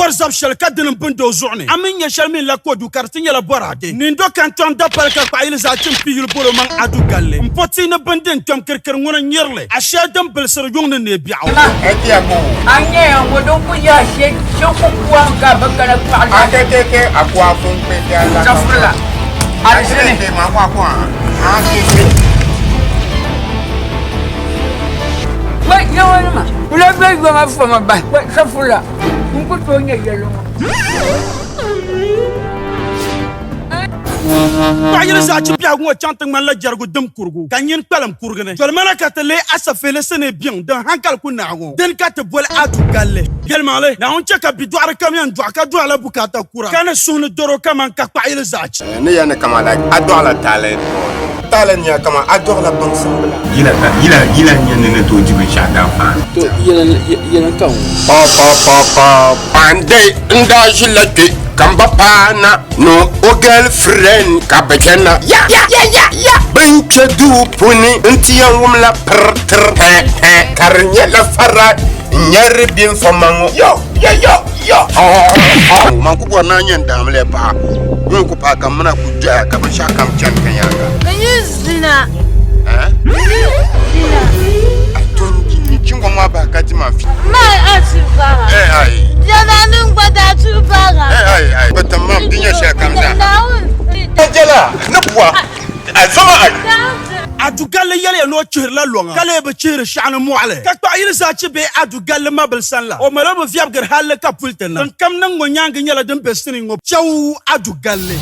bɔri zab shɛli ka dini m-bindi o zuɣu ni, a mi nya shɛli mi n-la kodu ka di ti nyɛla bɔraade. Nindo ka n-tɔŋ dapali ka kpaɣiyili zaa chim pi yuli bol o maŋ Adu galli. M po tia ni bindi n-kpɛm kirikiri ŋuni n-nyiri li, ashee din bilisiri yuŋ ni neei biɛɣu. A nyɛya ŋɔ din ku yaa she she ku kuam ka bɛ kana kpaɣi la. Chɛfurila, alizini. Wai yawanima, kula bɛ yoma foma bahi, wai chɛfurila, n ku tooi nya yɛlli ŋɔ. Paɣa yili zaa chi biɛhigu ŋɔ chaŋ ti ŋmanila jɛrigu dim kurigu, ka nyini kpalim kurigi ni. Dolimana ka ti leei asafihili sinii biŋ din hankali ku naai ŋɔ, dini ka ti boli Adu galli. Yɛlimaŋli, Naawuni chɛ ka bidɔɣiri kam yɛn dɔɣi ka dɔɣila bukaata kura, ka ni suhu ni dɔro kaman ka kpaɣa yili zaa chi. Ni ya ni kaman like a dɔɣila taali dɔɔni. Taali ni ya kaman a dɔɣila baŋsim bila. Yila ka yila yila n-nyɛ ni ni tooi di binshɛɣu daanfaani. To yɛli yɛli n ka ŋɔ. Pa pa pa pa Pandey n daa ʒila kpe ka m ba paana ni o girlfriend ka bɛ chana ya ya ya ya ya bɛ ni kpe duu puuni n ti yɛn wumla pir tir hɛ hɛ ka di nyɛla fara n nyɛri binfɔma ŋɔ yo yo yo yo Man ku bɔri ni a nyɛ n daamiliya paɣa ŋun ku paai ka m mina ku doya ka binshɛɣu kam chani ka nyaaŋa. N yi zina. N yi zina. A to n chingɔŋ maa bahi ka di ma fi. Ma a tu baɣa. Eh ai. Jɛma ni gba daa tu baɣa. Eh ai ai. Bɛ tim ma di nyɛ shɛli kam zaa. Naawuni. Jɛla ni bua. A zoma ai. Adu galli yɛliya ni o chihirila lɔŋa ka lee bi chihiri shɛɣu ni mɔɣili, ka kpaɣi yili zaa chi bee Adu galli mabili sani la. O mali o bi viɛbigiri halli ka puli ti niŋ. Din kam niŋ ŋɔ nyaaŋa nyɛla din be sinii ŋɔ chɛu Adu galli.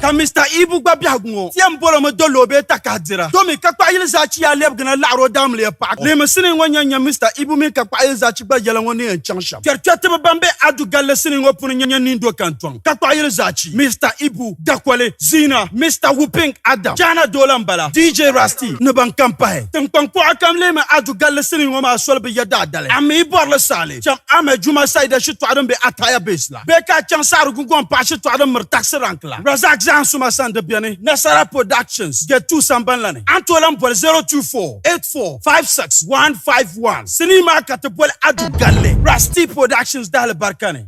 Ka Mister Ibu gba biɛhigu ŋɔ ti yɛn bol o mi doli o bee takahi dira. Domi ka kpaɣi yili zaa chi yaa lɛbigina laɣiri o daamiliya paɣa. Lihimi sinii ŋɔ nya nya Mister Ibu mini ka kpaɣi yili zaa chi gba yɛla ŋɔ ni yɛn chaŋ shɛm. Kpɛrikpɛritiba ban be Adu galli sinii ŋɔ puuni nya Nindo Kantɔŋ ka kpaɣi yili zaa chi, Mister Ibu, Dakoli, Zina, Mister Wuping Adam, Chana Doola m-bala, DJ Rasty ni ban kam pahi. Tiŋkpaŋ kuɣa kam lihimi Adu galli sinii ŋɔ maa soli bi ya daadali. A mi yi bɔri li saali, cham Ahmed Juma Saida shitɔɣu din be Ataya Base la bee ka a chaŋ Saɣiri Gungɔŋ paɣa shitɔɣu din miri Taxi Rank la. Razak Zahinsuma sani di beni Nasara Productions Gate 2 sambani la ni. A ni tooi lan boli 024 84 56 151. Sinii maa ka ti boli Adu Galli Rasty Productions dahali barika ni.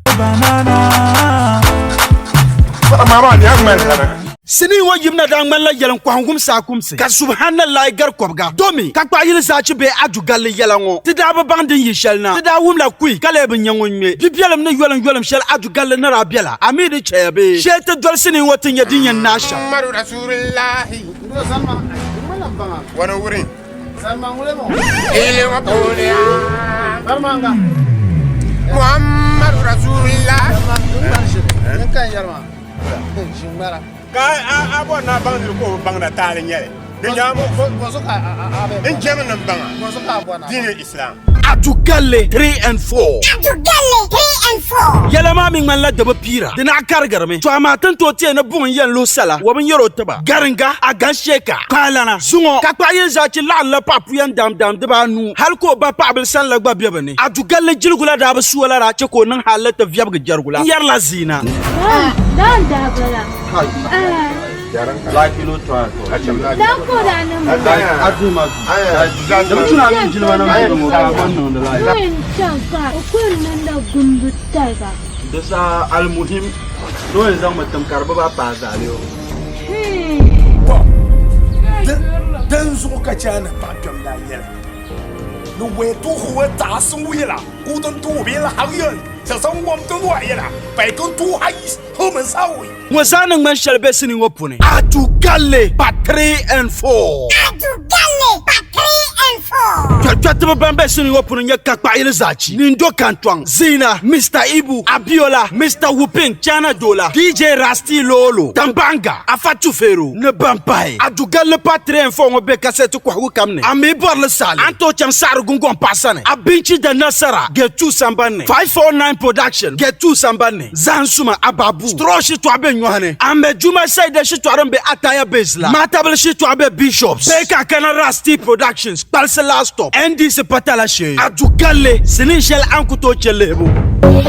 Sinii ŋɔ yibina daa ŋmanila yɛliŋkɔhingum saakumsi, ka subhanallahi gari kɔbiga. Domi ka kpaɣi yili zaachi bee adu galli yɛla ŋɔ, ti daa bi baŋ din yi shɛli na. Ti daa wumla kui ka lee bi nya ŋun ŋme bibiɛlim ni yolimyolim shɛli adu galli ni daa bela. A mi di chɛya bee? Shee ti doli sinii ŋɔ ti nya din yɛn naai shɛm. Ka a bɔri ni a baŋ niri ka o bi baŋda taali n-nyɛ li. Di nyaaŋa n jɛmi ni m baŋ a diini Islam. Adu galli 3 and 4. Adu galli 3 and 4. Yɛla maa mi ŋmanila di bi piira, di naɣ karigirimi. To amaa ti ni tooi teei ni buɣim yɛn luhi sala, wa bi nyɛr o tiba. Garinga, Agansheka, Kpaalana, Zuŋɔ, ka kpaɣi yili zaa chi laɣim la paɣa puya n-daamdaam dibaanu, hal ka o ba paɣibil sani la gba be bɛ ni. Adu galli jiligu la daa bi su o la daa chɛ ka o niŋ halli ti viɛbigi jɛrigu la n-yɛrila zina. Di saha almuhim ni o yɛn zaŋmi tim ka di bi bahi paai zaali o. Dinzuɣu ka China paɣa kpɛm daa yɛli ni 为都和大生为了，古东都为了好人，这是我们的外了，白宫都还后门稍微。 Ŋɔ zaa ni ŋmani shɛli be sinii ŋɔ puuni. Adu galli part 3 and 4. Adu galli part 3 and 4. Kpɛrikpɛritiba ban be sinii ŋɔ puuni n-nyɛ Kakpaɣayili Zaachi, Nindo Kantɔŋ, Zina, Mister Ibu, Abiola, Mister Wuping, Chana Dola, DJ Rasty Lolo, Tambaŋga, Afa Tufero ni ban pahi. Adu galli part 3 and 4 ŋɔ be kasɛti kɔhigu kam ni. A mi bɔri li saali, a ni tooi chaŋ Saɣiri Gungɔŋ paɣa sani, Abinchi da Nasara, Gate 2 sambani ni, 549 Production, Gate 2 sambani ni. Zahim suma Ababu Straw shitɔɣu be nyɔhi ni, Ahmed Juma Saida shitɔɣu din be Ataya Base la, Matabili shitɔɣu be Bishops, bee ka a kana Ras Tea Productions, Kpalisi Last Stop, NDC Patala shee, Adu galli, sinii shɛli a ni ku tooi che lihibu. Baby,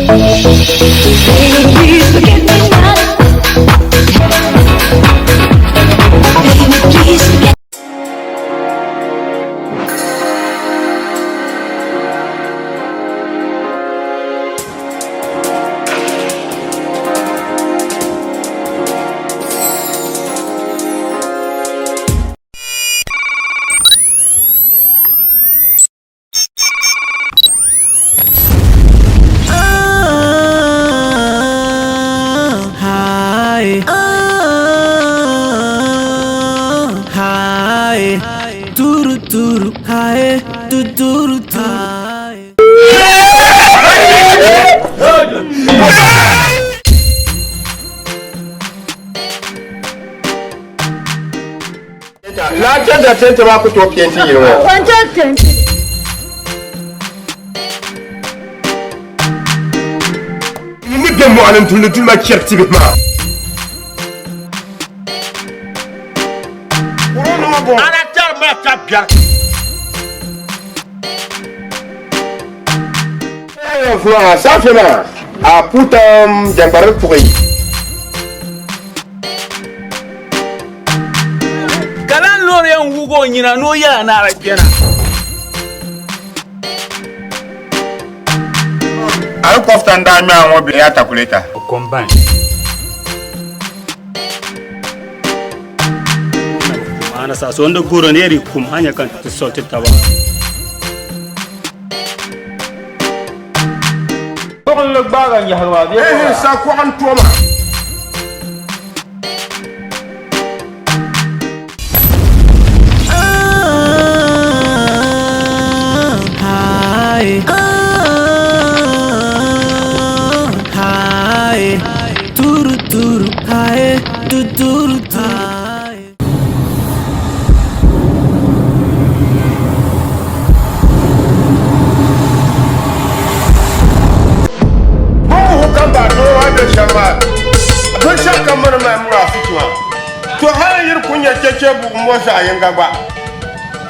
please forget me not. Baby, please forget. turu hae tu turu hae. Laa chɛnda tɛnti maa ku tooi peenti yili ŋɔ. N ni be mɔɣuni n-tumdi tuma chɛri tibihi maa. Saafɛ maa a putam jɛnkparili puɣi. Ka lan loori yɛn wuug o nyina ni o yɛla ni a di kpɛna. A ni kɔfta n-daa ŋme a ŋɔ bee atakulɛta? O combine. Ana sa so nda goro ne ri kum hanya kan ti solti taba. Gbuɣinli gbaagi n yahigi maa bee Ehe, sa kɔɣa n-toma. Binshɛɣu kam mini mali munaafichi maa, to hali yi di ku nya chɛchɛ buɣim ŋɔ zaɣ yiŋga gba,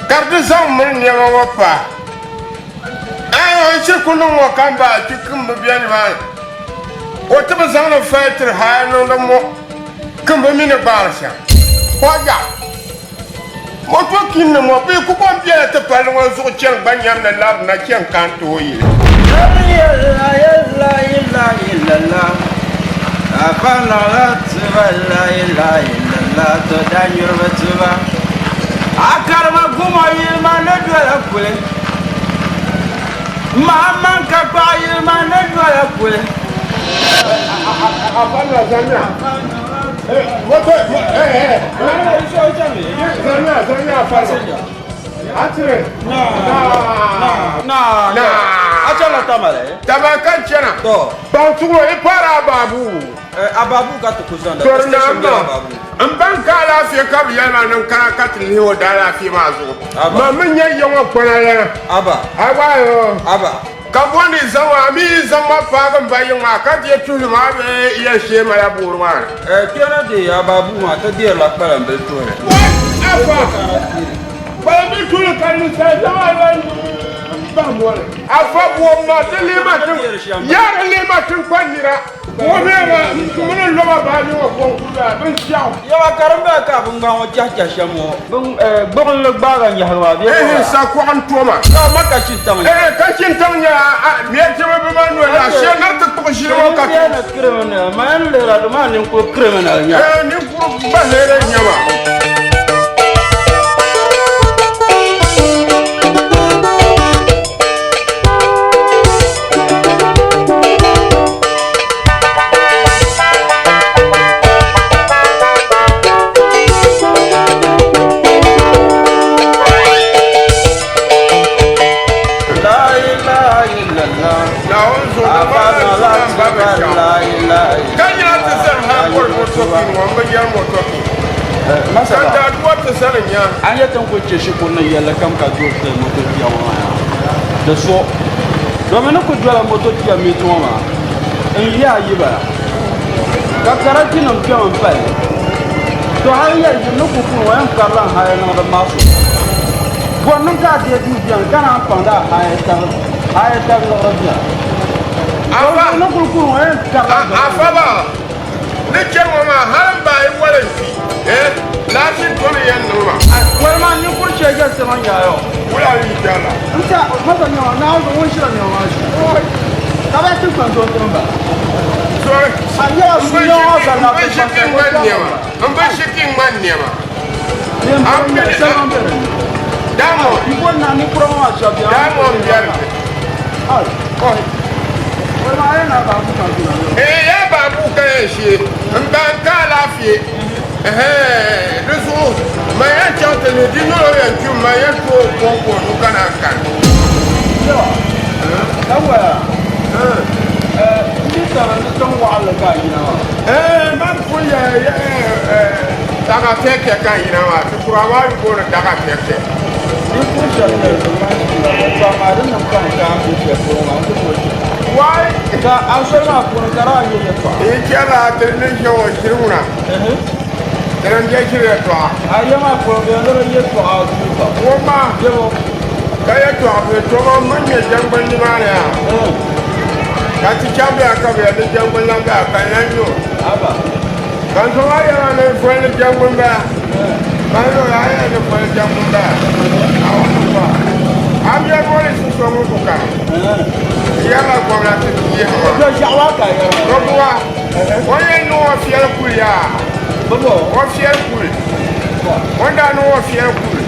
ka di di zaŋ mini nɛma ŋɔ paai. Aai, n shiri ku niŋ ŋɔ ka m ba ti kim bi be nimaani. O ti bi zaŋdi fali tiri hali niŋdi mɔ kim bi mi ni gbaari shɛm. Kɔja, Moto kinni ŋɔ bee ku bom bela ti palli ŋɔ zuɣu chani gba nyamdi labina chani ka n tooi yili. Taba ka chana baŋ tuɣuro i paari a baabu Tori naa ma n baŋ ka alaafee ka bi yɛli ma ni n kana ka ti lihi o daalaafee maa zuɣu ma mi nyɛ ya ŋɔ kpana lana a gba Ka bɔndi zaŋ a mi yi zaŋ ma paagi m ba yiŋ maa ka deei tuhili maa bee yɛn shee ma la boori maa ni. Kpɛna deei a baabu maa ti deerila kpalambil tuhili. Wai! Afa! Kpalambil tuhili ka ninsal zaŋ a lan bahi mɔri. Afa boom ma ti lihi ma tiŋ, yaa di lihi ma tiŋkpan nira. Mini lɔba baaji ŋɔ kɔŋ kuli la binshɛɣu. Yawa ka din bala ka a biŋgbaŋ ŋɔ chahi chahi shɛm ŋɔ, gbuɣinli gbaagi n yahigi maa bee Ehe, sakuɣa n-toma. Ka ma ka shintaŋ nyɛ. Ehe, ka shintaŋ nyɛ a mɛritiba bɛ maa noli la, shee na ti kpuɣi ʒili ŋɔ ka ti. Ninkuri criminal, ma yɛn lihira di maa ninkuri criminal nyɛ. Ehe, ninkuri gba lihiri nyɛ ma. An yɛ tin ku chɛ shikuru ni yɛlli kam ka doli ti moto tia ŋɔ maa di so domi ni ku dola moto tia miti ŋɔ maa n yi ayi bala ka karachi nim kpɛmi n pali to hali yɛli yim ni ku kuni ŋɔ yɛn karila n haya niŋdi maa so bɔri niŋ ka a deei duu biɛni ka naan kpaŋdi a haya tabi haya tabi liɣiri biɛni Afa ni kuli kuni ŋɔ yɛn karila afa ba ni chɛni ŋɔ maa hali n baai wali n kpi eh laati tɔni yɛn niŋ ma wali maa ninkuri chɛ jɛ sima nyaayo wula yi jala n ta masa nyɛma naa ŋun ʒira nyɛma maa ʒi ka bɛ ti kpaŋ to n ba sorry a nyɛla sunyɔŋɔ zalla n bi ʒi ki ŋmani nɛma n bi ʒi ki ŋmani nɛma Diamond Diamond biɛri eh ya baabu ka yɛn shee n ba n ka alaafee di zuɣu ma yɛn chaŋ ti mi di nyɛla o yɛn kpimi maa yɛn tooi kɔŋ ka o nu ka naan kani. Ka waya, n di taba ni tiŋ waɣinli ka a yina maa. Man pun yɛ daga kɛkɛ ka n yina maa, ti kura maa yuli booni daga kɛkɛ. Ninvuɣ shɛb nyɛli bɛ ŋmani shia, bɛ tɔha maa di niŋ ka n ka m be shɛli polo maa n-ti tooi chɛ. Wai! Ka a soli maa puuni ka daa nyɛ yɛtɔɣa. Yi chɛla ti ni ʒe ŋɔ ʒiri ŋuna. Dina n-je ʒiri yɛtɔɣa. A ya maa puuni bɛ yɛn ni di yɛtɔɣa duu pam. Wumma! Jɛbo. Ka yɛtɔɣa bɛ toma m ni nyɛ jɛŋgbuni nimaani yaa. Ka ti chaŋ bɛ ya ka bɛ yɛli ni jɛŋgbuni lan bɛ ya ka n lan nya o. Aba. Ka n zo maa yɛli ma ni voli ni jɛŋgbuni bɛ ya. Ka n zo ya yɛli ni voli jɛŋgbuni bɛ ya. A o ni kɔha. A mi ya voli si so ŋun ku kani. N yɛrila gomnanti ti yihi maa. Bɛ ʒiɛɣu maa ka a yɛri maa. Tɔbuwa. O ni yɛn niŋ o fiɛli kuli yaa. O fiɛli kuli. O ni daa niŋ o fiɛli kuli.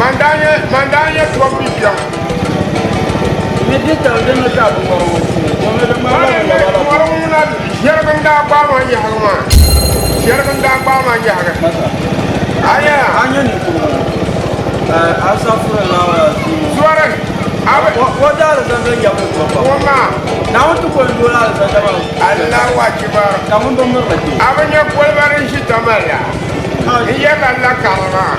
Man daa nyɛ man daa nyɛ tɔbu bi kpɛm. Ŋɔri ŋuna ʒɛrigi n daa gbaai ma yahigi maa. Ʒɛrigi n daa gbaai ma yahigi. A nyɛla. A nyɛ ninkurigu. Zɔri. O daalizanda nyɛbu ni tɔbu pam. Ŋɔ maa. Naawuni ti ko n-dooli alizanda maa. Allahu akibar. Ka ŋun bi mirili kpe. A bi nya koliba din ʒi Tamale la? N yɛrila la karili maa.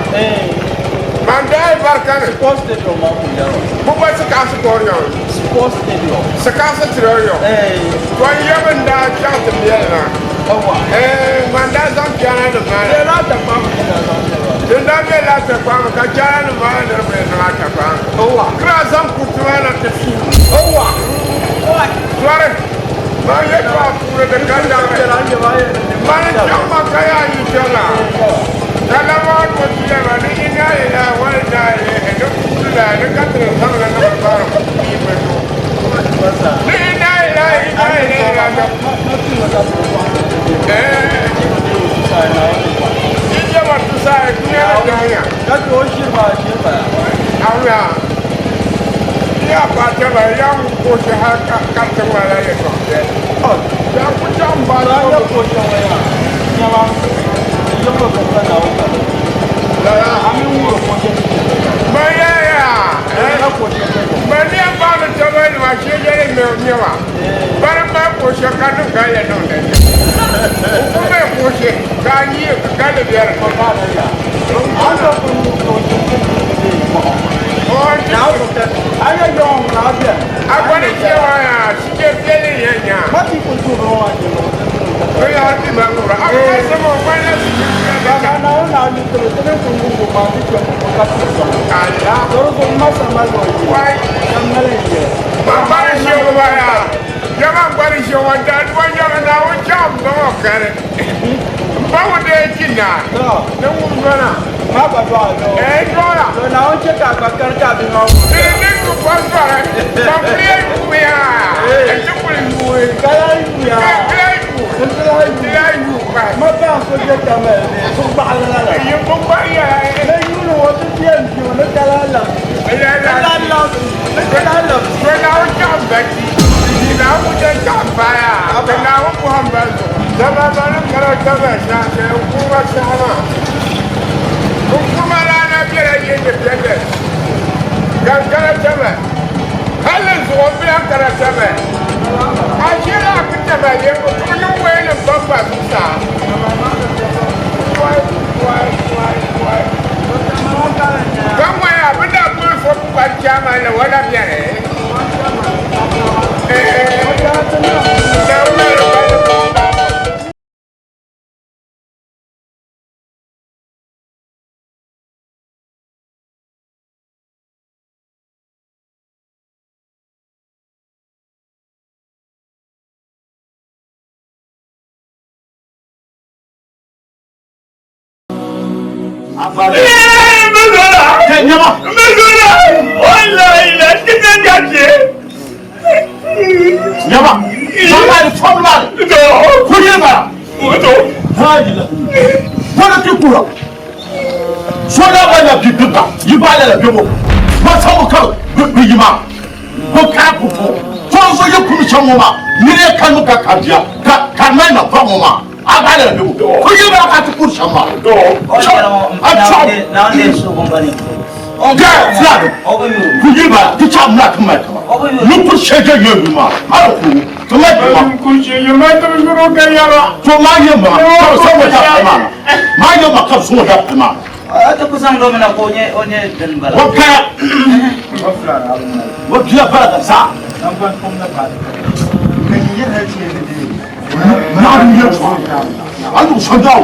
Man daa yi bari kani. Sports stadium maa ku yɛri o. Bɛ bɔ Sikaasi kɔri yɔŋ. Sports stadium. Sikaasi tiri yɔŋ. To n yɛm n daa chaŋ ti beli maa. Man daa zaŋ piana nim maa na. Bela Atakpaami ka daa zaŋ bela. Din daa be la Atakpaami ka piana nim maa na ni bɛ niŋ Atakpaami. Kira zaŋ kuriti maa na ti fi. Zɔri, man yɛtɔɣa puuni di ka daŋri. Mani chaŋ ma ka yaa yi kpɛla. Ka laba to ti yɛli ni inna lillahi wa inna ilaihi ni puuni la ni ka ti ni zaŋ li niŋ bari yi bi to. Ni inna lillahi inna ilaihi raji'un. Yi jɛma tusayi dunia ni daŋya. Awuya. Ya pa taba ya ŋun ko shɛ hali ka ka ti ŋmanila yɛtɔɣ viɛlli. Ya ku chaŋ m-baari Lala. Man yɛliya, man ni yɛn baŋdi taba nima shee yɛli nɛma bari m-mali ko shɛ ka niŋ galli niŋ di ni. O ku mali ko shɛ ka a yi ka galli be di ni. A gba ni chɛ maa yaa, shije viɛlli n-yɛn nya. Binyahari ti mali ŋubira. A bi mali shɛm o ŋmanila shije viɛlli ka. Allah. Wai. Man gbani shɛŋa maa yaa, jama gbani shɛŋa daa duba nyɛla Naawuni chaŋ m-ba ŋɔ kani. M ba ŋɔ dee chi naa ni ŋun dɔna. Ɛɛn dɔɣila. Di ni niŋ pa zɔri, ban kuli yɛn yuui yaa, n-ti kuli yuui. Ka lahi yuui. N-ti lahi yuui pahi. Yi bi gba yɛla. To Naawuni chaŋ m-ba ti, di Naawuni ku chaŋ m-ba yaa, ka Naawuni bɔhim ba zuɣu. Dama bani kana taba saha shɛli Nkrumah saha maa, Nkrumah daa na bela independence ka n kana taba hali ni zuɣu m bi lahi kana taba. A ʒiɛla a ku taba lebu ka niŋ wayanim pampa zuɣusaa. Ka ŋɔya bɛ daa boli so kpukpali chairman la wala beni? A ba la bi ko yi ba ka ti kuri shɛm maa. A chɔɣu. Gɛ fulani ku yi ba ti chɛɣu muna ti mali taba. Ni kuri shɛli jɛ yɛ bi maa a bi kuri ti mali bi maa. To maa yɛ ma ka bi sɔŋ o da maa maa yɛ ma ka bi sɔŋ o da maa. O kaya o bia bala ka zaa. Naɣim yɛltɔɣa a ni so daw.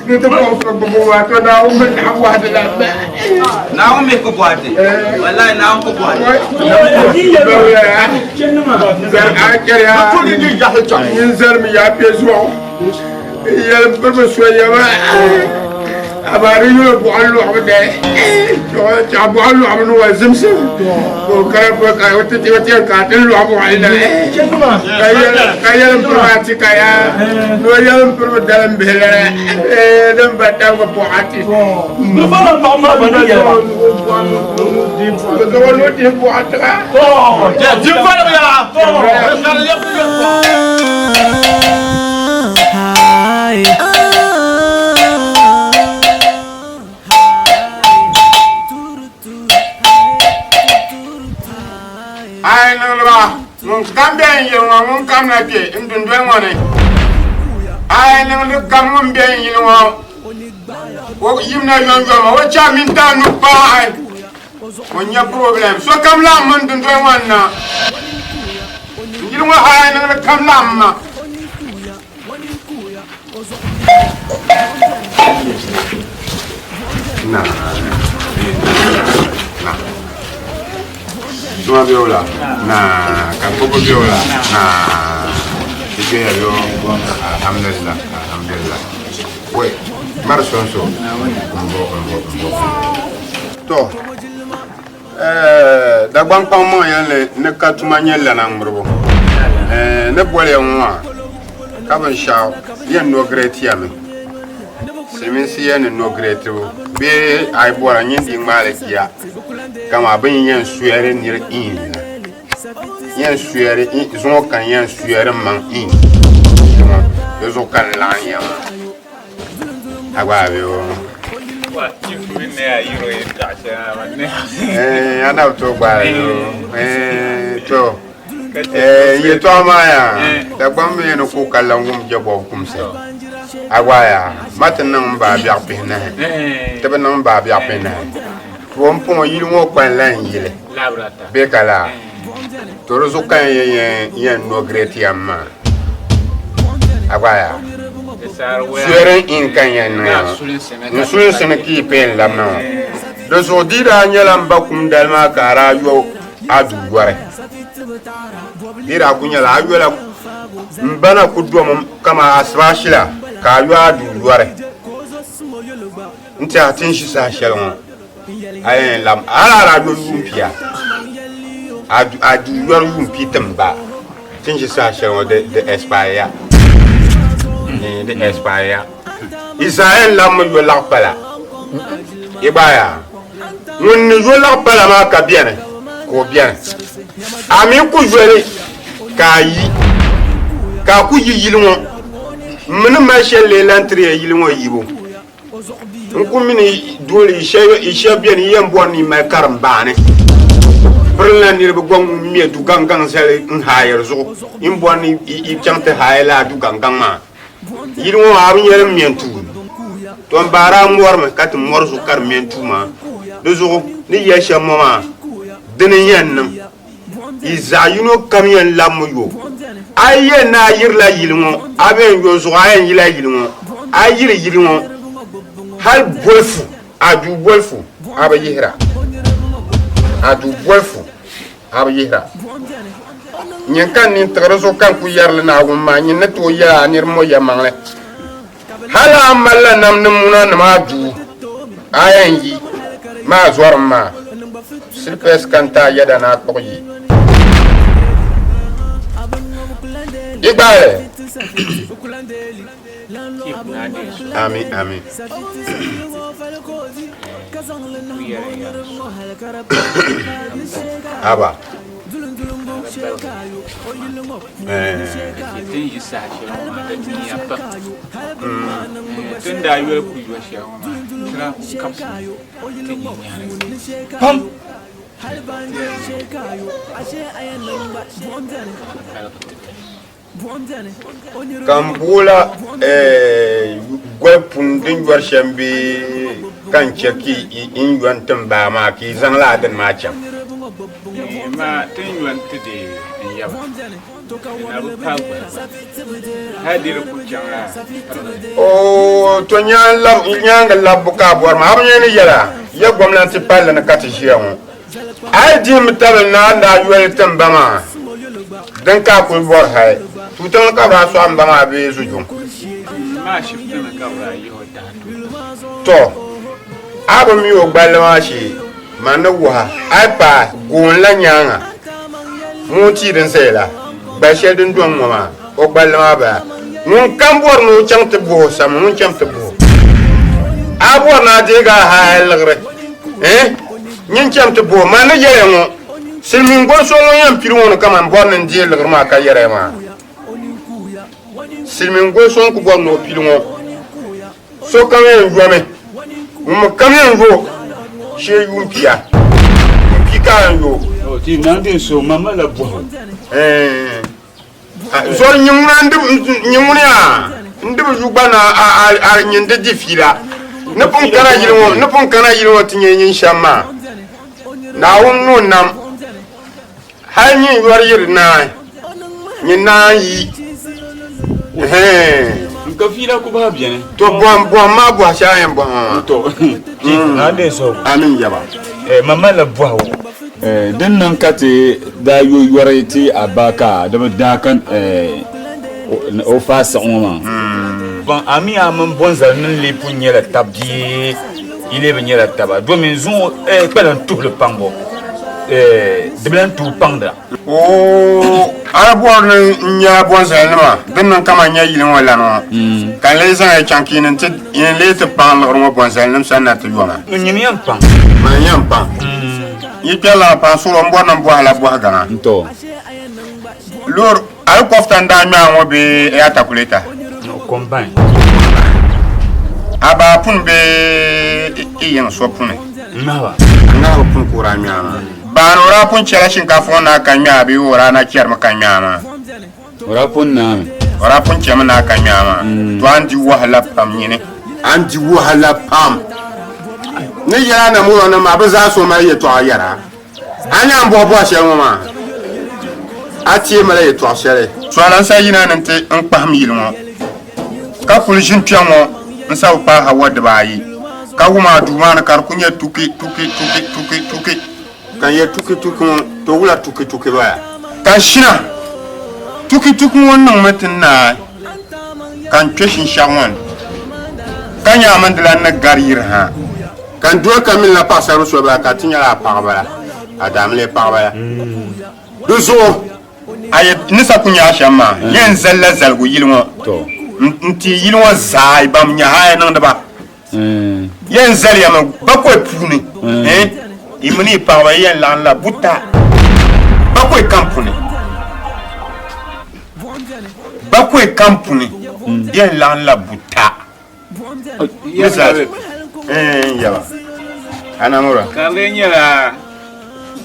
Ni ti kɔŋ so gbubi maa, to Naawuni mi naɣ bɔhi di lan bahi. Naawuni mi ku bɔhi ti. Wallahi Naawuni ku bɔhi ti. Nyin zalimi ya kpe zuɣu n-yɛli m pirimi so yɛma amaa di yuli buɣa lɔɣibu dali chaɣ buɣa lɔɣibu ni wa zimsim ka o kana pa ka o ti o ti yɛn ka a ti lɔɣi buɣa la ka yɛli m pirimi a ti ka ya ni o yɛli m pirimi dalim bihi la din ba tabigi buɣa ti zaŋ o nuu dihi buɣa tiŋa. A yi niŋdi ba, ŋun kam be n yili ŋɔ, ŋun kam na kpe n dundoli ŋɔ ni. A yi niŋdi kam ŋun be n yili ŋɔ, o yimina yomyoma, o chaŋ mini a nu paai, o nya problem. Sokam laɣimmi n dundoli ŋɔ ni na. N yili ŋɔ a yi niŋdi kam laɣimmi ma. Na na Tuma bɛ o la na ka gbubbu bɛ o la na di bɛ ya yo alhamdulillah alhamdulillah wai mari sonso mbo mbo mbo to eh Dagbaŋ kpaŋ maŋ yɛli ni ka tuma nyɛ lana ŋmiribu eh ni boli ya ŋɔ maa ka binshɛɣu yɛn nogiretiya mi Silimiinsi yɛn ni nogiretibu bee a yi bɔra nyin di ŋmaali gia kama bɛ ni yɛn swear niri in la yɛn swear in zuŋɔ ka n yɛn swear n maŋ in zuŋɔ di zuɣu ka n laɣim ya maa a gba a be o eh a na bi tooi gbaai eh to eh yɛltɔɣa maa yaa Dagbaŋ mi ni ku ka lan wum je bɔbu kumsi a gba yaa ma ti niŋ m baa biɛɣu pihinahi ti bi niŋ m baa biɛɣu pihinahi to n puŋɔ yili ŋɔ kpalinla n yili bee ka laa to di zuɣu ka n yɛn yɛn inaugurate ya maa a gba yaa swearing in ka n yɛn niŋ ya ŋɔ n sulinsi ni ka yi pay n labina ŋɔ di zuɣu di daa nyɛla m ba kum dali maa ka a daa yo a duu yɔri di daa ku nyɛla a yola m ba na ku domi kamani asibaasi la ka a yo a duu yɔri n tiɛha ti ni ʒi saha shɛli ŋɔ a yɛn labi hali a daa yo yuun pia a duu yɔri yuun pia ti m ba ti ni ʒi saha shɛli ŋɔ di expire ya di expire ya yi zaa yɛn labimi yo laɣ pala yi gba yaa Ŋun ni yo laɣ pala maa ka beni, ka o beni. A mi ku yoli ka a yi, ka a ku yi yili ŋɔ. M mi ni mali shɛli lee lan tiri ya yili ŋɔ yibu. N ku mi ni dooli yi shɛb beni yi yɛn bɔri ni yi mali karimbaani. Pirinla niriba gba ŋun me du gaŋgaŋ zali n-haayiri zuɣu, yi ni bɔri ni yi chaŋ ti haai lala du gaŋgaŋ maa. Yili ŋɔ maa a bi nyɛ din me n-tuui. To m ba daa mɔrimi ka ti mɔri zuɣu ka di me n-tuui maa. Di zuɣu ni yɛli shɛm ŋɔ maa, dini n-yɛn niŋ. Yi zaɣ yino kam yɛn labimi yo. A yi yɛn ni a yirila yili ŋɔ, a bi yɛn yo zuɣu, a yɛn yila yili ŋɔ. A yi yiri yili ŋɔ, hal bolifu, a duu bolifu, a bi yihira. A duu bolifu. A bi yihira. Nyin ka n nini tiɣi di zuɣu ka n ku yɛri li Naawuni maa, nyin ni tooi yɛl a niriba ŋɔ yɛlimaŋli. Hal a malila nam ni munanima a duu, a yɛn yi maa zɔrim maa, silipɛs ka n ti a yɛda ni a kpuɣi yi. Yi gbaai li. Ami, ami. Aba. Pam. Ka m buɣila goli puni din yɔri shɛm bee ka n chɛ ka n yo n-ti m baa maa ka yi zaŋ lala dini maa chaŋ? Ti ni yo n-ti di n yaba. Na bi paai gba hali di di ku chaŋla. Oo, to nyaaŋa labbu ka a bɔri maa, a bi nya ni yɛla ya gomnanti palli ni ka ti ʒiya ŋɔ. A yi dihimi tabili ni a ni daa yoli ti m ba maa, din ka a kuli bɔri hali. Tuutaŋ ka bɛ daa sɔɣi m ba maa bee zujuŋ? M ma ashibiti ni ka bɛ daa yihi o tahi tuutaŋ. To, a bi mi o gballi maa shee, man ni wuhi a. A yi paai goon la nyaaŋa, moon tia din zaya la, gbal shɛli din do n-ŋɔ maa, o gballi maa bala. Ŋun kam bɔri ni o chaŋ ti buhi o sami, ŋun cham ti buhi o. A bɔri ni a deegi a haya liɣiri, eh? Nyin cham ti buhi o. Man ni yɛliya ŋɔ, silimiin goli so ŋun yɛn pili ŋɔ ni kaman bɔri ni n deei liɣiri maa ka yɛra maa. Silimiin goli so n-ku bɔri ni o pili ŋɔ. Sokam yɛn yomi, ŋun mi kam yɛn yo shee yuun pia, yuun pia ka a yɛn yo. Ti niŋdi so mama la bɔhu. Zɔri nyɛ ŋuni yaa n-di bi yu gba na a nyin di di fiila. Ni pun kana yili ŋɔ, ni pun kana yili ŋɔ ti nyɛ nyin shɛm maa. Naawuni ni o nam hali nyin yɔri yiri naai, nyin naan yi. N ka fiila ku bahi beni. To bɔhim bɔhim maa bɔhi shɛli a yɛn bɔhim maa. To Amin yaba. Mama la bɔhigu. Din niŋ ka ti daa yo yɔri ti a ba ka di bi daa ka o faai siɣi ŋɔ maa. Ban a mi a mini Bonzali nim lee pun nyɛla tab bee yi lee bi nyɛla taba domin zuŋɔ kpalim tuhili paŋbu di bi lan tooi paŋda. Oo, a yi bɔri ni n nya Bonzali nima din niŋ kaman nya yili ŋɔ lana ŋɔ, ka n lee zaŋ ya chaŋ ka yi ni lee ti paŋ liɣiri ŋɔ Bonzali nim sani na ti yo ma. Nyini yɛn paŋ. Man yɛn paŋ. Yi kpɛrila ma paŋ suɣulo, m bɔri ni m bɔhi la bɔhiga maa. Loori alikɔfta n-daa ŋme a ŋɔ bee atakulɛta? Combine. A baa puni bee i yiŋ so puni? N ŋahiba. A ŋahiba puni ka o daa ŋme a maa. Baani o daa pun chɛla shinkaafa ŋɔ na ka ŋme a bee o daa na chɛrimi ka ŋme a maa? O daa pun naami. O daa pun chɛmi na ka ŋme a maa. To a ni di wahala pam nyini. A ni di wahala pam. Ni yɛla na mɔrɔ nim maa bɛ zaa so mali yɛtɔɣa yɛra. A nya n bɔhi bɔhi shɛli ŋɔ maa? A teei mali yɛtɔɣ shɛli. Sɔla n-sa yina ni nti n kpahim yili ŋɔ, ka kuli ʒini kpe ŋɔ n-sa bi paai hawa dibaayi, ka wum a duu maa ni ka di kuli nyɛ tuki, tuki, tuki, tuki, tuki. Ka n yɛli, Tuki, tuki ŋɔ, to wula tuki, tuki bala? Ka n shina, Tuki, tuki ŋɔ niŋmi ti naai, ka n kpe shinshɛɣu ŋɔ ni, ka nya a mini di lan ni gari yiri ha. Ka n doli ka minila paɣisaribila so bala ka ti nyɛla a paɣa bala, a daamiliya paɣa bala. Di zuɣu a yi ni sa ku nya a shɛm maa, yɛn zalila zaligu yili ŋɔ n-ti yili ŋɔ zaa, yi ban nya haya niŋdi ba. Yɛn zaliya mi bakɔi puuni, yi mini yi paɣiba yi yɛn laɣimla buta bakɔi kam puuni. Bakɔi kam puuni, yɛn laɣimla buta. Ka di nyɛla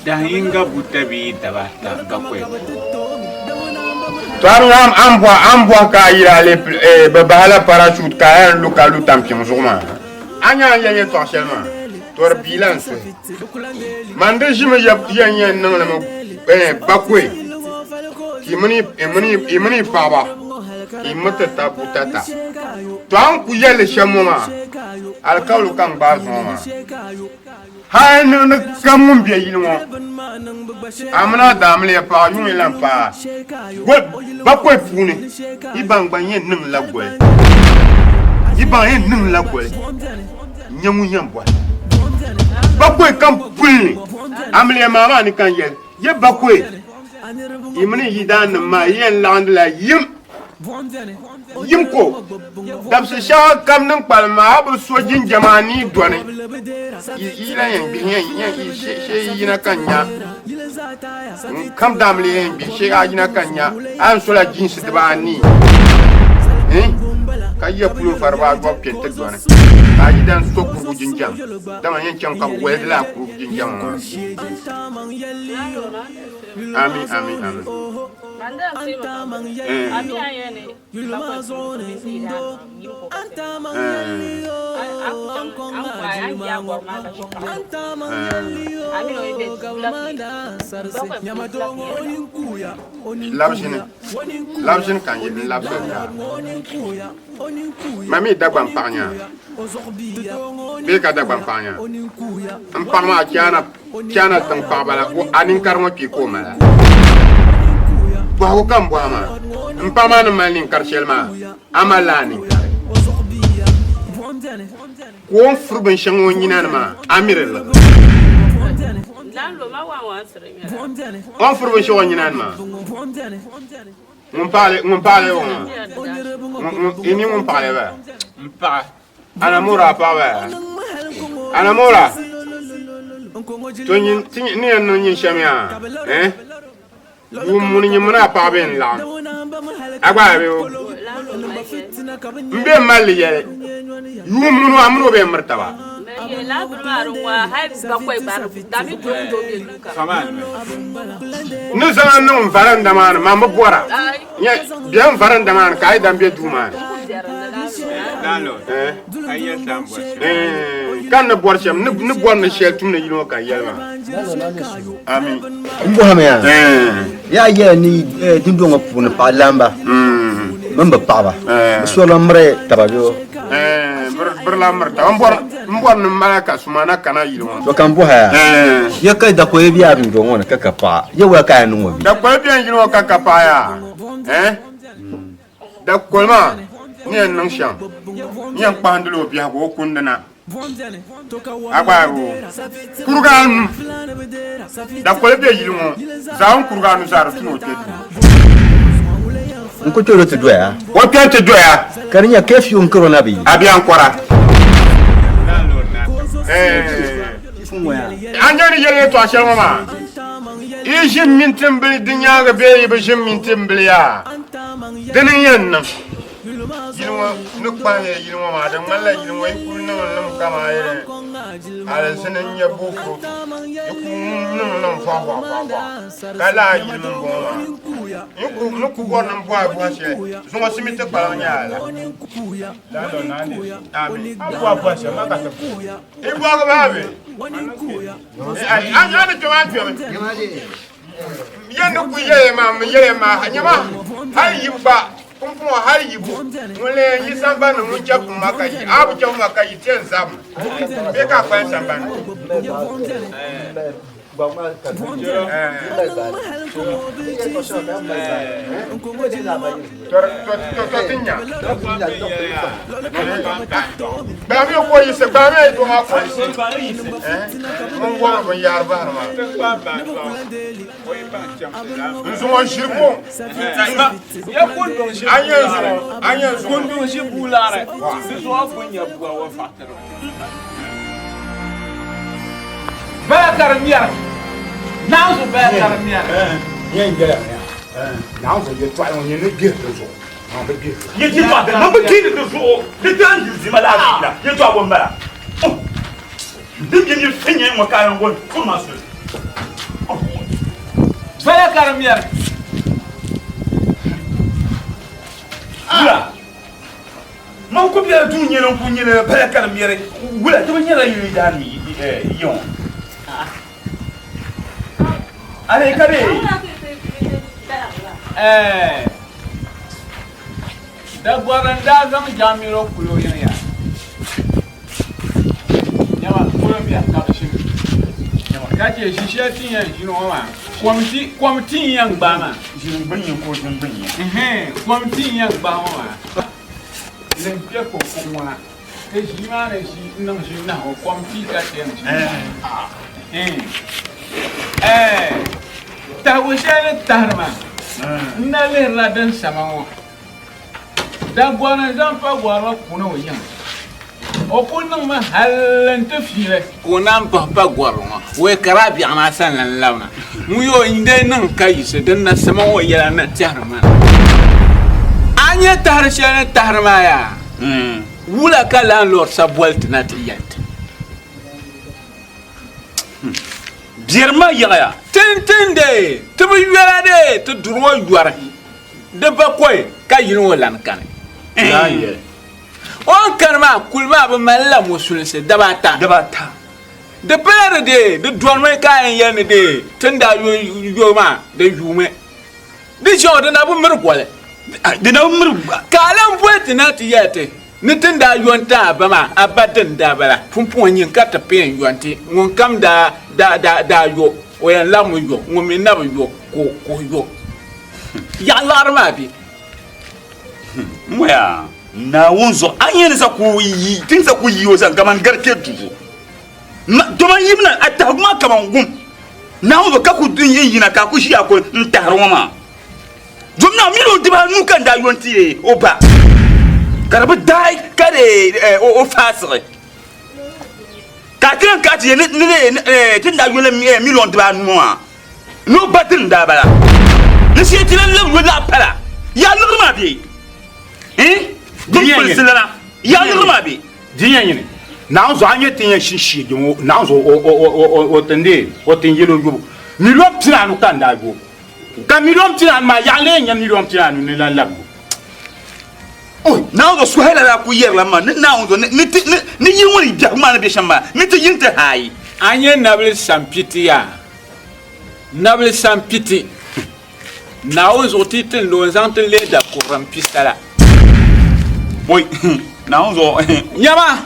dahin yinga buta bee dabata bakɔi puuni. To a ni bɔhi ka a yili a bɛ bahi la parachute ka a yɛn lu ka lu tampiŋ zuɣu maa, a nya a ni yɛn yɛltɔɣa shɛli maa, to di biila n suhi. Man di ʒimi yɛn yɛn niŋ li mi bakɔi ka yi mini yi paɣiba ka yi mi ti tab butata. To a ni ku yɛli li shɛm ŋɔ maa, alikauli ka n gbaai zuŋɔ maa. Hal niŋdi kam ŋun be yili ŋɔ, a mini a daamiliya paɣa yuŋ yi lan paai goli bakɔi puuni, yi baŋ gba yɛn niŋla goli. Yi baŋ yɛn niŋla goli n-nyɛ ŋun yɛn bɔhi. Bakɔi kam puli ni, amiliya maa maa ni ka n yɛli, Ye bakɔi, yi mini yi daannim maa yi yɛn laɣindila yim. Yim ko, dabisi shɛŋa kam din kpalim maa, a bi so jinjɛm a ni dɔni, yi lan yɛn gbihi yɛn shee yi yina ka n nya. Ŋun kam daamili yɛn gbihi shee a yina ka n nya, a yɛn sola jiinsi dibaanii ka yɛ polo fariba ayɔbu kpe nti dɔni, ka a yidan so kurugu jinjɛm, dama yɛn cham ka bɛ waligi lala kurugu jinjɛm ŋɔ maa. Ami, ami, ami. Labisini labisini ka n labisi daa ma mi Dagbaŋ paɣa nya bee ka Dagbaŋ paɣa nya n paɣa maa chaana chaana tiŋ paɣaba la a ninkari ŋɔ kpee ka o mala bɔhigu ka n bɔhi maa n paɣa maa ni mali ninkari shɛli maa a malila a ninkari ka o ni furi binshɛŋa o nyina ni maa a mi di liɣiri o ni furi binshɛŋa o nyina ni maa ŋun paɣali ŋun paɣali o maa ni ŋun paɣali ba n paɣa Anamora a paɣa ba Anamora to nyin ti ni yɛn niŋ nyin shɛm yaa eh yuun muni nyin mini a paɣa bɛ n laɣim a gba a bɛ o n bɛ mali li yɛli yuun muni a mini o bɛ miri taba ni zaŋ a niŋ n varanda maa ni man bi bɔra nyɛ bɛ n varanda maa ni ka a yi dan bɛ duu maa ni ka n ni bɔri shɛm ni bɔri ni shɛli tum ni yili ŋɔ ka n yɛli maa ami n bɔhimi yaa yaa yɛla ni dundɔŋ ŋɔ puuni paɣa laamba mini bi paɣaba bi sɔrila miri taba bɛ biri la miri taba n bɔri ni mali ka sumana kana yili ŋɔ to ka n bɔha yaa ya ka dakoya bɛ a dundɔŋ ŋɔ ni ka ka paɣa ya wula ka a niŋ o bi dakoya bɛ n yili ŋɔ ka ka paɣa yaa Dakoli maa ni yɛn niŋ shɛm n yɛn kpahindila o biɛhigu o kundi na. A gba o kuriga anu dakoli bɛ yili ŋɔ zaawuni kuriga anu zaa di tu ni o kpe duu. N ku kpɛri o ti doya. O kpɛri ti doya. Ka di nyɛ kɛfiyu n kiri o na bi yi. A bia n kɔra. A nya ni yɛli yɛtɔɣ shɛli ŋɔ maa, yi ʒi minti m-bili di nyaaŋa bee yi bi ʒi minti m-bili yaa, dini n-yɛn niŋ. Yili ŋɔ ni kpahi ya yili ŋɔ maa, di ŋmanila yili ŋɔ yi kul niŋ li mi kaman alizini n-nyɛ boofurooto, yi kul niŋ li mi vɔɣivɔɣivɔɣivɔɣ, ka lala yili mi m-bɔŋɔ maa. N ni ku bɔri ni m bɔhi bɔhi shɛli, zuŋɔ simiti kpalaŋ nyɛla la. Amin. I bɔhigi maa bɛ? A ni kpɛm a kpɛmi. Yɛn ni ku yɛliya maa mi yɛliya maa nyama hali yibu gba pumpɔŋɔ hali yibu ŋun lee yi sambani ni ŋun chɛbu ma ka yi a bi chɛbu ma ka yi tiɛn zabimi bee ka a kpalim sambani. Gbaami o ka o yiɣisi, gbaami a yidoo maa ka o yiɣisi. Ŋun wɔri binyahari bahiri maa. N zuŋɔ ʒiri ko. A nyɛ n zuŋɔ, a nyɛ n zuŋɔ. Bala ka di mɛri. Naanzu bala ka di mɛri. Nyɛ n yɛla nya. Naanzu yɛltɔɣa ŋɔ nyɛ ni gbihiri di zuɣu. Maa bi gbihiri. Yɛ yɛltɔɣa bɛ ma bi gbihiri di zuɣu. Di daa n yuzi ma laa la yɛltɔɣa bɔ n bala. Din bɛ mi fɛn nyɛ ŋɔ ka a yɛn gɔn kuri ma suli. Bala ka di mɛri. Wula. Man ku biɛla duu nyɛli n ku nyɛli pala ka di mɛri wula ti bi nyɛla yuli daan mi yiŋ ale ka be Dagɔri n daa zaŋ jaamiro kuli o yiŋ ya nyama polo biɛhi ka bi ʒimi ka chɛ ʒi shɛli ti yɛn ʒini ŋɔ maa kom ti n yɛn gbaai maa Ʒini gbunni ka o ʒini gbunni. Kom ti n yɛn gbaai ŋɔ maa lihi kpɛ ko kuɣu ŋɔ na ti ʒii maa ni ʒi n niŋ ʒi nahi ŋɔ kom ti ka ti yɛn ʒi tahigu shɛli ni tahiri maa n na lihirila din sama ŋɔ Dagɔri n-zaŋ pa gɔriba kuni o yiŋa. O kul niŋmi hal nti fiili. Ka o naan bahi pa gɔriba ŋɔ, wei ka daa biɛɣu maa sani la n-labina. Ŋun yo n-dee niŋ ka yiɣisi din na sama ŋɔ yɛla na tɛhiri ma na. A nya tahiri shɛli ni tahiri maa yaa? Wula ka landlord sa boli ti na ti yɛli ti? Biɛri maa yaɣiya. Tintin dee ti bi yola dee ti duri ŋɔ yɔri di bakɔi ka yili ŋɔ lan kani. O ni kani maa kuli maa bi malila musulinsi dabaata. Dabaata. Di pala di dee di dɔrimi ka a yɛn yɛli ni dee ti ni daa yo yo maa di yuumi. Di ʒiɛŋɔ di na bi miri goli. Di na bi miri. Ka a lan boli ti na ti yɛli ti ni ti ni daa yo n-ti a ba maa, a ba dini daa bala. Pumpɔŋɔ nyin ka ti pun yɛn yo n-ti ŋunkam daa daa daa daa yo, o yɛn labimi yo, ŋun mi na bi yo ka o ka o yo. Yaɣi liɣiri maa bɛ. Moya, Naawuni zuɣu a ni yɛn sa ka o yi, ti ni sa ka o yi o sani kaman garikɛ dubu. Dama yimina a tahigu maa kaman gum. Naawuni zuɣu ka ku n yina ka a ku ʒiya ko n tahiri ŋɔ maa. Domin a mini o dibaanu ka n daa yo n-ti o ba, ka di bi daai ka di o faasigi. Ka a ti lan ka ti yɛli ni ti ni daa yo li miliɔn dibaanu ŋɔ maa ni o ba dini n-daa bala. Ni shee ti lan labi yo laɣ pala. Yaa liɣiri maa bee? Din kpulisi lana, yaa liɣiri maa bee? Di nyɛ nyini, Naawuni zuɣu a nyɛ ti yɛn shi shiigi ŋɔ, Naawuni zuɣu o o ti deei o ti yɛl o yubu miliɔn pinaanu ka n daa yo. Ka miliɔn pinaanu maa yaɣa lee nyɛ miliɔn pinaanu ni lan labi yo. Oi, Naawuni zuɣu suhayla daa kul yɛrila ma ni Naawuni zuɣu ni ti ni yi ŋun yi biɛhigu maa ni be shɛm maa ni ti yi nti haai. A nyɛ nabili sampiti yaa? Nabili sampiti! Naawuni zuɣu ti ti n-lo n-zaŋ ti leei dakurili m-pi sala. Oi, Naawuni zuɣu. Nyama,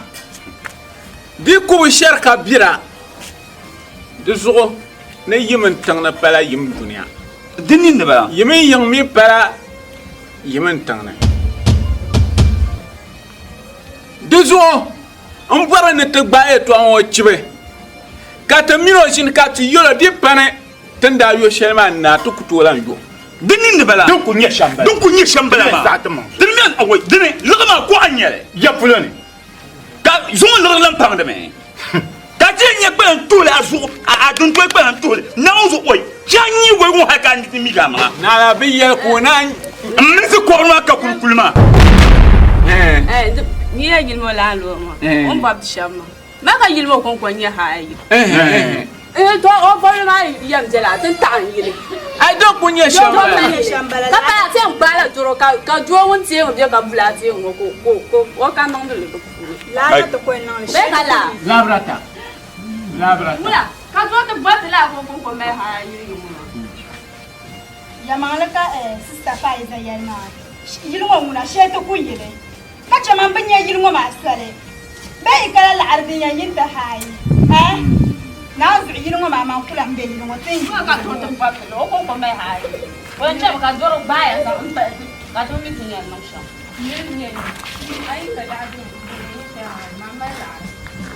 di ku bi shɛri ka bira, di zuɣu ni yim n tiŋ ni pala yim dunia. Di ni ni bala. Yim n yiŋ mi pala yim n tiŋ ni. Di zuɣu m bɔri ni ti gbaai yɛtɔɣa ŋɔ chibi, ka ti min o ʒini ka ti yɛl o di pani Ti ni daa yo shɛli maa naa ti ku tooi lan yo. Di ni ni bala. Din ku nyɛ shɛm bala. Din ku nyɛ shɛm bala maa. Dini mi awai dini liɣi maa kuɣa n nyɛli. Ya polo ni. Ka zuŋɔ liɣiri lan paŋdimi. Ka ti yɛn nyɛ kpalaŋ tuhili a zuɣu a dintoli kpalaŋ tuhili Naawuni zuɣu oi chɛ a nyii woi ŋɔ hali ka a mi ka a maŋa. Naa la bi yɛli ka o naan. M minsi kɔbiri maa ka kulikuli maa. Ni yɛn yili ŋɔ laa loori maa o ni bɔbi di shɛm maa. Ma ka yili ŋɔ kɔŋko n-nyɛ haayi. To o bɔbili maa yɛm bela ti n-taɣi n yili. Ai di ku nyɛ shɛm bala. Ka paya ti yɛn gbaala doro ka doo ŋun teemi be ka buli a teemi ŋɔ ka o ka niŋdi li di puuni. Bee ka laa? Labrata. Labrata. Wula ka doo ti bɔbi ti laa ka o kɔŋko mali haayi yili ŋɔ maa. Yɛlimaŋli ka Sista Faiza yɛli maa, yili ŋɔ ŋuna shee ti ku yili. Ka chɛ man bi nya yili ŋɔ maa soli bee yi kala laɣiri din yɛn yi nti haai eh Naawuni zuɣu yili ŋɔ maa man ku lahi be yili ŋɔ ti Ŋɔ ka doo ti bɔbi li o kɔŋko mali haai o yɛn chɛmi ka dɔro gbaaya zaŋ m pahi ka ti mi ti ni yɛn niŋ shɛm. A yi ka laɣiri din yi ti haai man mali laɣiri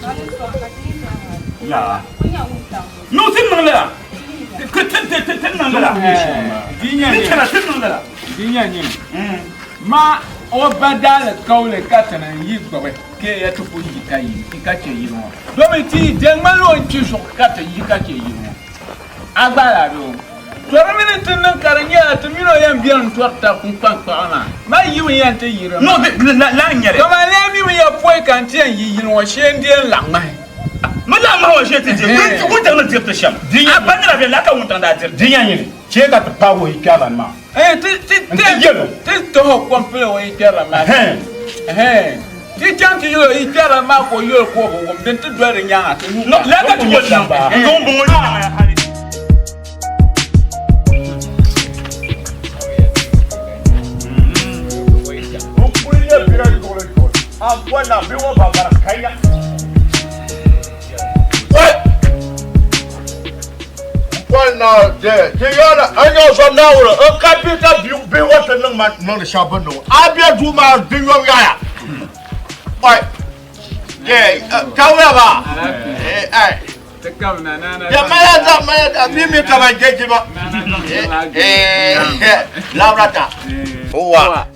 ka ni sɔŋ ka ti yi ti haai ku nya wuntaŋ ŋɔ. No ti niŋ lala ti ti ti ti niŋ lala Di ti chana ti niŋ lala. Di nyɛ nyini Ma o ba daalikauli ka ti ni yi gbubi ka ya ti ku yi ka yi ka chɛ yili ŋɔ, domi ti yi di ŋmanila o ni kpi zuɣu ka ti yi ka chɛ yili ŋɔ. A gba lahi be o tɔri mi ni ti niŋ ka di nyɛla ti mini o yɛn beni n-tɔri tab kpunkpaŋkpaɣu maa, ma yi mi yɛn ti yi di maa. Kaman lee mi mi ya pɔi ka n ti yɛn yi yili ŋɔ shee n-di yɛn laɣim ŋmahi. Ma laɣim ŋmahi ŋɔ shee ti di wuntaŋ ni diri ti shɛm. A ba nira beni la ka wuntaŋ daa diri. Di yɛn nyini, chɛ ka ti paagi o yi kpɛrilana maa. Ti ti tohi kom pili o yi kpɛrila maa ti chaŋ ti yɛl o yi kpɛrila maa ka o yɛl ka o bi wum din ti doli di nyaŋa ti nuu Pɔl na de ti yɔna n yɔ zɔ Naawuni n ka bi ka bi bi wa ti niŋ ma niŋdi shɛba bini ŋɔ a bɛ duu maa di yɔm yaya ɔi de ka wuya ba ai de maya da maya da mi mi kama jeji ba labrata wa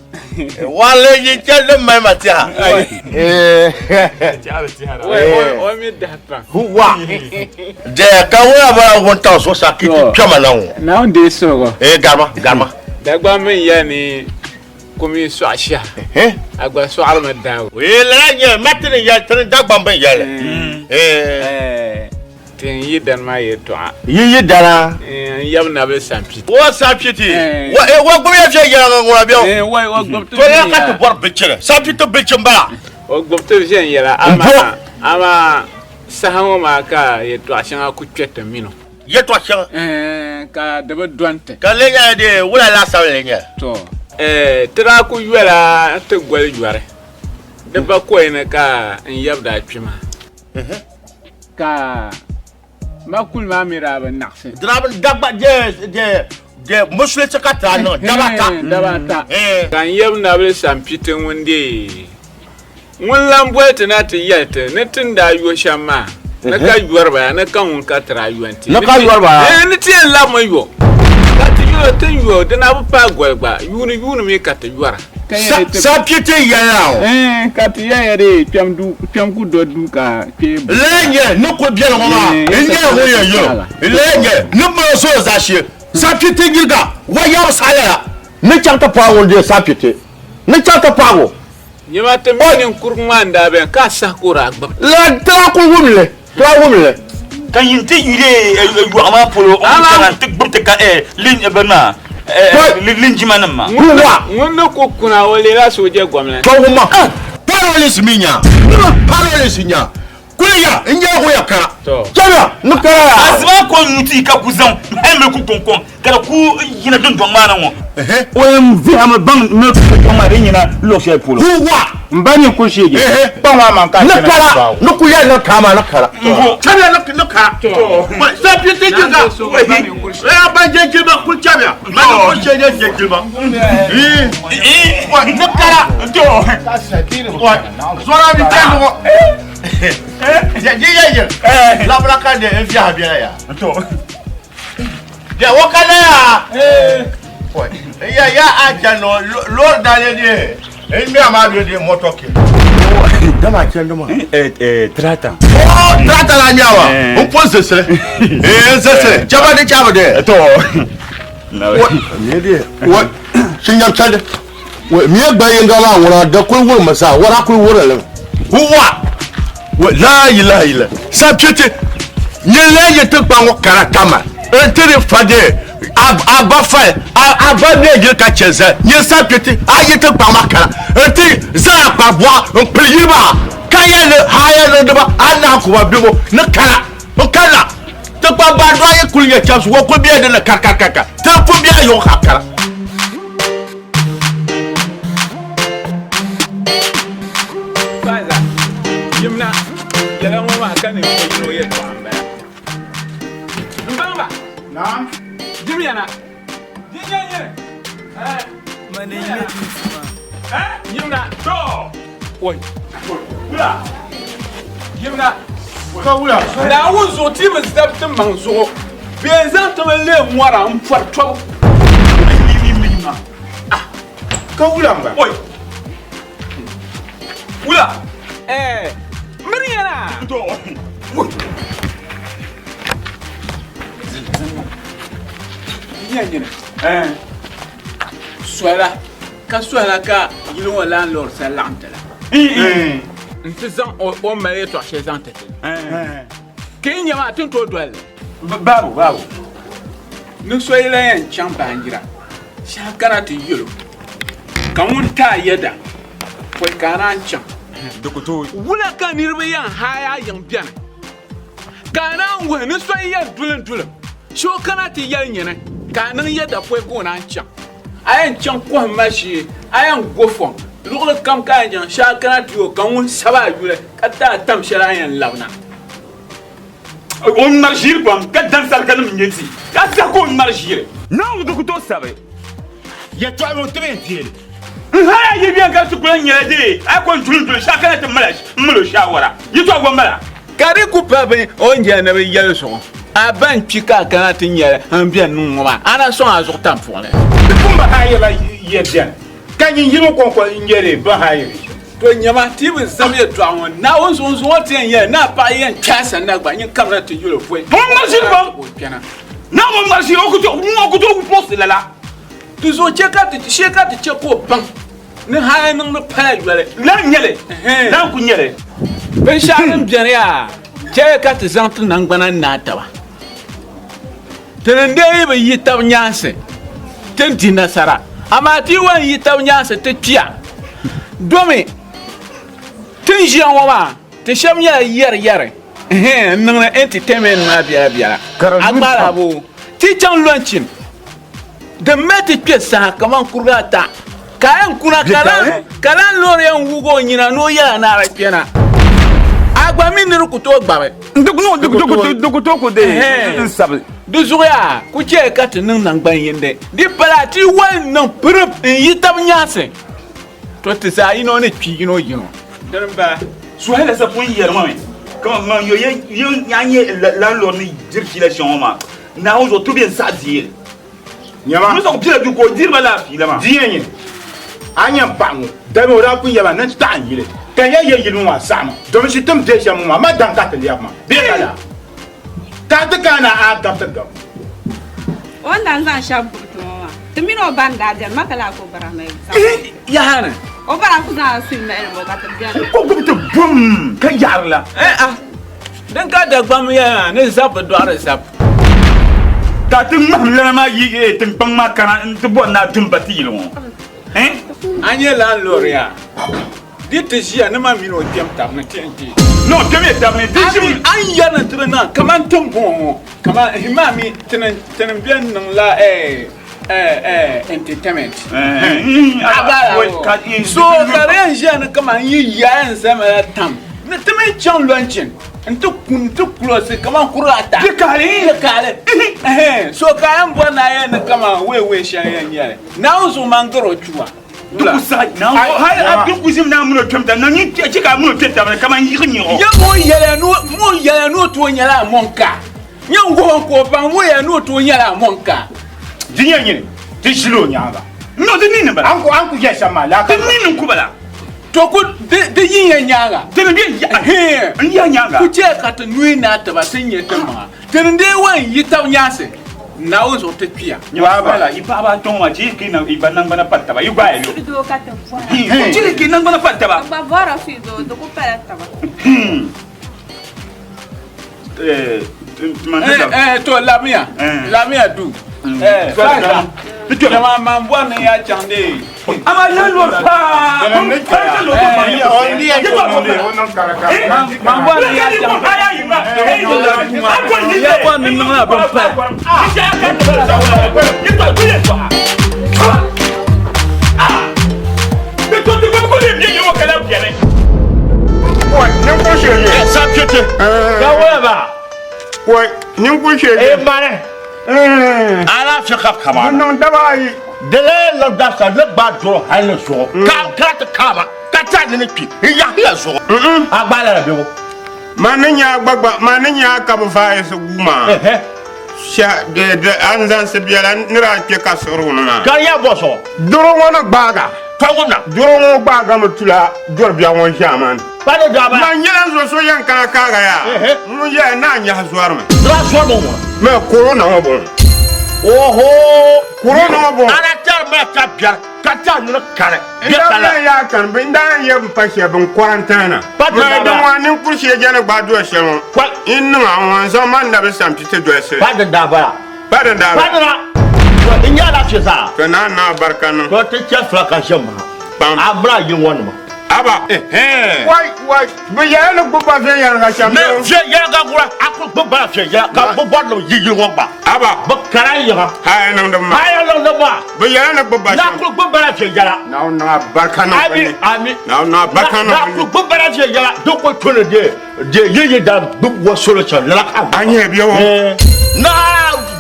Wale yi chɛ din mali ma tiɛha. Wa de ka wuya bala wuntaŋ zuɣusaa ka ti kpɛma na ŋɔ. Naawuni deei suhigu. Ee garima garima. Dagbaŋ mi n-yɛli ni kum yi sɔɣi shɛhi, a gba sɔɣirimi daagu. Ee lala n-nyɛ ma ti ni yɛli ti ni Dagbaŋ bɛ ni yɛli. Ee. Ti Ti n yi dani maa yɛltɔɣa. Yi yi dana. N yab nabili Sampiti. Wa Sampiti. Wa eh wa gbubi ya viɛnyɛliŋga ŋuna bɛ. Wa wa gbubi ti To ya ka ti bɔri bilichini. Sampiti bilichi m-bala. O gbubi ti viɛnyɛla amaa amaa saha ŋɔ maa ka yɛltɔɣa shɛŋa ku kpe ti mini o. Yɛltɔɣa shɛŋa. Ka di bi dɔni ti. Ka di lee nyɛla dee wula laasabu lee nyɛli? To ti daa ku yola ti goli yɔri di bakɔi ni ka n yab daa kpi maa. Ka ma kuli maa mi daa bi naɣisi. Di daa bi dagba de de de musulinsi ka ti daa niŋ daba ata. Daba ata. Ka n yab nabili Sampiti ŋun deei ŋun lan boli ti na ti yɛli ti ni ti ni daa yo shɛm maa ni ka yɔri ba ya ni ka ŋun ka ti daa yo nti. Ni ka yɔri ba ya. Ni ti yɛn labimi yo. Ka ti yo ti ni yo di na bi paai goli gba yuuni yuuni mi ka ti yɔra. Sapiti yɛla o. Ka ti yɛya dee kpɛm du kpɛm ku do duu ka kpee bu. Lala nyɛ ni kuli bɛni ŋɔ maa n nyɛla ŋun yɛn yɛl o. Lala nyɛ ni mali so o zaashee. Sapiti nyiriga wa yabu saha lala. Ni chaŋ ti paai ŋun deei sapiti. Ni chaŋ ti paagi o. Nyama ti mi ninkurugu maa n-daa beni ka a saha ka o daa gbubi. Lala ti daa kuli wum li. Ti daa wum li. Ka yin ti yuli yɔɣu maa polo o ni kana nti gbubi ti ka bini maa linjima nim maa. Ŋun ni ku kuna o leela sooja gomna. Tɔwuma parolis mi nya parolis nya kuli ya n nyɛ ŋun ya kara chɛliya ni kara ya. Azima ko nyu ti ka ku zaŋ hali milku kɔŋkɔŋ ka di ku yina dundɔŋ maa ni ŋɔ. O yɛn vihimi baŋ milku kɔŋkɔŋ maa din yina luɣ shɛli polo. Huwa. M ba nyin kuli sheegi kpaŋ maa man ka Ni chana kara bawo. ni ku yɛli ni kaa maa ni kara. Chɛliya ni ni kara. Sapi ti jiga. Ee ba je jilima kuli chɛliya. Ba ni kuli sheegi je jilima. Ni kara. Zɔra mi chɛli ŋɔ. Ji yɛ yɛ. Labila ka de n viɛhi bɛla ya. Ya wo kana ya. Ya ya a chano lor dale de. En mi ama bi de moto ke. Dama chendo ma. Eh eh trata. Oh trata la nyawa. Un pon sesere. Eh sesere. Chaba de chaba de. To. Mi de. Wo shinyam chade. Wo mi gba yinga ma wona da kul wur masa wara kul wura le. Huwa. Wo la ilaha illa. Sa piete. Nyɛ ye ti kpa ŋɔ kara tama n ti di fa de a ba fa a ba mi yiri ka chɛ zali nyɛ sa piɛti a yi ti kpa maa kara n ti zaa kpa bɔɣa n pili yiri maa ka yɛ ni haya niŋdiba a nahi kuba bibo ni kara n kana ti kpa ba dɔɣi yi kuli nyɛ chɛbisi wo kuli bɛla dinni karikarikari ti pun bɛla yuɣu ka kara. Faza, yimna yɛla ŋɔ maa ka ninvuɣ yino yɛltɔɣa m-bala. M baŋ ba. Naam. Dimiya na. Di nyɛ nyini. Dimiya na. Yimna. To. Oi. Wula. Yimna. Ka wula. Naawuni zuɣu ti bi zabi ti maŋ zuɣu. Bee n-zaŋ ti mi leei mɔra m-pɔri tɔbu. Ka wula m-bala. Oi. Wula. Eh. Miri yana. To. Nya nyini. Eh. Sola. Ka sola ka yili ŋɔ landlord sa laɣim ti la. N ti zaŋ o mali yɛltɔɣa shɛli zaŋ ti ti. Ka yi nya maa ti ni tooi doli li. Babu babu. Ni so yi lan yɛn chaŋ baanjira shɛli kana ti yɛl o ka ŋun ti a yɛda pɔi ka a naan chaŋ. Di ku tooi. Wula ka niriba yɛn haai a yiŋ beni ka a naan wuhi ni so yi yɛn dulim dulim shee o kana ti yɛli nyini ka a niŋ yɛda pɔi ka o naan chaŋ? A yɛn chaŋ kɔhimma shee, a yɛn go fɔŋ luɣili kam ka a yɛn chaŋ shee a kana ti yɛl o ka ŋun sabi a yuli ka ti a tam shɛli a yɛn labina. O ŋmari ʒiiri pam ka dansarika nim n-nyɛ ti, ka saha ka o ŋmari ʒiiri. Naawuni di ku tooi sabi yɛtɔɣa ŋɔ ti bee n-deei li. N hali a yi beni ka ti ku lan nyɛla dee a ko n-duli n-duli shɛɣu kana ti mal o shaawara yɛtɔɣa gba m-bala. Ka di ku pa bini o ni jɛli ni bɛ yɛli zuɣu, a ba n-kpi ka a kana ti nyɛli n beni niŋ ŋɔ maa, a na sɔŋ a zuɣu tampuɣili. Di pun bi haayila ya beni, ka nyin yino kɔŋko n-nyɛ di bi haayiri shɛm. To nyama, ti bi zabi yɛtɔɣa ŋɔ Naawuni zuɣu n-zuŋɔ ti yɛn yɛli ni a paɣa yɛn kpi a sanna gba, nyin kamina ti yɛl o pɔi. Ŋun ŋmari ʒiri pam. O kpɛna. Naawuni ŋmari ʒiri, o ku tooi, ŋun ku tooi puɣisi lala. Di zuɣu chɛ ka ti, shee ka ti chɛ ka o baŋ ni hali niŋdi pala yoli. Lan nyɛ li, lan ku nyɛ li. Binshɛɣu din beni yaa. Chɛli ka ti zaŋ ti naŋgbana n-naai taba. Ti ni dee yi bi yi tab nyaansi, ti ni di nasara, amaa ti yi wan yi tab nyaansi, ti kpiya. Domi ti ni ʒiya ŋɔ maa, ti shɛb nyɛla yɛriyɛri n-niŋdi entertainment maa biɛlabiɛla. A gbaala boo? Ti chaŋ lɔnchin. Din mali ti kpe saha kaman kuriga ata, ka a yɛn kuna ka lan loori yɛn wuug o nyina ni o yɛla ni a di kpɛna. A gba mi ni di ku tooi gbabi. Di ku tooi ku deei n-sabi. Di zuɣu yaa ku chɛ ka ti niŋ naŋgban yindi. Di pala ti wali niŋ pirip n-yi tab nyaansi, to ti zaa yino ni kpi yino yino. Dini m-bala. Suhayla sa pun yɛri ma mi, kaman man yo ya nyɛ landlord ni diri fiila shɛŋa ŋɔ maa. Naawuni zuɣu ti bɛ n-saɣi deei. Nyama. Ni zuɣu bela duu ka o diri ba laa fiila maa. Di yɛn nyɛ a nya m paɣa ŋɔ dama o daa pun yɛli ma ni n taɣi n yili ka n yɛn yɛ yili ŋɔ maa saɣi ma domi shi ti ni be shɛm ŋɔ maa ma daŋ ka ti lɛbi ma bee ka laa ka a ti kana a gabi ti gabi. O ni daa zaŋ shɛba gbubi ti ŋɔ maa, ti mini o ba n-daa beni, ma ka laa ka o bara mali zaŋ. Yaha ni. O bara ku zaŋ a suhi mahili ŋɔ ka ti beni. Ka o gbubi ti bum ka yaɣiri la. Eh ah. Din ka Dagbamb yɛli maa ni zab bi dɔɣiri zab. Ka ti ŋmahim lana maa yi tiŋkpaŋ maa kana nti bɔri ni a dum ba ti yili ŋɔ. A nyɛ landlord yaa? Di ti ʒiya ni man mini o kpɛm tab ni ti n-ti. No, kpɛm ya tab ni, di ʒimi. A ni yɛri ni ti di niŋ kaman tiŋgbɔŋ ŋɔ, kaman maa mi tini bɛn niŋ la entertainment. So ka di yɛn ʒiya ni kaman yi ya yɛn zami la tam ni ti mi chaŋ lɔnchin n-ti ku n-ti kulɔsi kaman kuri ata. Di kaali. Di kaali. So ka a yɛn bɔri ni a yɛn ni kaman weewee shɛli yɛn nyɛli. Naawuni zuɣu man gari o chuwa. Di ku saɣi Naawuni hali a di ku ʒim ni a mini o kpɛm tab na nyin chɛ ka a mini o kpɛ tab ni kaman yiɣi nyiɣu. Yɛ ŋɔ yɛliya ni o tooi nyɛla a mɔŋka. Nyɛ n-guhi o ka o baŋ ŋɔ ya ni o tooi nyɛla a mɔŋka. Di nyɛ nyini, ti ʒili o nyaaŋa. No, di nini m-bala. A ni ku yɛli shɛm maa, laa ka Di nini n-ku bala. To ku di yi ya nyaaŋa. Di ni bɛ ya, n ya nyaaŋa. Ku chɛ ka ti nui naai tiba ti nya ti maŋa. Ti ni dee wan yi tab nyaansi, Naawuni zuɣu ti kpiya. Nyɛ yi paɣaba atɔŋ maa, chɛ ka yi gba naŋgbana pa taba, yi gbaaya yo. Suhudoo ka ti bɔra. Chɛ ka yi naŋgbana pa taba. Ti gba bɔrila suhudoo, di ku pala taba. To lamiya lamiya du jama man bɔri ni ya chaŋ de ama landlord paa man bɔri ni ya chaŋ ya bɔri ni niŋla bin pali. Niŋ daba ayi dala niŋ dabisa ni gba doro hali ni zuɣu ka ka ti kaama ka ti a nini kpi n yahiya zuɣu a gba lala bebo ma ni nya gba gba ma ni nya ka bi vaai si guu maa a ni zaŋ si biɛla ni daa kpɛ ka siɣiri ŋuni maa ka ya bɔ zuɣu doro ŋɔ ni gbaaga tɔgumna doro ŋɔ gbaaga mi tula dori bia ŋɔ ʒiɛma maa ni Kpani daa Man nyɛla n zo so yɛn kana kaaga yaa ŋun yɛya ni a nyahi zɔrimi. Dira zɔrimi ŋɔ. Mɛ korona ŋɔ bɔŋɔ. Oho! Korona ŋɔ bɔŋɔ. Ana tɛri mali ka biɛri ka tɛri nini kani. N daa yɛn yaa kani bi n daa yɛn yɛ bi pa shɛli bin quarantine. Pa di Mɛ daa din bala. ŋɔ ninkuri shee jɛni gbaai doli shɛli ŋɔ. N niŋ a ŋɔ n zaŋ man nabi sani ti dolisi. Pa di daa bala. Pa di daa Pa bala. di na. To n nyɛ alaafee zaa. To naa naa barika niŋ. To ti chɛ fila ka ʒe maha. Kpam. A miri a yili ŋɔ nima. Aba. Wai wai bɛ yɛla ni gbubi ba viɛnyɛliŋga shɛm. Ni viɛnyɛliŋga ŋuna a kuli gbubi ba la viɛnyɛla ka bɛ bɔri ni bɛ yi yili ŋɔ gba. Aba. Bɛ kara yiŋa. Haya niŋdi ma. Haya niŋdi ma. Bɛ yɛla ni gbubi ba shɛm. Na kuli gbubi ba la viɛnyɛla. Naawuni niŋ a barika niŋ Ami bɛ ni. ami. Naawuni niŋ a barika niŋ Na bɛ ni. kuli gbubi ba la viɛnyɛla di kuli tu ni de de yi yi daa gbubi wa solo chaŋ lala ka. A nyɛ bia ŋɔ. Na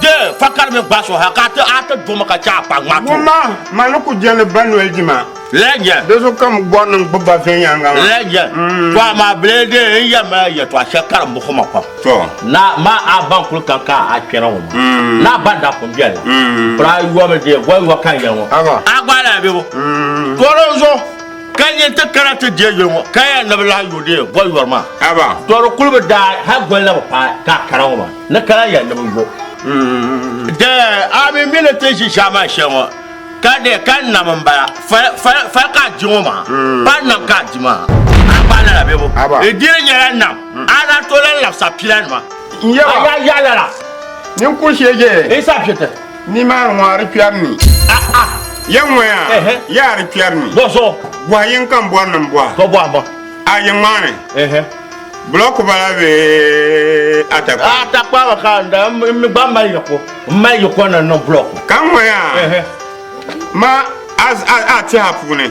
de fakari mi gba so ha ka a ti a ti dumi ka chɛ a kpa ŋma to. Ŋɔ maa ma ni ku jɛndi ba noli dima. Lala nyɛ. Di zuɣu ka m bɔri ni n gbubi ba viɛnyɛliŋga maa. Lala nyɛ. To amaa bɛ lee n yɛn mali yɛtɔɣa shɛli ka di muɣisi ma pam. To. Na ma a baŋ kuli kan ka a kpɛna ŋɔ maa. Na ba daa pun bɛni la. Bira yɔmi dee goli yɔ ka n yɛli ŋɔ. Aba. A gba lahi bɛ bo. To di zuɣu ka nyin ti kana ti deei yuli ŋɔ ka yɛli ni bɛ lahi yo dee goli yɔri maa. Aba. To di kuli bi daai hali goli la bi paai ka a kana ŋɔ maa ni kana yɛli ni bɛ yo. Dee a mi mi ni ti ʒi ʒiɛmani shɛli ŋɔ. Ka de ka nam n bala fali ka a di ŋɔ maa pa nam ka a di maa a gba lala bebo i diri nyɛla nam. A na to lan labisa pila nima. N yɛba. A yaa yaɣa lala. Ninkuri shee je. N sa piti. Ni maa ŋɔ a di kpɛri ni. Ya ŋɔ yaa, yaa a di kpɛri ni. Bɔzuɣu. Bɔhi yini ka n bɔri ni n bɔhi. Tɔ bɔhi ma. A yi ŋmaani. Bulɔku bala bee Atakpa? Atakpa ka n da n mi gba mali yiko. N mali yiko ni niŋ bulɔku. Ka ŋɔ yaa, ma a tɛha puuni.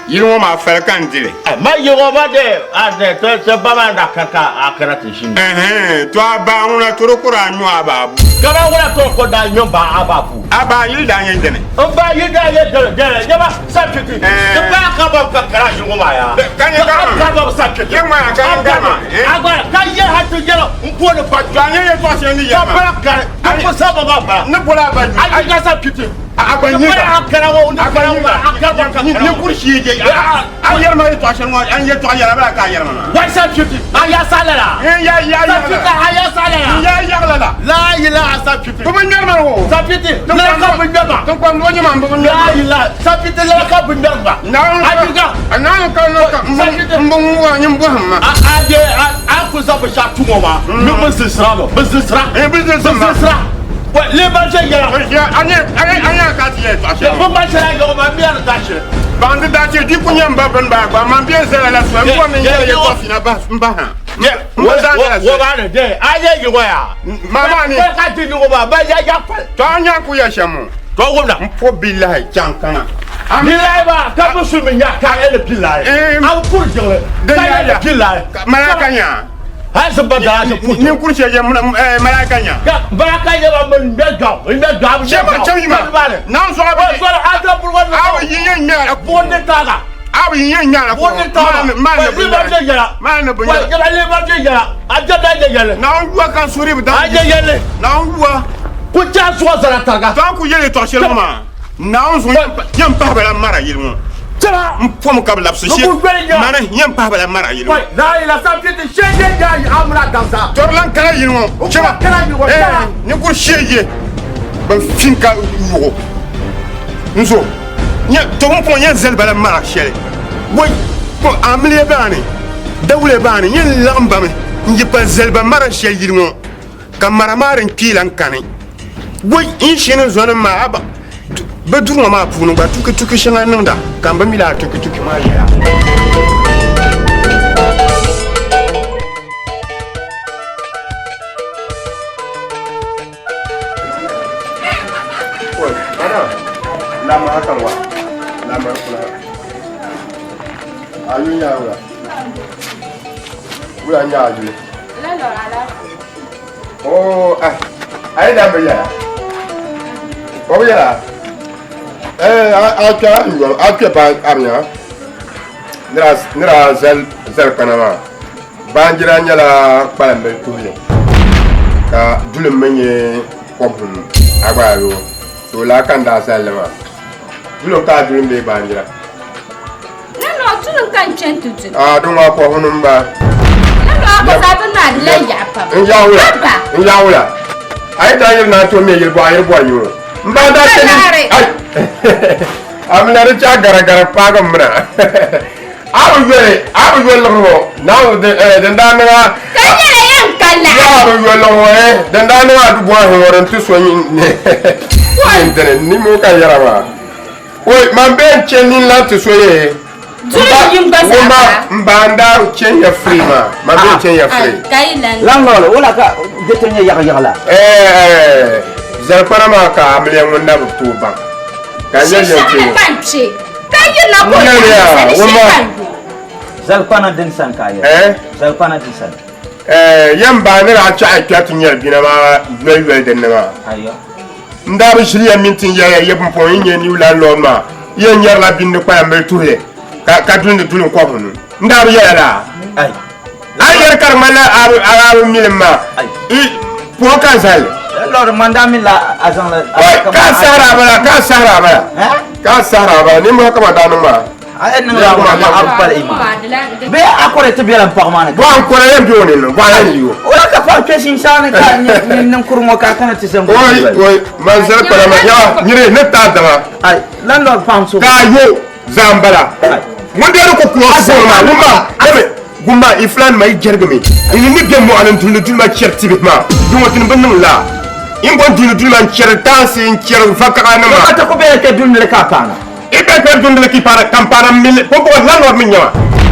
Yili ŋɔ maa fali ka n di li. Ma yi ŋɔ ba de a de to to ba maa da ka ka a kana ti ʒini. Ɛhɛn to a baa ŋuna toro kuri a nyo a baa bu. Kama ŋuna toro ko daa nyo ba a baa bu. A baa yili daa nyɛ dini. N baa yili daa nyɛ dini dini nyɛba sa kpiti. Ti baa ka ba ka kara yili ŋɔ maa yaa. Ka nyɛ karima. Ka ba sa kpiti. Yɛ ŋmaa ka nyɛ karima. A gba ka yɛ ha ti yɛlɛ n booni ba. To a nyɛ yɛltɔɣa shɛli ni yɛli maa. Ka bala kari. Ka ko sa ba maa bala. Ne bɔla a ba yuli. A yi ka sa kpiti. A gba nyɛ ka ni kuri shee je a yɛri ma yɛltɔɣa shɛli ŋɔ an yɛltɔɣa yɛla bala ka a yɛri ma maa. Wai sa kpiti a ya sa lala. N ya ya Sa kpiti a ya sa lala. N ya yaɣala la. La ilaha sa kpiti. Bi bi ŋmɛri ma o. Sa kpiti la ka bi ŋmɛri ma. Tinkpam o nyɛ ma bi bi ŋmɛri ma. La ilaha sa kpiti la ka bi ŋmɛri ma. Naawuni ka naawuni ka n ka n bi ŋuwa n bɔhim ma. A a ye a a ku za bi shɛɣu tu ŋɔ maa ni bi zisira mi bi zisira. Bi zisira. Leban shɛ yɛla. A nyɛ a nyɛ ka ti yɛ tɔɣa shɛli. Bi ma shɛli a yɔgɔ maa mi a ni daa shɛli. Baŋdi daa chɛ di ku nyɛ n ba bini baa gba man bɛ zala la soli n bɔri ni n yɛli yɛltɔɣa fina n bahi ha. Wo maa ni de a yɛ yiŋɔ yaa. Ma maa ni. Ka ti yiŋɔ maa ba ya ya pali. To a nya ku ya shɛm o. To wumna. N po bilahi chaŋ kaŋa. Bilahi maa ka bi su mi nya ka yɛ ni bilahi. A bi puri jiŋli ka yɛ ni bilahi. Malaka nya. Hali si ba daa ti puri. Ninkuri shɛ yɛ malaka nya. Malaka yɛ ba min bɛ jɔ n bɛ jɔ a bi Shɛ ma chaŋ yi ma. Naan zuɣu a bi. Sɔli a da buri A bi yi yɛn ŋmɛra. Buɣum ni taaga. A bi yi yɛn ŋmɛra. Buɣum ni taaga. Maa ni Wa liba jɛ yɛla. Maa ni bi Wa yɛla liba jɛ yɛla. A jɛ da jɛ yɛli. Naan yuwa ka suri bi da. A jɛ yɛli. Naan yuwa. Ku chɛ zuɣu zara tariga. To an ku yɛli tɔɣa shɛli ŋɔ maa. Naawuni zuɣu yɛn pahi ba la mara yili ŋɔ. Tira. N pom ka bi labisi Ni ku yoli nya. Mani yɛn pahi ba la mara yili ŋɔ. Wai la ilaha sa ti shɛ yɛ yaa yi amuna dansa. Tɔri lan kana yili ŋɔ. Chɛba. Kana yili ŋɔ. Chɛba. Ni ku shɛ ye ban fin ka yuɣu. N zo. Nyɛ to n pɔŋ yɛn zali ba la mara shɛli. Wai ko amiliya baani dawulɛ baani yɛn laɣim ba mi n yi pa zali ba mara shɛli yili ŋɔ. Ka mara maa din kpee lan kani. Woi, n shi ni zɔnim maa, a ba bɛ duri ŋɔ maa puuni gba tukituki shɛŋa niŋda, ka m bi mi lala tukituki maa yɛla. Woi, madam, lamma hakan wa, lamma kula. A yuli nyaa wula? Wula n-nyɛ a yuli? Oh, ah, a yi daa bi yɛla. O bi yɛla. Eh, a kpɛ a yɔm, a kpɛ ba abiya. Nira nira zal zal kpana maa. Baanjira nyɛla kpalambil tuhili ka dulim mi nyɛ kɔbihunu a gba yo. To laa ka n daa zalli maa. Dulim ka a dulim bee baanjira? Nana o tulim ka n kpɛ n ti duli. A din ŋɔ kɔhunu m ba. Nana o gba zaa din maa di lahi yaɣi pam. N yaɣi wula. Abba. N yaɣi wula. A yi daa yiri naan tooi me yili bɔɣa yiri bɔri nyuŋ. M ba daa chɛ ni. Ai. A mi na di chaɣ gara gara paagi m mina. A bi yoli a bi yoli liɣiri ŋɔ Naawuni din eh din daa niŋ a. Ka nyɛla yɛn ka laɣiri. Yaa a bi yoli liɣiri ŋɔ eh din daa niŋ a du bɔhi ŋɔ din ti so nyin dini nimo ka n yɛra maa. Oi, man bee n chɛ nini lan ti so ye. N ba n daa chɛ ya free maa. Man bee n chɛ ya free. Landlord, wala ka ghetto nyɛ yaɣa yaɣa la? Eh, zalikpana maa ka amiliya ŋun na bi tooi baŋ. Ka n yɛli yɛn kpe. Zalikpana din sani ka a yɛli. Eh? Zalikpana din sani. Eh, yɛn baa ni daa chaɣi kpɛri ti nyɛri bina maa yoli yoli din ni maa. Ayo. N daa bi ʒili ya mini tin yɛliya ya pumpɔŋɔ yi nyɛ new landlord maa, yi yɛn nyɛrila bindi kpaya mili tuhili ka ka duli ni duli n-kɔbi nu. N daa bi yɛla laa. A yi yɛli ka di ŋmanila a bi milim maa, i pɔi ka n zali. Landlord man daa mi la a zaŋla. Oi, ka a sahira a bala, ka a sahira a bala, ka a sahira a bala, ninvuɣu kama daa niŋ maa. A yɛn niŋla ŋuna ma a bi pali ima. Bee a kɔre ti bela n paɣa maa ni. Bɔɣa n kɔre yɛn bɛ o ni bɔɣa yɛn yi o. O la ka paɣa kpɛ shinshaɣu ni ka nyini ninkuri ŋɔ ka a kana ti zaŋ. Oi oi man zali kpala ma yawa nyini ni taa dama. Ai landlord paɣa n so. Ka a yo zaa n bala. Ŋun deeri ku kuɣa foon maa ŋun maa dami Gumba i fulaanima yi jɛrigimi n ni be mɔɣu ni n-dulini duli ma chɛri tibihi maa, di ŋɔ dini bi niŋ laa. N bo n-dulini duli ma n-chɛri taansi n-chɛri vakaɣanima. Ka ti ku bela kpe dundili ka a paana. I be kpe dundili ka i paana, ka m paana m mi pumpɔŋɔ landlord mi n-nyɛ ma.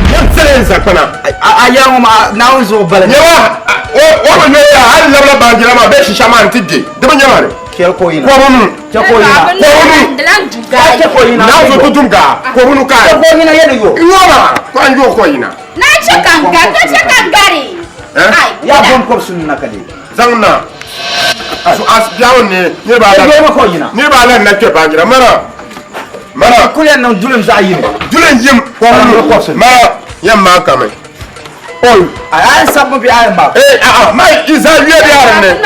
Yɛn zali n zakpana. A yɛra ŋɔ maa Naawuni zuɣu bala. Nyɛ ma, o bi yoli ya hali labila baanjira maa bee shisha maa nti di, di bi nyɛ ma ni. Chɛli ka o yina. Kɔbunu. Chɛ ka o yina. Kɔbunu. Chɛ ka o yina. Naawuni zuɣu ti dum gaa. Kɔbunu ka. Chɛ ka o yina yɛli yo. Yo maa, ka n yo ka o yina. Na chɛ ka n gari, ka chɛ ka n gari. Ai, Ya bom kɔbisinu na ka di. Zaŋ na. So as biɛɣu ni niriba ala. Chɛ ka o yina. Niriba ala n na kpɛ baanjira mana. Mana. Kuli yɛn niŋ dulim zaɣ yini. Dulim yim. Kɔbunu. Mana yɛn maa kami. Oi. A yɛn sabimi bɛ a yɛn maa. Ee a a ma i zaa yuya bɛ a dinni.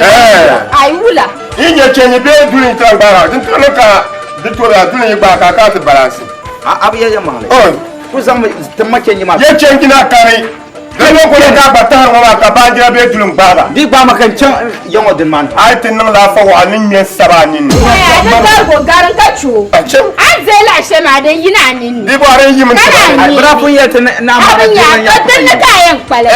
Ɛɛ. Ai wula. I nyɛ chɛ ni bee dulim tira gbaara din tiri ni ka di tori a dulim yi gbaai ka a kana ti balansi. A bi yɛ yɛlimaŋli. Oi. Ku zaŋmi ti ma chɛnji maa. Yɛ chɛnji na kari. Di ni kuli ka gba tahiri ŋɔ maa ka baanjira bee duli n-gbaai ba. Di gbaai ma ka n chaŋ ya ŋɔ dini maa ni. A yi ti niŋ laafa waɣa ni ŋme saba a nini. A ni garigu garim ka chɛ o. A ni deei laɣ shɛli maa din yina a nini ni. Di bɔri n yim n ti ba. Bɛ daa pun yɛli ti ni a A bi nya ka din ni ka a yɛn kpalim. A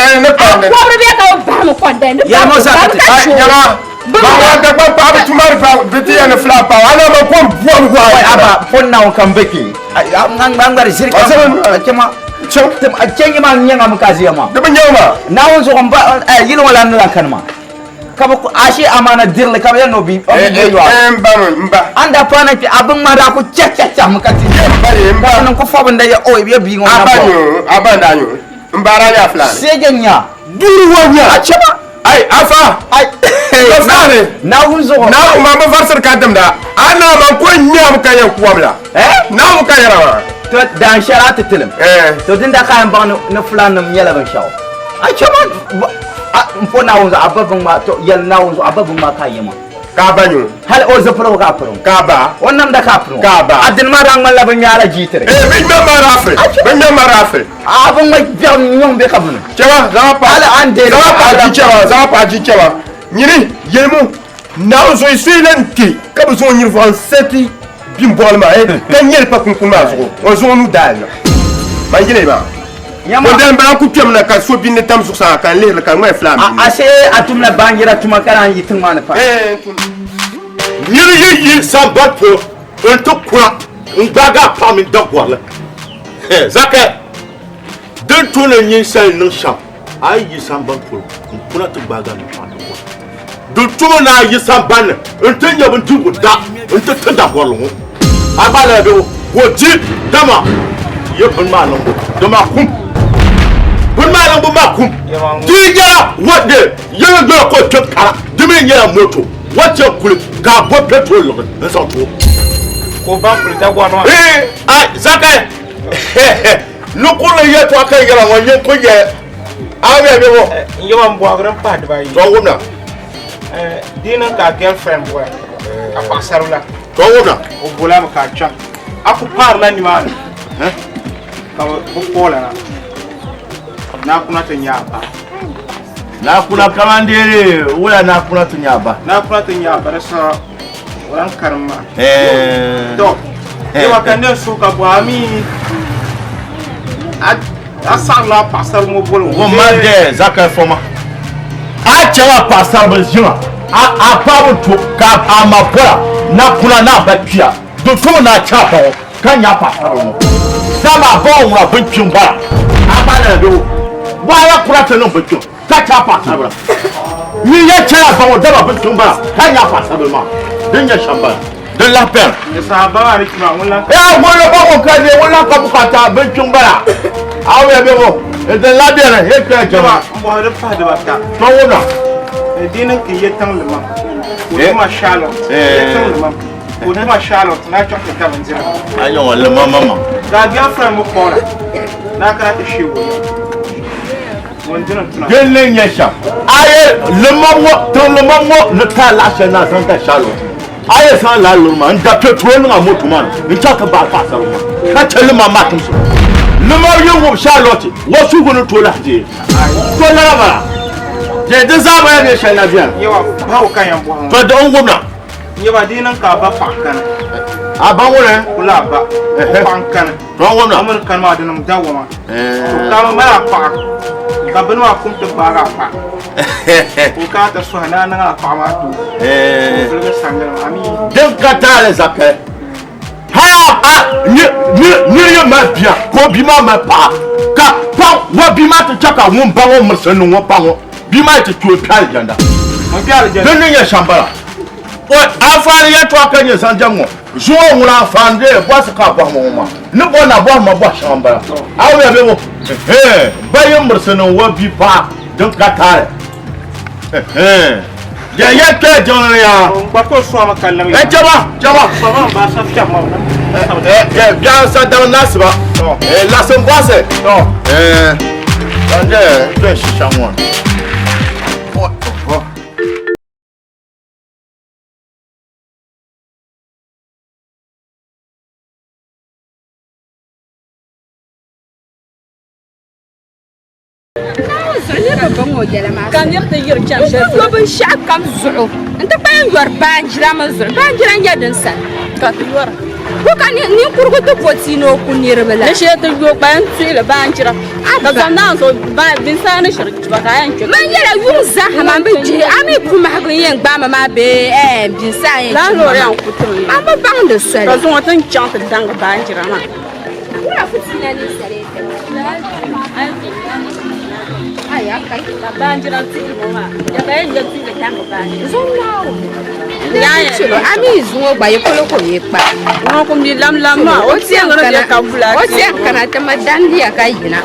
kɔbiri bɛ ka bɛ bahimi kɔndali ni Yɛlima zaa ka ti. ka chɛ o. Yɛlima. Ba Dagbaŋ paɣaba tuma di pa bɛ ti yɛn ni fulaa paɣa a na ma kom bɔbi gɔhi. Wai aba pon naawuni ka m be kpe. A ŋmari ziri kam. Chɛma chɛnji maa n-nyɛ ŋa mi ka a ʒiya maa. Di bi nyɛ maa. Naawuni zuɣu m ba yili ŋɔ lan ni lan kani maa. Ka bɛ ashe amaana dirili ka bɛ yɛli ni o bi o bi bɛ yɔɣu. N ba mi n ba. A ni daa paai na kpe a bin ŋmahi daa ku chɛhi chɛhi chɛhi mi ka ti. N ba ye n ba. Ka niŋ ku fɔbi n da yɛ o yɛ bia ŋɔ A ba nyo a ba n daa nyo n ba daa nya fulani. Seeje nya. Duri wa nya. A chɛma. Ai afa. Ai. Ba fulani. Naawuni zuɣu. Naawuni maa bi varisiri ka dimda. A naa man ko nyam ka yɛn kuwam la. Naawuni ka yɛra maa. To daan shɛli a ti tilim. To din daa ka yɛn baŋ ni fulaannima nyɛla binshɛɣu. A chɛma n po Naawuni zuɣu a ba bin maa to yɛli Naawuni zuɣu a ba bin maa ka a yɛ maa. Ka a ba nyo. Hali o zipiligu ka a piri ŋɔ. Ka a ba. O namda ka a piri ŋɔ. Ka a ba. A dini maa daa ŋmanila bɛ ŋmɛ a la jiitiri. Ee bɛ ŋmɛ ma raafili. Bɛ ŋmɛ ma raafili. A bi ŋmɛ biɛɣu nyɔŋ bɛ ka buni. Chɛma zaŋ a paɣa. Hali a ni deei Zaŋ a paɣa ji chɛma zaŋ a paɣa ji chɛma. Nyini yɛlimu Naawuni zuɣu yi suhi lan kpe ka bɛ zaŋ o nyini n-sɛti bimbɔɣili maa ka nyɛli pa kunkuni maa zuɣu o zaŋ o nuu daali na. Man yɛli maa. O dali m-bala n-ku kpɛm na ka so binni tam zuɣusaa ka n lihiri li ka di ŋmani filaam binni. Ashe a tumla baanjira tuma ka naan yi tiŋ maa ni pa. Niri yi yi sambani polo nti kuna n-gbaagi a paɣa mini dagɔrili, Zakɛ, din tu ni ninsal niŋ shɛm, a yi yi sambani polo n-kuna ti gbaagi a mini paɣa dagɔrili. Di tumi ni a yi sambani ni nti nya bindirigu da nti ti dagɔrili ŋɔ. A gba lala bɛ ka o di, dama yi bini maa niŋbu di maa kum. Bini maa niŋbu maa kum. Di yi nyɛla wɔ de yɛli doli ka o kpe kara, di mi nyɛla moto wɔ chɛ kuli ka a bo petrol liɣi n-zaŋ ti o. Ka o ba pili dagɔrili maa. Ee, a Zakai, nukurili yɛltɔɣa ka n yɛra ŋɔ nyini ku yɛ a bɛ bɛ bɔ. N yɛma n bɔhigiri n pahi dibaayi. To wumna. Di niŋ ka a girlfriend bɔya ka paɣasaribila. To wumna. O bola mi ka a chaŋ. A ku paarila nimaani ka bi koola na. Naakuna ti nya a ba. Naakuna kamandeere wula naakuna ti nya a ba. Naakuna ti nya a ba di saha o lan karim maa. To yɛma ka n den suhu ka bɔhi a mi a saɣirila a paɣasari ŋɔ boli ŋɔ. Ŋun ma dɛ Zakai fɔma. A chɛla paɣasaribili ʒiŋa a paɣaba to ka a ma bɔra nakuna ni a ba kpiya di tumi ni a chɛ a ba ŋɔ ka nya paɣasaribili ŋɔ dama a ba ŋɔ ŋuna bin kpi m-bala a gba lala bɛ waaya kura ti niŋ bin kpiŋ ka chɛ a paɣasaribila nyin yɛn chɛla a ba ŋɔ dama bin kpi m-bala ka nya paɣasaribili maa din nyɛ shɛm bala. Din lahi bɛni. Di saha ba maa ni kpi maa ŋun lahi. Yaa ŋun la ba ŋun ka di ŋun lahi ka bukata bin kpi m-bala. A wuya bɛ bo din lahi bɛni yɛ kpɛla jama. M bɔhi di pahi dibata. To wumna. Di niŋ ka yɛ tiŋ limam ka o tuma Charlotte yɛ tiŋ limam ka o tuma Charlotte na chaŋ ti da bindira. A nyɛ ŋun limam maŋmaŋ. Ka a girlfriend mi kɔɔra ni a kana ti shee o yiŋa. Din ni nyɛ shɛm a yɛ limam ŋɔ tiŋ limam ŋɔ ni ka laɣ shɛli na zaŋ da Charlotte. A yɛn zaŋ lala lɔri maa n-da petrol niŋ a moto maa ni n-chaŋ ti bahi paɣisarili maa ka chɛ limam maa timsi. Limam yi ŋub Charlotte, o suhigu ni tooi lahi deei. To lala bala. Di di zaa bala bɛ shɛli na beni. To di n wumna. Nyɛba di niŋ ka a ba paɣa kana. A ba ŋuni? Kula a ba. O paɣa n-kani. To a wumna? O mini kani maa di niŋ dawama. To ka a mali a paɣa ka bini maa kum ti gbaagi a paɣa. Ka o kana ti sɔhi ni a niŋ a paɣa maa to. Ka o viligi sangali maa. Amii. Din ka taali zakali. Hali a nir yi mali bia ka o bia maa mali paɣa ka paɣ o bia maa ti chɛ ka ŋun ba ŋɔ mirisi niŋ o paɣa ŋɔ bia maa yi ti kpi o kpe alijanda. Din ni nyɛ shɛm bala. O anfaani yɛtɔɣa ka nyɛ zaŋ jɛm ŋɔ zuŋɔ ŋuna anfaani dee bɔhisi ka a bɔhi ma ŋɔ maa ni bɔri ni a bɔhi ma bɔhi shɛŋa m-bala. A wuya bɛ bo ɛhɛn ba yi mirisi niŋ o bia paɣa din ka taali ɛhɛn Jɛ ya kpɛ jiŋli ni yaa. Ɛ chɛba chɛba. Ɛ ɛ biɛɣu sa daŋ nasiba. Ɛ lasim bɔhisi. Ɛ ban dɛ kpɛ shisha ŋɔ. Ka niri ti yiri chani shɛli polo. Yo binshɛɣu kam zuɣu nti kpalim yɔri baanjira mi zuɣu. Baanjira n-nyɛ din sani ka ti yɔra. Ko ka ninkurigu ti bo tia ni o ku niriba la. Di shee ti yo kpalim tuhili baanjira ka zaŋ naanzuhi binsaa ni shiri chiba ka a yɛn kpe. Man nyɛla yuŋ zaaha man bi jihi a mi pumahigu n-yɛn gbaai ma maa bee ɛɛn binsaa n-yɛn chibi ma maa. A bi baŋdi soli. Ka zuŋɔ ti ni chaŋ ti daŋgi baanjira maa. Ami zuŋɔ gba yi polo ka o yi kpa. O tiɛŋ kana ti ma dandiya ka yina.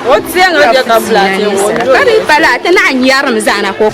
Ka di pa laa ti naɣ nyarimi zaana ka o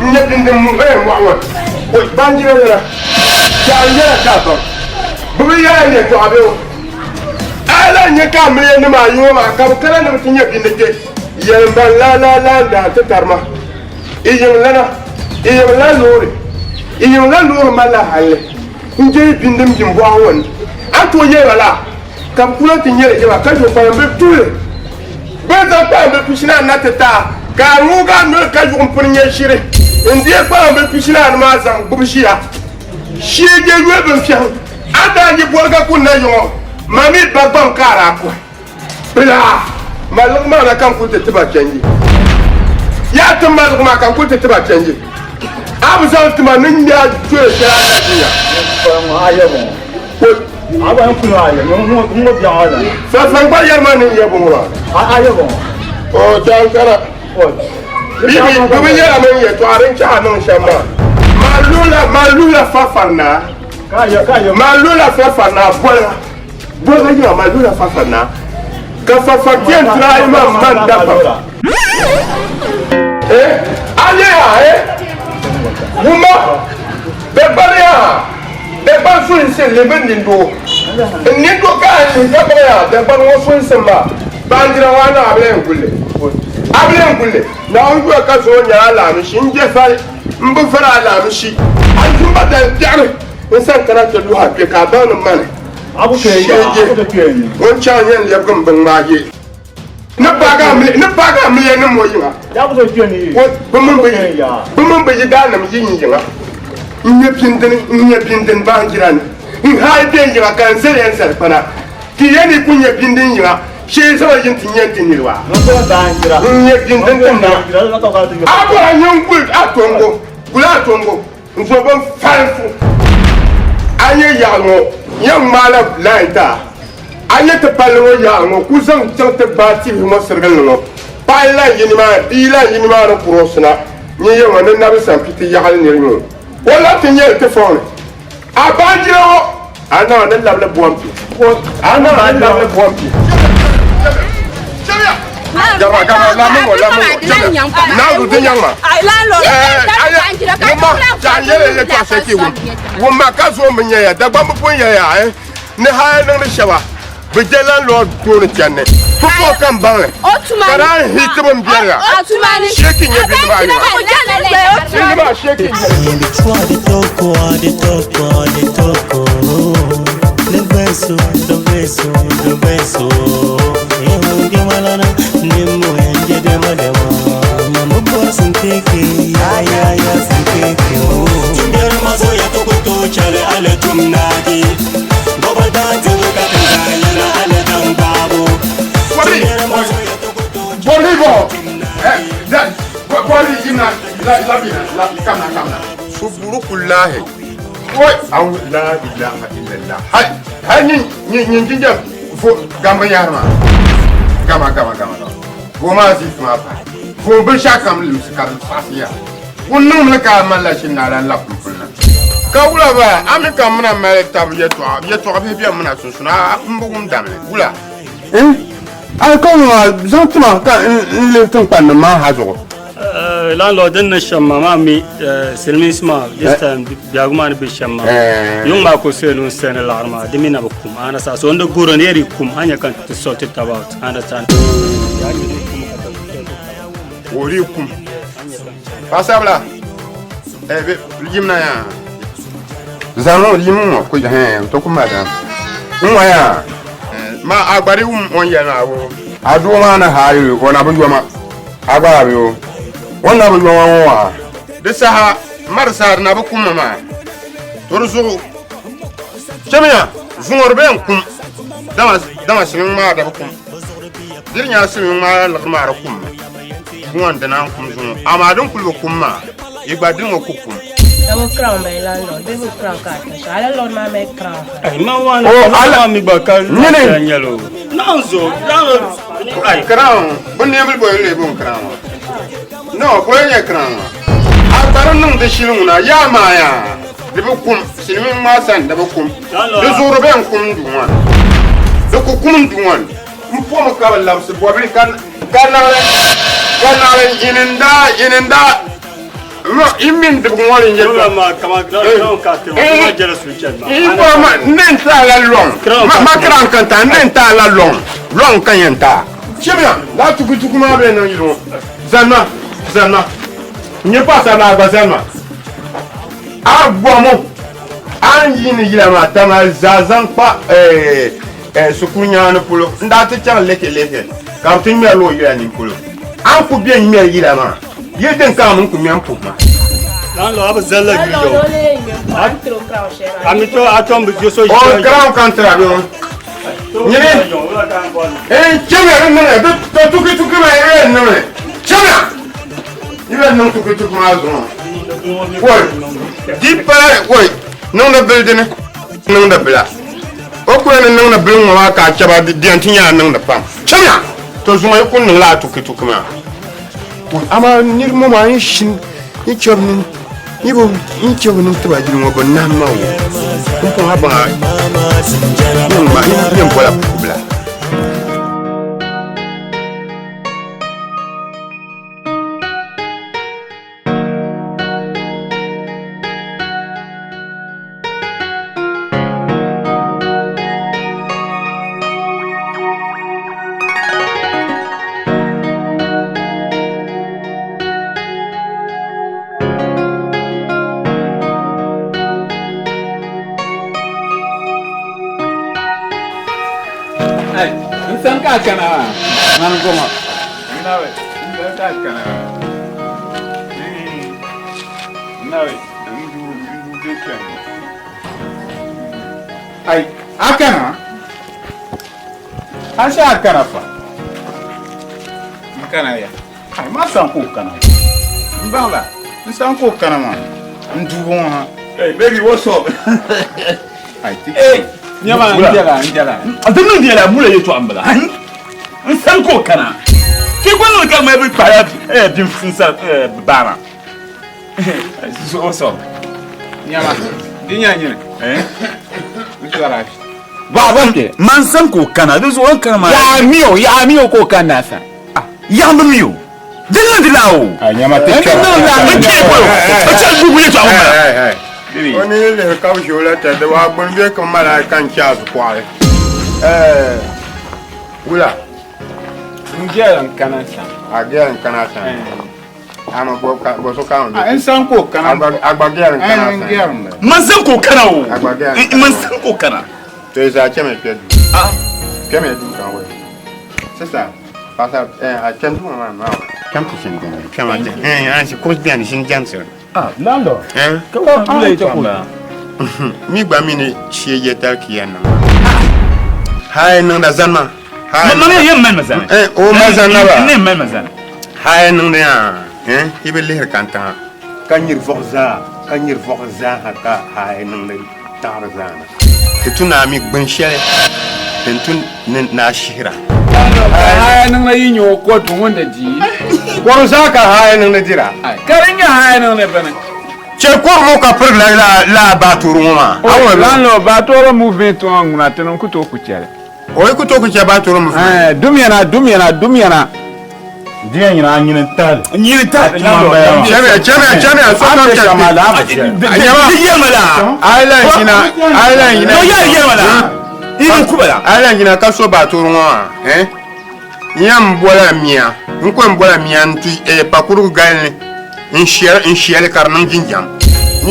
N-nyɛ bindin mɔɣu ŋɔ. Oi, baanjira lana, Chaɣ n-yɛla ka a baŋ. Bɛ bi yɛla yɛtɔɣa bee o? A lahi nya ka amiliya nima ayi ŋɔ maa ka bɛ kana ni bɛ ti nya bindi kpe. Yɛlim ba la la la n-daa ti tari ma. I yiŋ lana, i yiŋ la loori, i yiŋ la loori malila halli n-je yi bindim bimbɔɣu ŋɔ ni. A ni tooi yɛli ba laa? Ka bɛ kula ti nyɛli jɛma ka yo kpalim bɛ tuhili. Bɛ ni zaŋ kpalim bɛ pishinaanu na ti ti a, ka a ŋuug a noli ka yuɣim pini nyɛ ʒiri n-deei kpalim bɛ pishinaanu maa zaŋ gbibi ʒiya. Shee je yoli binfiɛŋ, a daa yi boliga ku na yiŋɔ, ma mi ba gbaŋ ka a daa kɔhi. Bilaa, maligu maa na ka n kuli ti ti ba chɛnji. Yaa ti maligu maa ka n kuli ti ti ba chɛnji. A bi zaŋ ti ma ni ŋme a doya shɛli a na jinya. Fafan gba yɛri ma ni n yɛ bɔŋɔ maa. O chaŋ kana. Bibi, bi bi yɛla mi n yɛtɔɣa din chaɣa niŋ shɛm maa. Maa luhila fafari naa. Maa luhila fafari naa boliga. Boliga yiŋa maa luhila fafari naa. Ka fafari ti yɛn tiri ayi maa man dabam. Eh, a nyɛ ya eh? Wumma, bɛ gbali ya. Dagbaŋ sulinsi n lihi nindoo. N nindoo ka a lihi ka baŋ yaa Dagbaŋ ŋɔ sulinsi maa baanjira ŋɔ a na a bi lahi guli li. A bi lahi guli li. Naawuni yuya ka zuŋɔ nyɛla alaamishi n je fali m bi vari alaamishi. A yumba dali biɛɣuni n san kana ti luhi a kpe ka a baŋ ni mani sheeje ŋun chaŋ yɛn lɛbigi m biŋ maa ye. Ni paagi amiliya nim ŋɔ yiŋa, bɛ mini bɛ yidaannim yi n yiŋa n-nyɛ bindini n-nyɛ bindini baanjira ni n-haai be n yiŋa ka n zali ya n zalikpana. Ti ya ni ku nyɛ bindin yiŋa shee zama yi nti nyɛ n ti niriba. N-nyɛ bindin ti na. A bɔra nyɛ n-gul a tɔŋgo, gul a tɔŋgo n-zo bin falinfu. A nyɛ yaɣili ŋɔ yɛn ŋmaala lain ti a. A nyɛ ti palli ŋɔ yaɣili ŋɔ ku zaŋ chaŋ ti gbaai tibihi ŋɔ sirigili ŋɔ. Paɣa lan yi nimaani, bia lan yi nimaani kurɔsi na. Nyin ya ŋɔ ni nabi Sampiti yaɣili nir nyɛ o. O lan ti nyɛli ti fɔŋ ni. A baanjira ŋɔ, a naŋ ni labili bɔmpi. A naŋ ni labili bɔmpi. Gama, gama, lammi ŋɔ, lammi ŋɔ. Chɛliya. Naawuni di nyaŋ ma. Ɛɛ, wumma, chaɣ n yɛli yɛtɔɣ shɛli ti wum. Wumma ka zo m-bi nya ya, Dagbamb pun yɛliya, ɛɛ. Ni hali niŋdi shɛba bɛ je landlord tooni chani ni pukpuɣi kam baŋ li ka daa hi ti bin biɛliga sheki nyɛ bindi maa yuma bindi maa sheki Suburu kullahi wai aw la ilaha illallah hay hay ni ni ni jinjam fo gamba yarma gama gama gama gama fo ma zi ma fa fo bin sha kam limsi ka di saɣasiya ŋun niŋmi ka a malila shini ni a lan labi pulpuli na ka wula ba a mi ka mina mali tabi yɛtɔɣa yɛtɔɣa bihi bɛni mina sunsuuni a m bi wum damli wula alikauli maa zaŋ tima ka n lihi tiŋkpannim maa ha zuɣu Landlord din ni shɛm maa maa mi silimiinsi maa this time biɛhigu maa ni be shɛm maa yuŋ maa ka o soli ni o sani laɣiri maa di mi na bi kum a understand so n di guri ni di kum a nya ka ti sort it about understand o di kum paɣasabila yim na yaa zaŋ o yim ŋɔ ku hɛn to ku mali n ŋɔ yaa ma a gba di wum o ni yɛli maa o a doo maa ni haai o na bi yoma a gba bi o o na bi yoma ŋɔ maa di saha mari saha di na bi kummi maa to di zuɣu chɛmiya zuŋɔ di bɛn kum dama dama silimiŋ maa da bi kum diri nyɛla silimiŋ maa liɣiri maa di kummi zuŋɔ n dina n kum zuŋɔ amaa din kuli bi kum maa yi gba dini ŋɔ ku kum Double crown by landlord. Double crown ka ta. So ala lord ma make crown. Ai ma wani oh ala mi gba ka nyini nyɛlo naanzo landlord ai crown bin nebili boy le bon crown no boy nyɛ crown a gbari niŋ di shili ŋuna yaa maa yaa di bi kum silimiin maa sani di bi kum di zuɣuri bɛn kum n duŋɔ ni di ku kum n duŋɔ ni n pomi ka bi labisi bɔbili ka ka naɣili ka naɣili yini n daa yini n daa I mini dibigi ŋɔ ni Yɛla maa kama crown ka ti ma ma jɛla su chɛni maa. I bɔ ma ne n taa la lɔŋ. Ma crown kan taa ne n taa la lɔŋ. Lɔŋ ka yɛn taa. Chɛmiya laa tukutuku maa bɛ niŋ yili ŋɔ. Zanima zanima. N nyɛ paɣasarili a gba zanima. A bɔmu a ni yiini yila maa tamali zaa zaŋ kpa shikuru nyaani polo n daa ti chaŋ leke leke ka bɛ ti ŋmɛrila o yila nini polo. A ni ku be ŋmɛri yila maa, yili din ka a mini ku ŋmɛ m-puhi ma. Landlord, a bi zali la yuli o. A mi to a tom bi so O crown kan tira bi ŋɔ. Nyini n chɛmiya di niŋya di to tuki tuki maa i bɛ niŋ li chɛmiya i bɛ niŋ tuki tuki maa zuɣu woi di pala woi niŋdi bili dini niŋdi bila o kuli ni niŋdi bili ŋɔ maa ka a chɛba di yɛn ti nyɛla niŋdi pam chɛmiya to zuŋɔ i ku niŋla a tuki tuki maa amaa niri ŋɔ maa n shin n chɛbi ni ni bi n chɛbi ni tiba yili ŋɔ bi naham ma wo n pɔŋ a baŋa yɛn bɔla bila. N sani ka a kana maa. Mani goma. Nawe, n sani ka a kana maa. Nawe, n du n du bɛ chani. Ai, a kana? A sha a kana fa? N kana ya. Ai, ma san ka o kana. N baŋ la, n san ka o kana maa, n duubu ŋɔ ha. Hey, baby, what's up? Ai, ti. Hey, Nyama, n jɛla, n jɛla. A ti niŋ diɛla mula yɛltɔɣa n bala. N san ka o kana. Ti gba niŋ ka ŋmɛ bi kpahi bin funsa baa maa. What's up? Nyama, di nya nyini. N sɔrɔ a. Baba, man san ka o kana, di zuɣu o ni kana maa. Yaɣa mi o, yaɣa mi o ka o kanna sa. Yaɣa bi mi o. Di niŋ di laa o. Nyama ti kpɛra. N kpɛ polo. O chɛri gubu yɛltɔɣa ŋɔ bala. O ni lihi ka bi ʒe o la tɛri di waa gbuni bɛ ka mala ka n chɛ a zukuɣali. Wula? N gɛli n kana sa. A gɛli n kana sa. Ama bɔ so ka n san ka o kana. A gba gɛli n kana sa. Man san ka o kana o. A gba gɛli. Man san ka o kana. To yi zaa chɛmi kpɛ duu. Kpɛmi duu ka wɛ. Sisan pasa a kpɛm duu maa maa kpɛm ti shin dini kpɛm a ti a si kuɣu bɛni shin jɛmsi. Ah, landlord. Eh? Ka wa mula yɛltɔɣa n bala. Mi gba mi ni shee yɛtali ka yɛn niŋ. Hai niŋda zani maa. Ma mi yɛn mali ma zani. Eh, o ma zani na ba. N yɛn mali ma zani. Hai niŋda yaa, eh, i bi lihiri kantiŋa. Ka nyiri vɔɣu zaa, ka nyiri vɔɣu zaa ha ka hai niŋdi taɣiri zaa na. Ti tu naa mi gbun shɛli din tu ni naa shihira. Haya niŋda yi nyɛ o kɔdu ŋun di di. Kɔru zaa ka haya niŋdi dira. Ka di nyɛ haya niŋdi bini. Chɛ kɔru ŋɔ ka pirigi la laa baatoori ŋɔ maa. Landlord, baatoori movement ŋɔ ŋuna ti niŋ ku tooi ku chɛli. O yi ku tooi ku chɛ baatoori movement. Dumyana, dumyana, dumyana. Diya nyina a nyini tahali. Nyini tahali. Chɛmiya, chɛmiya, chɛmiya, so kam chɛ. Nyama. Di yɛlima la. A yi lahi yina, a yi lahi yina. No yɛli yɛlima la. I ni ku bala. A yi lahi yina ka so baatoori ŋɔ maa, eh? N yɛn bɔla mia, n ko n bɔla mia n ti pakurugu gali ni n shɛli n shɛli ka di niŋ jinjam.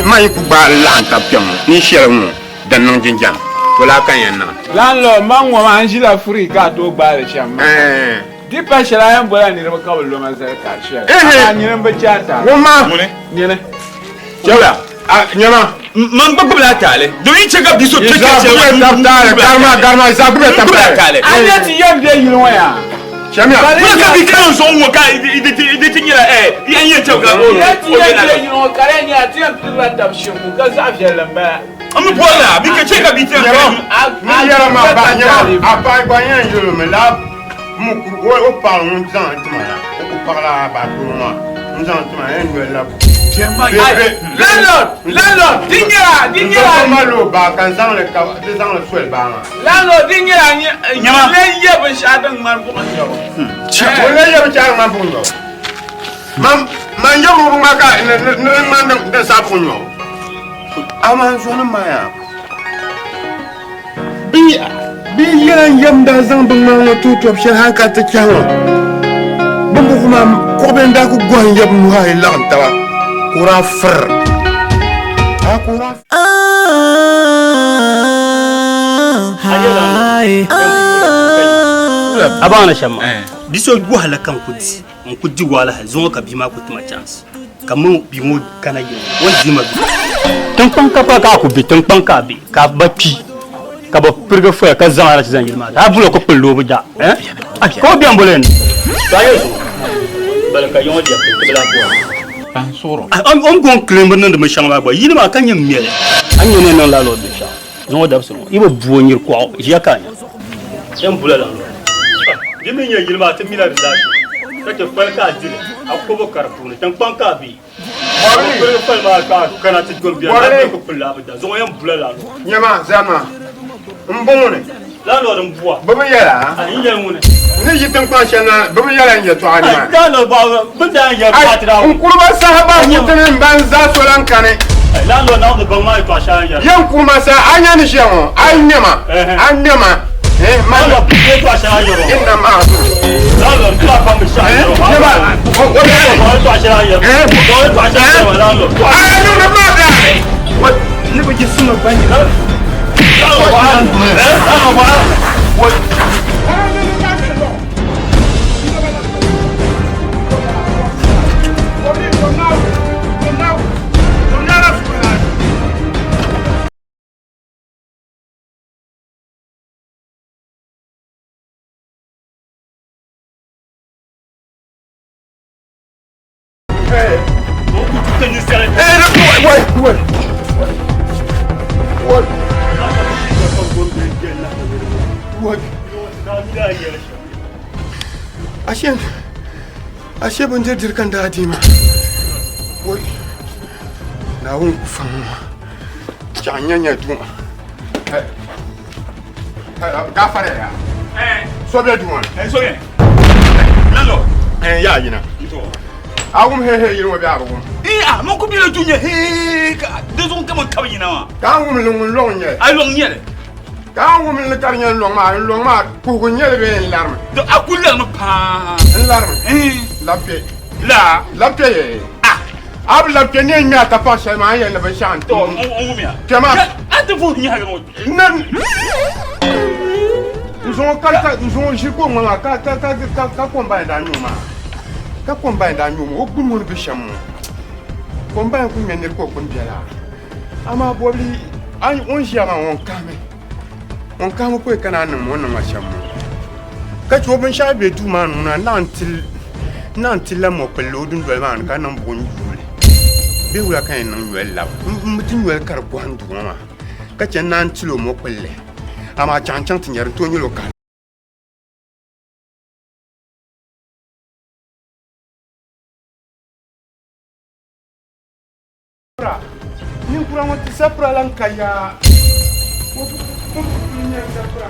Ma yi ku gbaai laɣim tab kpɛŋ ŋɔ ni shɛli ŋɔ din niŋ jinjam to laa ka n yɛn niŋ. Landlord, man ŋɔ maa n ʒila free ka a tooi gbaai li shɛm maa. Di pa shɛli a yɛn bɔla niriba ka bɛ lo ma zali ka a shɛli. Amaa nyini m-bi chɛ a taali. Ŋun maa. Ŋuni? Nyini. Chɛliya. A nyama. Man gba gbubila a taali. Domin yi chɛ ka bi so Yi zaa gbubi tab taali. Garima, garima, yi zaa gbubi tab taali. A nya ti yɛn be yili ŋɔ yaa? Chɛmiya. Wula ka bi kana zuɣu ŋɔ ka di ti nyɛla yan yɛn chɛ ka o Ti yɛn o bɛ na be yili ŋɔ ka di yɛn nyɛla ti yɛn pirila tab shɛŋku ka zaɣ viɛlli m-bala. N bi bɔri la bi ka chɛ ka bi ti Nyama, ni yɛra maa ba nyama, a paɣa gba yɛn yuli mi laa mukuru o paɣa ŋun zaŋ ti ma na, o ku paɣila a baatoro maa n zaŋ ti ma yɛn noli la. Landlord, landlord, di nyɛla, di nyɛla. N ma lo baa ka n zaŋ li ka di zaŋ li soli baa maa. Landlord, di nyɛla nyama. Lee yɛ binshɛɣu din ŋmani buɣim nyɔbu. O lee yɛ binshɛɣu din ŋmani buɣim nyɔbu. Man man yɛri o ŋmaa ka ni ni ni ŋmani din saa buɣu nyɔɣu. Amaa n zɔnim maa yaa. Bɛ yɛla n yɛm daa zaŋ bin ŋmaa ŋɔ tuhi tɔbu shɛli hal ka ti chɛhi ŋɔ. Bɛ buɣu maa kuɣu bɛ n-daa ku gɔhi n yɛb nuhi ayi laɣim taba ka o daa fir a ka o daa A baŋ ni shɛm maa bia so wahala ka n ku di n ku di wahala hali zuŋɔ ka bia maa ku tima chance ka mini bia ŋɔ kana yili o ni di ma bia tiŋkpaŋ ka pa ka a ku be tiŋkpaŋ ka a be ka a ba kpi ka bi pirigi foya ka zaŋ a na ti zaŋ yili maa a bulo ku kpuli loobu da ka o bɛn boli ni to a yɛ zuŋɔ bali ka yiŋɔ diɛm ti bi lahi bɔra o ni goŋ kilimbi niŋdi binshɛŋa maa gba yili maa ka nyɛ mɛli a ni nyɛ ni niŋ lala o binshɛɣu zuŋɔ dabisili ŋɔ yi bi bu o nyiri kɔɣu ʒiya ka a nya yɛn bula lan lɔri di mi nyɛ yili maa ti mila di zaa shee ka chɛ fali ka a dili a kobo ka di puuni tiŋkpaŋ ka a be pirigi fali maa ka a kana ti doli bia maa ku pili la bi da zuŋɔ yɛn bula lan lɔri Nyama zama n bɔŋɔ ni landlord n bua bɛ bi yɛla a n yɛli ŋuni ni yi tiŋkpaŋ shɛli na bɛ bi yɛla n yɛltɔɣa ni maa landlord bɛ daa yɛli paati daa n kuriba saha bahi yitini n ban zaa so lan kani landlord na bi baŋ maa yɛltɔɣa shɛli n yɛli yɛn kurima saha a nya ni ʒiya ŋɔ a yi ŋmɛma a ŋmɛma landlord yɛltɔɣa shɛli a yɛrɔ inna maa landlord kila baŋ bi shɛli yɛrɔ yɛltɔɣa shɛli a yɛrɔ yɛltɔɣa shɛli a yɛrɔ landlord a niŋdi maa daa ni bi jisuma bani Ashe ashe bindir diri ka n daa di maa wai Naawuni ku faŋ maa chɛɣu n nya nya duma gafara ya so bɛ duma so bɛ lalo ya yina a wum he he yini ŋɔ bɛ a bi wum a man ku bɛ la dunya he ka di zuɣu kaman ka bi yina maa ka a wum li ŋun lɔŋ nyɛli a lɔŋ nyɛli ka a wum li ka di nyɛ n lɔŋ maa n lɔŋ maa kuhigu nyɛli bee n larimi to a ku larimi paa n larimi labi kpe la labi kpe ye a bi labi kpe ni yɛn ŋmɛ a tapaɣ shɛli maa a ni yɛli ni binshɛɣu n to n wumiya kpɛ maa a ti vuhi nyɛhigi ŋɔ Nan n zuŋɔ ka ka n zuŋɔ ʒi ko ŋɔ maa ka ka ka ka ka kombain daa nyu maa ka kombain daa nyu maa o gbuni ŋuni bi shɛm ŋɔ kombain ku ŋmɛ niri ka o gbuni biɛla amaa bɔbili a o ni ʒiya maa ŋun kahimi ŋun kahimi pɔi ka naan niŋ o ni niŋ ma shɛm ŋɔ ka chɛ o binshɛɣu bɛ duu maa ni ŋuna naan ti naan ti la mɔkpilli o dundoli maa ni ka niŋ buɣum yuuli bee wula ka yɛn niŋ nyoli labi n bi ti nyoli ka di gɔhim duu ŋɔ maa ka chɛ naan tili o mɔkpilli amaa chaŋ n-chaŋ ti nyari n-tooi nyɛl o kahi. Ninkura ŋɔ ti sapira lan ka yaa. O bi kuli nyɛ sapira.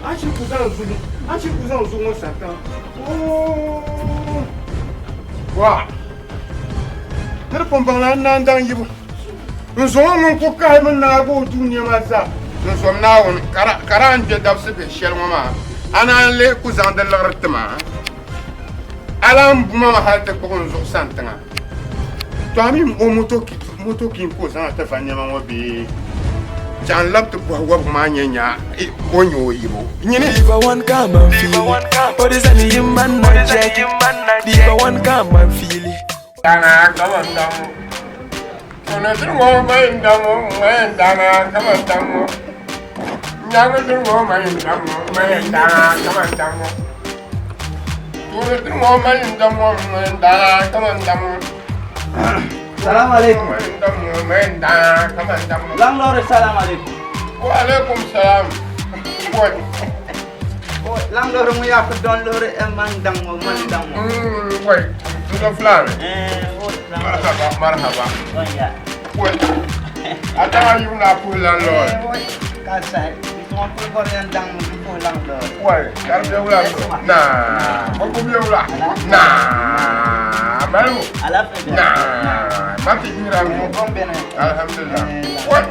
A shiri ku zaŋ zuɣu, a shiri ku zaŋ zuɣu ŋɔ sarika. Oo! Wa! Ni di pun baŋla n naan daŋ yibu. N zuŋɔ ŋun ku kahi mi naagi o duu nɛma zaa. N zom Naawuni, ka daa n kpe dabisi bihi shɛli ŋɔ maa, a naan lihi ku zaŋ di liɣiri ti ma? A lan bu ma mi hal ti kpuɣi n zuɣu sani tiŋa. To a mi o moto kin ka o zaŋ a ti va nɛma ŋɔ bee? Chaŋ n lab ti bɔhi wɔbigu maa nya nya o nya o yibu. Nyini. If I want come and feel it, but it's only him man not check it. If I want come and feel it. Dana kaman damu. Tuna dirŋɔ mayin damu mayin dana kaman damu. Nyaŋa dirŋɔ mayin damu mayin dana kaman damu. Tuna dirŋɔ mayin damu mayin dana kaman damu. Salam alaikum. Mayin damu mayin dana kaman damu. Landlord salam alaikum. Wa alaikum salam. Boy. Landlord mu yaa ku don lori e man daŋ ŋɔ man daŋ ŋɔ. Boy. Ndo fulani. Marhaba marhaba. Boy. Ata yum na puhi landlord. Ka sahi. Wai, ka di bɛ wula naa, o ku bɛ wula naa, malibu naa, ma ti yira alhamdulillah. Wai,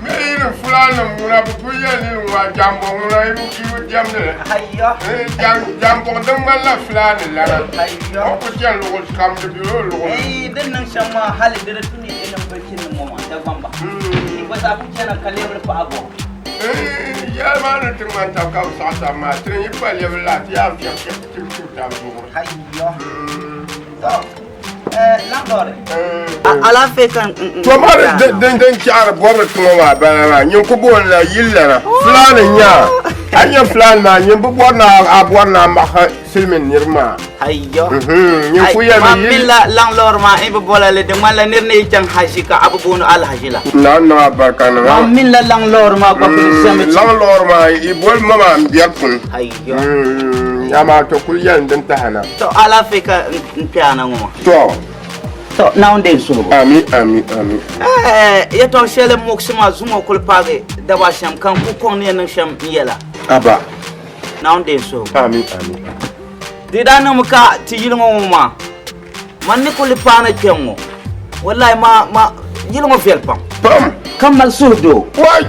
mi yiri fulanim ŋuna bi kuli yɛli ni ŋuna jambɔŋ ŋuna i bi diɛmdi li. Jambɔŋ din ŋmanila fulaani lana. O ku chani luɣuli kam di bela o luɣuli. Din niŋ shɛm maa hali di di tu ni i niŋ bilchini ŋɔ maa Dagbamba. Di gba zaa ku chana ka lebiri paɣa gɔŋ. Yɛli maa ni ti ŋmani tab ka bi saɣi tab maa, ti yi pa lɛbi la ti yaa fiɛbi fiɛbi tibi tibi tab zuɣuri. Alaafee ka To maa din din chaɣari bɔbiri tiŋɔ maa bala maa nyin ku booni la yili lana fulaani n-nyɛ a a nya fulaani maa nyin bi bɔri ni a bɔri ni a mahi silimiin niriba maa Ayyo. Nyin ku yɛli Ma mi min la laŋ lɔri maa in bi bɔla li di ŋmanila niri ni yi chaŋ haji ka a bi booni alhaji la. Naawuni niŋ a barika niŋ Ma min la laŋ lɔri maa gba kuli zami ti. Laŋ lɔri maa i boli ma maa n biɛri puni. Ayyo. Amaa to kuli yɛli din tahi na. To alaafee ka n kpe a na ŋɔ maa. To. To Naawuni deei n suhigu. Ami ami ami. Ɛɛ yɛtɔɣ shɛli muɣisi ma zuŋɔ kuli paagi daba shɛm ka n ku kɔŋ ni yɛn niŋ shɛm n yɛla. Aba. Naawuni deei n suhigu. Ami ami. Di daa niŋmi ka ti yili ŋɔ ŋɔ maa, man ni kuli paana kpɛŋ ŋɔ, wallahi ma, ma, yili ŋɔ viɛli pam. Pam. Ka mali suhudoo. Wai!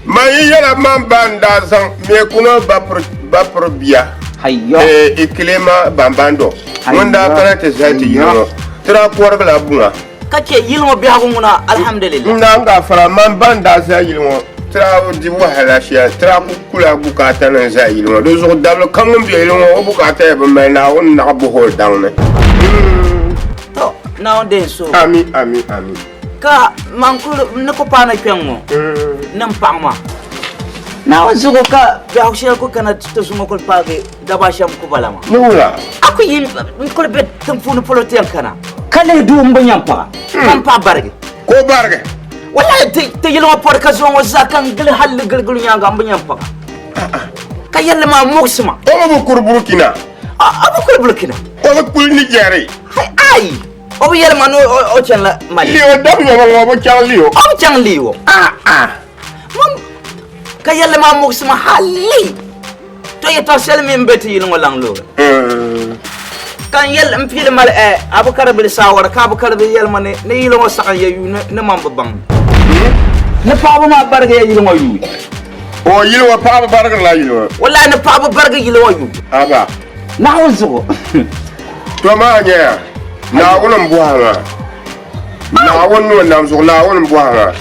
Man yi yɛla man ba n-daa zaŋ Mekuna bapiri, bapiri bia. Hayyo. Eh, Ikilema Bambando. Ŋun daa kana ti zali ti yili ŋɔ. Ti daa kɔrigila buŋa. Ka chɛ yili ŋɔ biɛhigu ŋuna alhamdulillah. N naan gaafara man ba n-daa zali yili ŋɔ. Ti daa bi di wahala shɛli, ti daa ku kula bukaata ni n-zali yili ŋɔ. Di zuɣu dabili kam ŋun be yili ŋɔ o bukaata ya bi mali Naawuni naɣ buhi o daŋ ni. To, Naawuni deei n suhu. Ami, ami, ami. Ka man kuli n ni ku paana kpɛŋ ŋɔ ni m paɣa maa. Naawuni zuɣu ka biɛhigu shɛli ku kana ti zuŋɔ kuli paagi daba shɛm ku bala maa. Ni wula? A ku yi n kuli be tiŋ puuni polo ti yɛn kana ka lihi duu m bi nya m paɣa ka m paɣa barigi. Ka o barigi? Wallahi ti yili ŋɔ pɔri ka zuŋɔ ŋɔ zaa ka n gili halli giligili nyaaŋa m bi nya m paɣa ka yɛlli maa muɣisi ma. O mi bi kuri Burkina? A bi kuri Burkina. O bi kuli Nigeri? Ai! O bi yɛli ma ni o chanila Mali. Lio dabi yɔŋɔ ŋɔ o bi chaŋ Lio. O bi chaŋ Lio. Ah ah. Mam ka yɛlli maa muɣisi ma halli. To yɛtɔɣ shɛli mi m-be ti yili ŋɔ laŋ loori. Ka n yɛli m piili mali eh, Abukaribili saawara ka Abukaribili yɛli ma ni ni yili ŋɔ saɣim ya yuui ni man bi baŋ ni paɣaba maa barigi ya yili ŋɔ yuui. O yili ŋɔ paɣaba barigirila yili ŋɔ. Wallahi ni paɣaba barigi yili ŋɔ yuui. Aba. Naawuni zuɣu. To maa nyɛya Naawuni m-bɔhi maa. Naawuni ni o nam zuɣu Naawuni m-bɔhi maa.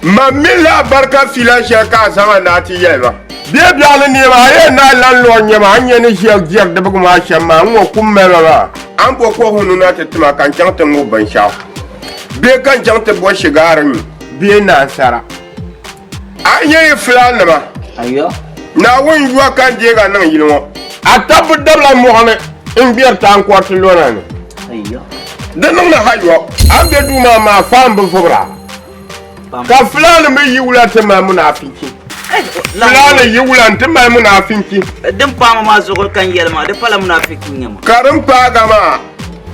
Man mi la barika fiila shɛli ka a zaŋ a naa ti yɛli ma. Bee biɛɣu ni neema a yɛn naan lan lɔɣi nyɛ ma, a ni nya ni ʒiya jɛri dibigi maa shɛm maa, n-ŋɔ kum mali ma maa. A ni bo kɔhunu na ti ti ma ka n chaŋ ti ŋub binshɛɣu bee ka n chaŋ ti bo shigaari nyu bee naansara. A ni nya yi fulaannima, Naawuni yua ka n deeg a niŋ yili ŋɔ. A tab bi dabila mɔɣu ni n-gbɛri taaŋkɔriti lɔna ni. Di niŋdi hayɔ, a ni be duu maa maa faam bi vubira. Ka fulaani mi yi wula ti mali munaafichi. Fulaani yi wula nti mali munaafichi. Din paami maa zuɣu ka n yɛli maa, di pala munaafichi n-nyɛ ma. Ka din paaga maa,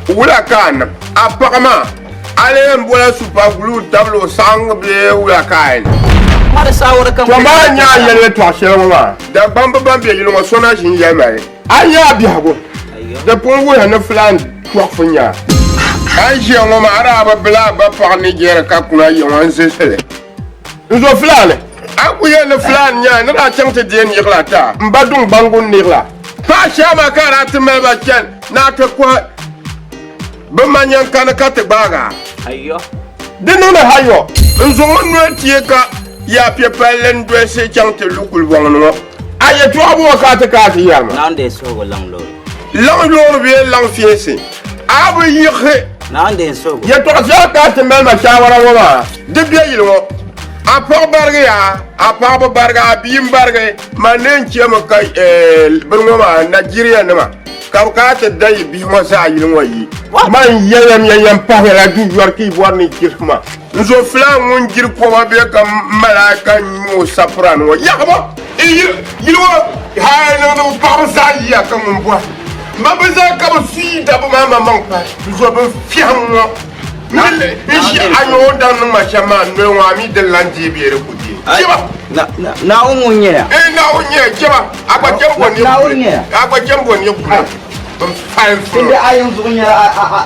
wula ka a niŋ? A paɣa maa, a lee yɛn bola super glue tabili o saɣiŋgu bee wula ka a yɛn niŋ? Ma di saawara ka To maa n-nyɛ a yɛli yɛtɔɣ shɛli ŋɔ maa, Dagbamba ban be yili ŋɔ so na ʒi n-yɛli ma li. A nya a biɛhigu, di pun wuhiya ni filan tɔɣifu nya a. A ni ʒiya ŋɔ maa, a daa bi bila a ba paɣa Nigeri ka kuna ya ŋɔ n-zilisi li. N zo filaani, a ku yɛli ni filan nya a ni daa chaŋ ti deei niɣila ti a m ba duŋ baŋgu niɣila. Paɣ shɛba maa ka a daa ti mali ba chani ni a ti kɔhi bɛ manyaŋ kani ka ti gbaag a. Di niŋdi hayɔ, n zaŋ o noli ti ka yaa piɛ palli n-dolisi chaŋ ti lu kulibɔŋ ni ŋɔ. A yɛtɔɣa bɔ ka a ti ka a ti yɛri ma? Naawuni deei suhigu laŋ loori. Laŋ loori bee laŋ fiɛnsi, a bi yiɣisi. Naawuni deei suhigu. Yɛtɔɣa shɛli ka a ti mali ma shaawara ŋɔ maa, di be yili ŋɔ. A paɣa barigi yaa, a paɣa bi barigi, a bia m-barigi, man ni n-chemi ka bini ŋɔ maa Nigeria nima ka bɛ kana ti da yi bihi ŋɔ zaa yili ŋɔ yi. Man yɛyam yɛyam pahila du yɔri ka yi bɔri ni yi chirisi ma. N zo filan ŋun jiri koma bee ka malaika n-nyɛ o sapirani ŋɔ yaɣibu. Yili ŋɔ hali niŋdi bɛ paɣaba zaa yiya ka ŋun bɔhi ma bɛ zaa ka bɛ su yi dabba maa maŋmaŋ pahi n zo bɛ fiɛhim ŋɔ. N ʒi a nyɛ o daŋ niŋ ma shɛm maa n noli ŋɔ a mi din lan deei bee di ku deei. Chɛba. Naawuni ŋun nyɛ ya. Ee Naawuni nyɛ ya chɛba. A gba chɛm bɔ ni Naawuni nyɛ ya. A gba chɛm bɔ ni kuli. Bin fali fuli. Tindi a yɛn zuɣu nyɛla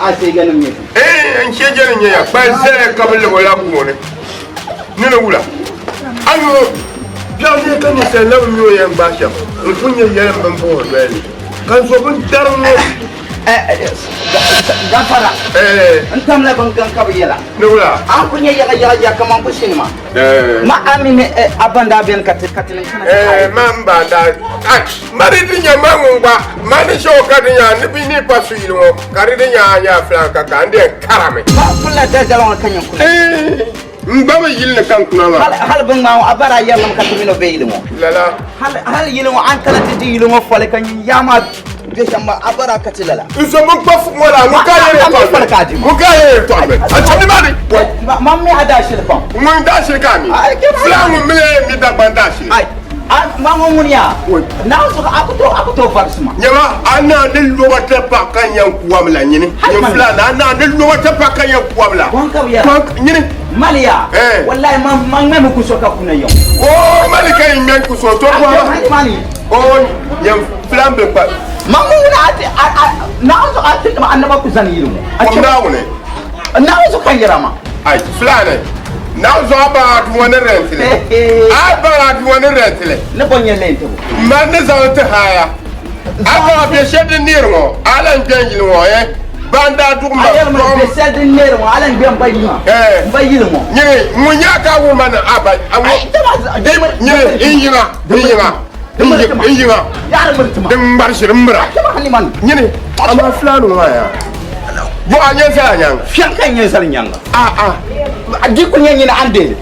a sheejanim nyɛ ti. Ee n sheejanim nyɛ ya. Kpali zaya ka bi lab o la gooni. Ni ni wula. A nyɛ o biɛɣu lee ka ninsal na bi mi o yɛn gbaai shɛm. N ku nyɛ yɛlim bin bɔŋɔ doli li. Ka n zo bin darim ŋɔ. Gafara. N tamla bin gaŋ ka bi yɛla. Ni wula. A ku nyɛ yaga yaga yaga kaman ku sinima. Ma a mini a ba daa beni ka ti ka ti niŋ kana ti Eh, ma n ba daa ai ma di di nya ma ŋun gba ma ni shɛŋa ka di nya ni bi ni pa suyili ŋɔ ka di di nya a nya filan ka ka n di yɛn karami. Ma pula daldala ŋɔ ka nyɛ kuna. N gba bi yili ni ka n kuna maa. Hali hali bin ŋmaa ŋɔ a ba daa yɛrimi ka ti mini o be yili ŋɔ. Lala. Hali hali yili ŋɔ a ni kana ti di yili ŋɔ foli ka nyin yaa maa be shɛm maa a ba daa ka ti lala. N zo bin kpa fuɣi ŋɔ la ŋun ka yɛrɛ tɔɣi mi. Ŋun ka yɛrɛ tɔɣi mi. A chɛ nimaani. Ma mi a daashili pam. Ŋun daashili ka a mi. Filan ŋun mi mi Dagbaŋ daashili. Ma ŋun ŋuni yaa. Naawuni zuɣu a ku tooi a ku tooi varisi ma. Nyama a naa ni loba ti paɣa ka yɛn kuwam la nyini. Nyin filan a naa ni loba ti paɣa ka yɛn kuwam la. Wan ka bi yɛra. Nyini. Mali yaa. Wallahi ma ma ŋmɛmi ku so ka kuna yɛm. Oo mali ka yi ŋmɛn ku so to bɔra. Mali. Oo nyam filan bi kpa. Ma ŋun ŋuni a ti a a naawuni zuɣu a ti a naba ku zani yili ŋɔ. Kom naawuni. Naawuni zuɣu ka n yɛra ma. Ai filan naawuni zuɣu a baŋ a duuma ni rɛntili. A baŋ a duuma ni rɛntili. Ni bɔ nyɛ lɛnti bo. Ma ni zaŋ ti haya. A baŋ a bɛ shɛli din neeri ŋɔ a lan gbɛn yili ŋɔ eh. Ban daa duɣi ma. A yɛli ma bɛ shɛli din neeri ŋɔ a lan gbɛn ba yiŋa. Eh. N ba yili ŋɔ. Nyini ŋun nya ka wum ma ni a ba. Nyini n yiŋa n yiŋa n yiŋa. Din ŋmari shiri m mira. Nyini amaa filaani ŋɔ maa yaa. Bɔ a nyɛ zala nyaŋa. Fiɛŋ ka n nyɛ zali nyaŋa. A a. Di ku nyɛ nyini a ni deeli.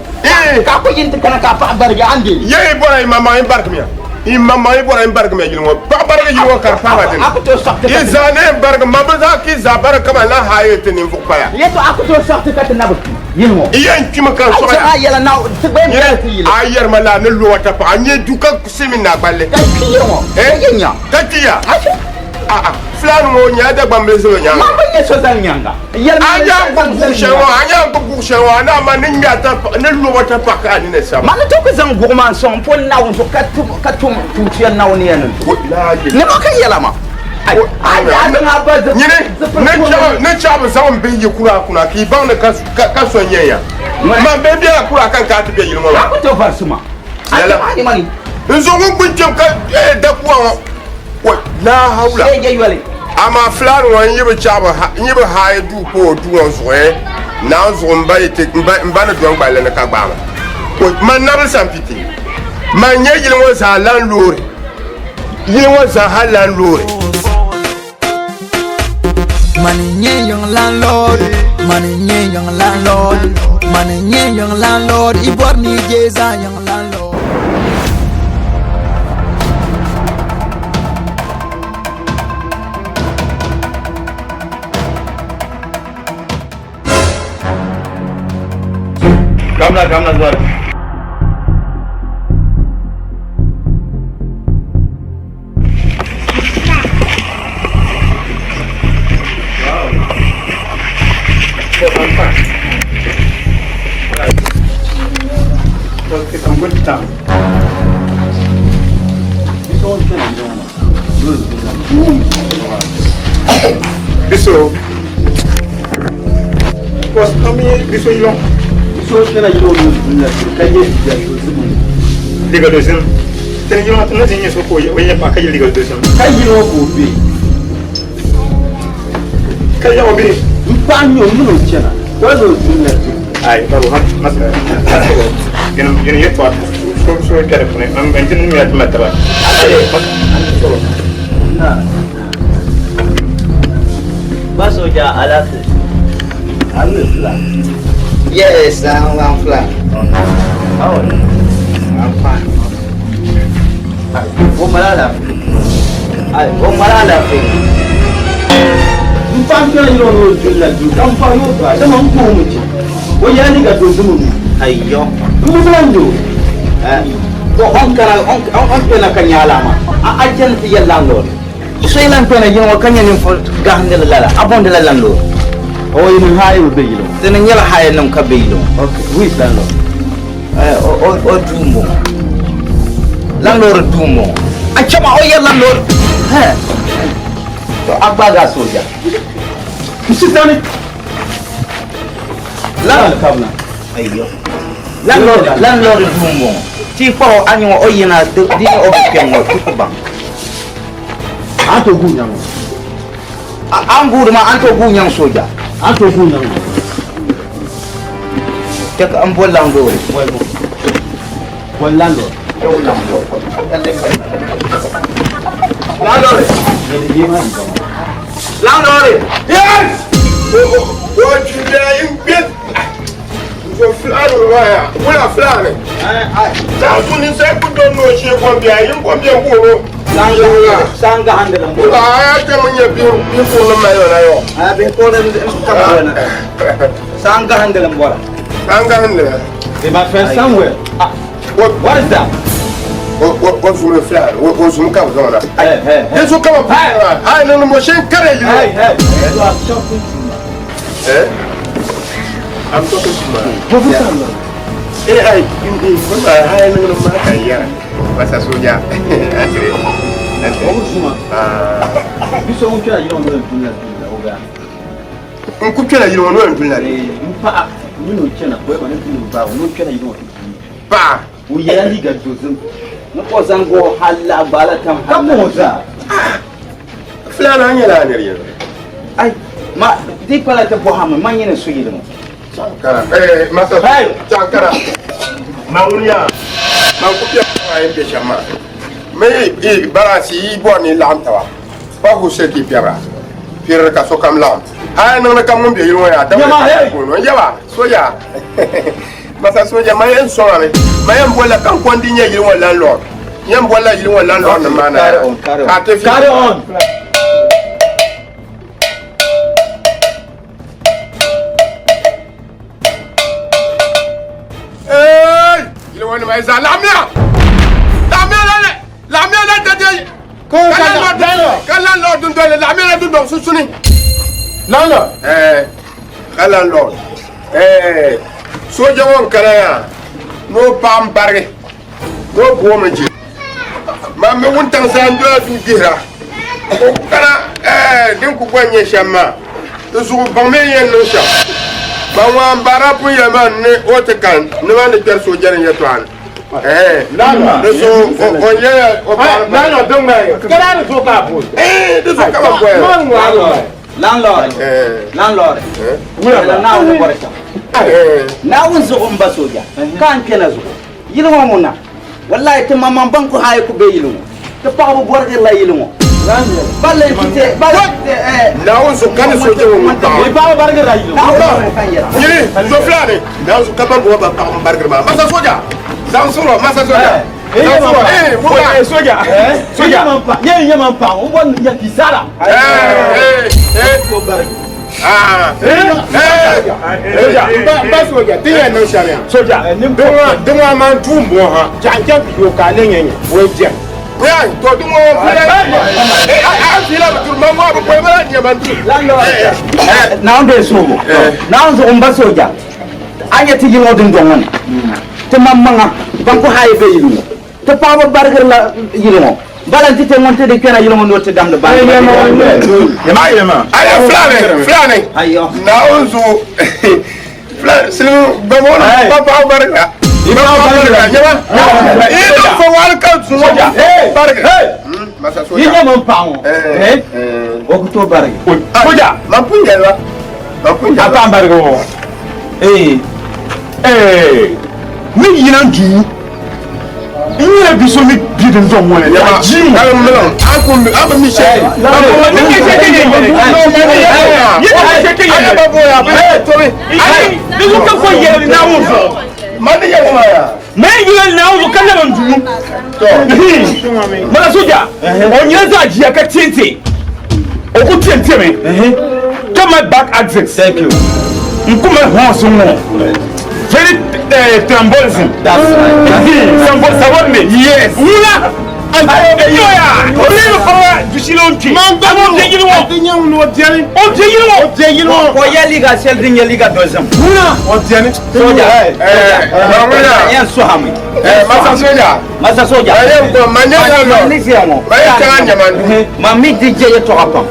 Ka a ku yin ti kana ka a paɣa barigi a ni deeli. Ye yi bɔra yi maŋmaŋ yi barigimiya. Yi maŋmaŋ yi bɔra yi barigimiya yili ŋɔ. Paɣa barigi yili ŋɔ ka di paai ba dini. A ku tooi sɔɣi ti ka Yi ti. zaa ni yɛn barigi ma bi zaa ka yi zaa barigi kaman lan haai ti ninvuɣ paya. Yɛtɔɣa a ku tooi sɔɣi ti ka ti na bi kpi yili ŋɔ. Yi yɛn kpimi ka n A sɔɣi chɛ ya. a yɛla na ti gba yɛn bela ti yili. A yɛri ma la ni lo ta paɣa n-nyɛ du ka silimiin naa gballi. Ka kpi yili ŋɔ. Ka yɛn nya. Ka kpi ya. A chɛ. A'a Fulani ŋɔ o nyɛla Dagbambili zalo nyaaŋa. Man bi nyɛ so zali nyaaŋa. A nya n gbubi guɣu shɛli ŋɔ, a nya n gbubi guɣu shɛli ŋɔ, a na ma ni ŋmɛ a ta ni loba ta paɣa ka a nini saba. Man ni tooi ku zaŋ guɣu maa n-sɔŋ m-po Naawuni zuɣu ka tum ka tum tuun shɛli Naawuni ni yɛn ni tum. Ni ŋɔ ka yɛla ma. Ai, a daa zaŋ a ba Nyini, zipili ni puuni. chaɣ ni chaɣ bi zaŋ m bihi yi kura kuna ka yi baŋ ni ka ka so n-nyɛ ya. Man bihi bela kura ka n kana ti be yili ŋɔ maa. A ku tooi varisi ma. A Lala. chɛ ma ni. N zo ŋun gbuni kpɛm ka dakuwa ŋɔ. Wai, laa haula. Sai je yoli. Amaa Fulani ŋɔ n yi bi chaɣ bi ha, n yi bi haai duu pa o duu ŋɔ zuɣu eh, Naawuni zuɣu m ba yi ti, m ba, m ba ni dɔn gballi ni ka gbaai ma. Wai, man nabili sampiti. Man nyɛ yili ŋɔ zaa lan loori. Yili ŋɔ zaa ha lan loori. Mani nyɛ yiŋ landlord, mani nyɛ yiŋ landlord, mani nyɛ yiŋ landlord, i bɔri ni je zaa yiŋ landlord. Kamla kamla zuwa. Biso. Kos ami biso yilong. Biso kena yilong ni ka ye ya dozim. Liga dozim. Tini yilong tini ti nyɛ so ka o yɛ pa ka yɛ liga dozim. Ka yilong ka o be. Ka yɛ o be. N paɣa nyɛ o mini o chana. Ka o zaŋ o zim na ti. Ai babu ha mas yɛn yɛn yɛ tɔɣa so so kpɛ di puuni n ti niŋ ya ti ma taba. Na. Ba soja alaafee. I'm the fly. Yes, I'm fly. How are you? I'm fine. O mali alaafee. Ai, o mali alaafee. N paɣa kpɛna yili o ni o doli la duu ka n paɣa yo ba dama n puhi mi che o yɛla liiga dozim o Ayyo. n bi bilan do Eh, ko on kana on on kpɛna ka nyɛ alama. A a chani ti yɛli landlord. So yi lan kpɛna yili ŋɔ ka nyɛ ninvuɣ gahindili lala, a bondi la landlord. O yi niŋ haya bi be yili ŋɔ. Ti ni nyɛla haya nim ka be yili ŋɔ. Okay, who is landlord? O duu m-bɔŋɔ. Landlord duu m-bɔŋɔ. A chama o yɛ landlord. To a gbaagi a sooja. Sitani. Landlord kabina. Ayo. Landlord landlord duu m-bɔŋɔ. Ti kpaɣ o a nya o yina di ni o bi kpɛŋ ŋɔ ti ku baŋ. A ni tooi guui nyaŋ o. A ni guuri maa a ni tooi guui nyaŋ sooja. A ni tooi guui nyaŋ o. Chɛ ka n bo landlord. Boli landlord. Landlord. Landlord. Yes! O jibia in bit. Zo fulani waya. Wala fulani. Sa ni sai ku don no she ko biya yin ko biya ko ro. Sanga handle mbo. Wala ya te mun ye bi bi ko no mai na yo. A be ko na ka ko na. Sanga handle mbo. Sanga handle. Hey, my friend Samuel. Ah, what is that? O zumu fulani, o zumu ka zo na. Hey, hey, hey. Yesu kama pa. Ai no mo shen kare yi. Hey, hey. You are talking to me. Eh? I'm talking to my. Eh, ai, in in ba hai no no ma kan ya. Masa soja. Atire. O zuma. Ah. Biso ŋun kpɛla yili ŋɔ noli dun la dun la o bɛ N ku kpɛla yili ŋɔ noli dun la. Eh, n paɣa mini o chana bɔi ba ni dun o baaba ni o kpɛla yili ŋɔ ti puuni. Paɣa. O yɛla liiga dozim. Ni ko zaŋ go hali a gbaala tam Ka hali. kɔŋ o zaa. Fulani an nyɛla a niri yɛn. Ai, ma di pala ti bɔhami ma nyini su yili ŋɔ. Sankara. Eh, masa. Hey. Sankara. Ma wuniya. Ma ku piɛ ma yin bɛ shɛm maa. Me i baransi yi bɔri ni laɣim taba. Pa hu se ki piɛbira. Piɛri ka sokam laɣim. A niŋdi kam ŋun bɛ yili ŋɔ yaa. Yɛma, hey. Yɛba, soja. Masa soja ma yɛn sɔŋa mi. Ma yɛn bolila kan kɔndi nyɛ yili ŋɔ landlord. Yɛn bolila yili ŋɔ landlord nim maa na. Carry on, carry on. Ka ti fi. Carry on. Hey! Yili ŋɔ nima yi zaa laɣimiya. Laɣimiya la lɛ. Laɣimiya la dade. Ko Ka landlord ka landlord dundɔli laɣimiya la dundɔŋ sunsuuni. Landlord. Eh, ka landlord. Eh, soja ŋɔ n kana yaa n'o paɣa n barigi n'o bomi je maa mi wuntaŋ zaa n dola duu gbihira o kana eh, din ku gba nyɛ shɛm maa di zuɣu baŋ mi yɛn niŋ shɛm ban ŋɔ n baara pun yɛli maa ni o ti kan ni maa ni kpɛri soja ni yɛltɔɣa ni eh, di zuɣu o yɛya o paɣa Landlord don ŋmɛ. Kɛlɛ ni so ka bo. Eh, di zuɣu ka ba goya Man ŋmaa. Landlord. Eh, Landlord. Wula Naawuni bɔri shɛm. eh. Naawuni zuɣu n ba sooja ka n kpɛna zuɣu yili ŋɔ ŋuna wallahi ti maŋmaŋ ban ku hayi ku be yili ŋɔ ti paɣaba bɔrigirila yili ŋɔ balli n ti balli n ti eh Naawuni zuɣu ka ni soja ŋɔ ŋun paɣa I paɣaba barigirila yili ŋɔ. Naawuni zuɣu ka n yɛra. Yili, so fulani. Naawuni zuɣu ka ban bɔŋɔ ban paɣaba barigiri maa. Masa soja. Zaŋ sɔrɔ masa soja. Eh, Zaŋ sɔrɔ. Eh, wula. Eh, Soja. Soja. Ye nye man paɣa, n bɔri ya kisara. Eh, eh, eh. Ko barigi. Ah. Eh. Soja. Ba soja, ti yɛn niŋ shɛm ya. Soja. Dɔŋɔ man duu n bɔŋɔ ha. Jaɣa jɛm yo ka ne nyɛ nyɛ. O ye jɛm. Ya, to dun ŋɔ fila. Eh, a fila bi turu man ŋɔ bi bɔyi bala nyɛ man duru. Landlord. Naawuni bee soobo. Naawuni zuɣu n ba sooja. A nyɛ ti yili ŋɔ dundɔŋ ŋɔ ni. Ti maŋmaŋa ban ku hayi be yili ŋɔ. Ti paɣaba barigirila yili ŋɔ. Bala n ti ti ŋun ti di kpɛna yili ŋɔ ni o ti damdi baa. Yɛma yɛma. Aya fulani, fulani. Ayo. Naawuni zuɣu. Fulani, silimu gbamɔŋ ni ba paɣaba barigira. Ba paɣaba barigira, nyɛma. I ni fɔ wali ka zuŋɔ barigira. Masa Ye soja. nye man paɣa ŋɔ. Eh, Eh, o ku tooi barigi. Soja. Man pun yɛli ba. Man pun A yɛli ba. paɣa n barigi o. Eh, Ee. Ni yina duu. N nyɛla bi so ni bi din dɔn ŋɔ ni. Yɛma, A ji ŋɔ. hali milan, an kun an bɛ mi shɛ. Ni kɛ kɛ kɛ yɛ yɛlɛ. Ye kɛ kɛ kɛ Aya yɛlɛ. ba bɔ ya, a bɛ tobi. Ayi, ni ko ka fɔ yɛlɛ ni Naawuni zuɣu. Man ni yɛli ma ya. Mɛ yɛlɛ ni Naawuni zuɣu ka labi n duu. Tɔ. Mala soja, o nyɛla zaɣ jia ka tiɛntiɛ. O ku tiɛntiɛ mi. Ka mali back axis. thank you. N ku mali horns ŋɔ. Very thrombolism. That's right. Sabon me. Yes. Wula. O leeri paɣa dushili o kpe. Man gba O bɛ yili ŋɔ. A ti nyɛ ŋun o biɛni. O bɛ yili ŋɔ. O bɛ yili ŋɔ. Ka o yɛ liiga shɛli din nyɛ liiga dozim. Ŋuna o biɛni. Soja. Soja. Yɛn sɔhami. Masa soja. Masa soja. Ma nyɛ Ma ni ʒiya ŋɔ. Ma yɛ chaŋ Nyamandu. Ma mi di je yɛltɔɣa pam.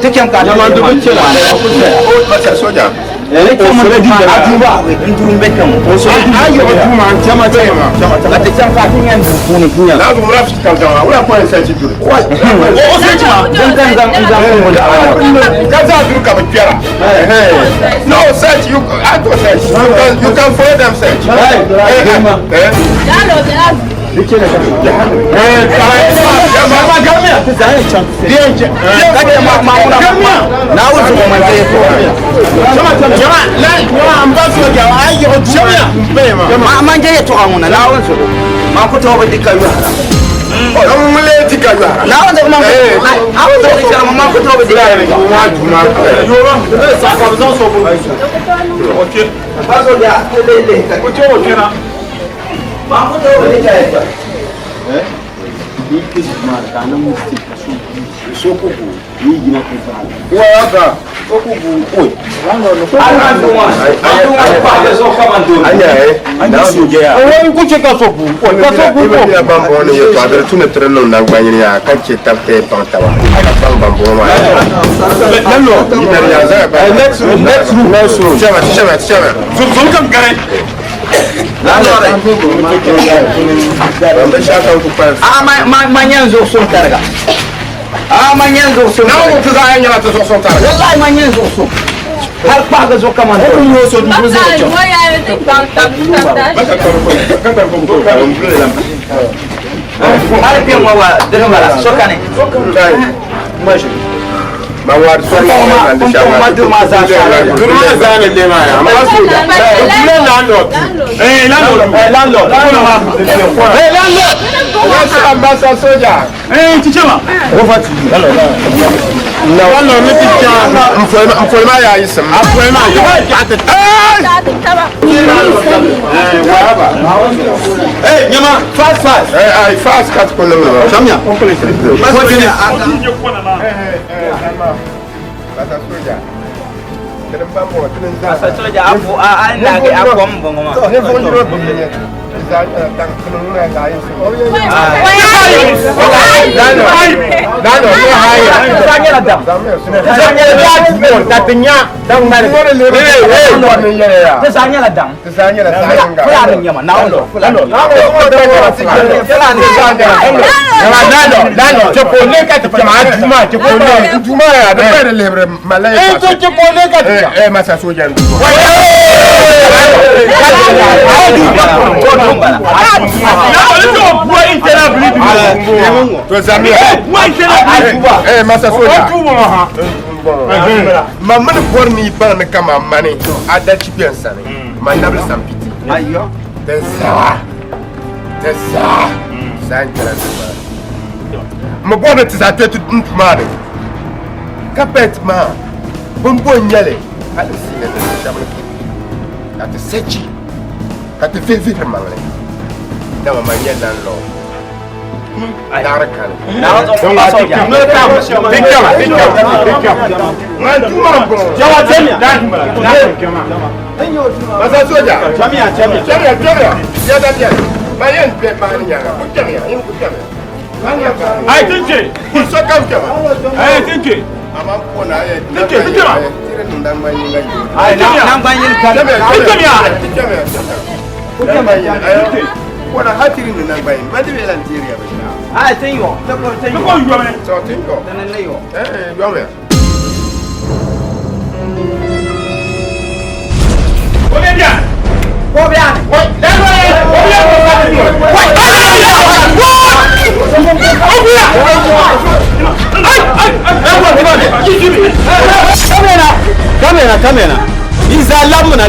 Ti chɛm ka Nyamandu bi chɛla. Masa soja. Aduba n duu n bɛ kpɛ ŋɔ. A yɔgɔ duu maa n chɛma chɛma. Ka ti chɛm ka ti nyɛ duu puuni. N'a dun wula ka zaŋ wula kɔn sɛnti duri. O sɛnti ma. Din ka n zaŋ n zaŋ n bolo. Ka zaŋ duri ka bi kpɛra. No search you I go search. You can follow them search. Ma n je yɛltɔɣa ŋuna Naawuni zuɣu maa ku tooi bi di ka yɔhira. Naawuni zuɣu maa ku tooi maa ku tooi bi di ka yɔhira. Maa ku tooi bi di ka yɛltɔɣa. A ma nyɛ n zuɣu suŋ tariga. A ma nyɛ n zuɣu suŋ tariga. Naawuni ti zaɣ yɛn nyɛla ti zuɣu suŋ tariga. Wallahi ma nyɛ n zuɣu suŋ. Hali kpahigi zuɣu kaman doo. Hali kpɛ ŋɔ wa dini bala so kani. Ma duri maa zaa Duri maa zaa ni lee maa ya. Ma soja. Duri landlord. Eh landlord. Eh landlord. Eh landlord. Masa soja. Eh chichema. Over to you. Landlord mi ti cha. Nfoli ma ya yi sim. Nfoli ma. Hey, Nyama, fast, fast. Eh, ai fast kat ko no. Chamia. Masa soja. Masa soja afu a an na ga afu mun bongo ma. Ne fon duro bi ne. Za dan kunu na ga yi. Nano, ne haya. Zanyela dam. Zanyela dam. Ta tinya. Dan ma ne. Eh, Ti zanyela dam. Ti zanyela dam. Fulani nyama nawo. Fulani. Fulani. Nano, nano. Chepole ka ti ma juma chepole. Juma ya, da fere lebre malaya. Eh to chepole ka ti. Eh, masa soja. To zamia. Eh, masa soja. Ma mani bɔri ni baŋ ni kama mani a da chibiɛn sani ma nabili san piti. Ayo. Tɛ zaa tɛ zaa zaa n kɛra ti maa. Ma bɔri ni ti zaa kpɛ ti dun maa ni kapɛt maa bin bo n nyɛli hali siina ni shɛba ni ka ti sɛchi ka ti vihi vihiri maŋli dama ma nyɛ landlord. Daɣari kani. Masa soja. Chamia, chamia. Chamia, chamia. Ya da biya. Ma yen be ma ni nyanga. Ku chamia, yin ku chamia. Ai tinke. Ku so kam chama. Ai tinke. Ama ko na ye. Tinke, tinke ma. Tire nun dan ma yin ga. Ai nan ban yin ka. Chamia, Tinke chamia. Ku chamia. Ko na hatiri nun dan ba yin. Ba de lan tiri ya ba. Ai tin yo. Ta ko tin yo. Ko yo me. So tin ko. Nan ne yo. Eh, yo me. O be biya. Ko biya. Wai, landlord. O biya ko ka ti. Wai. Kamena, kamena, kamena. Iza lamuna.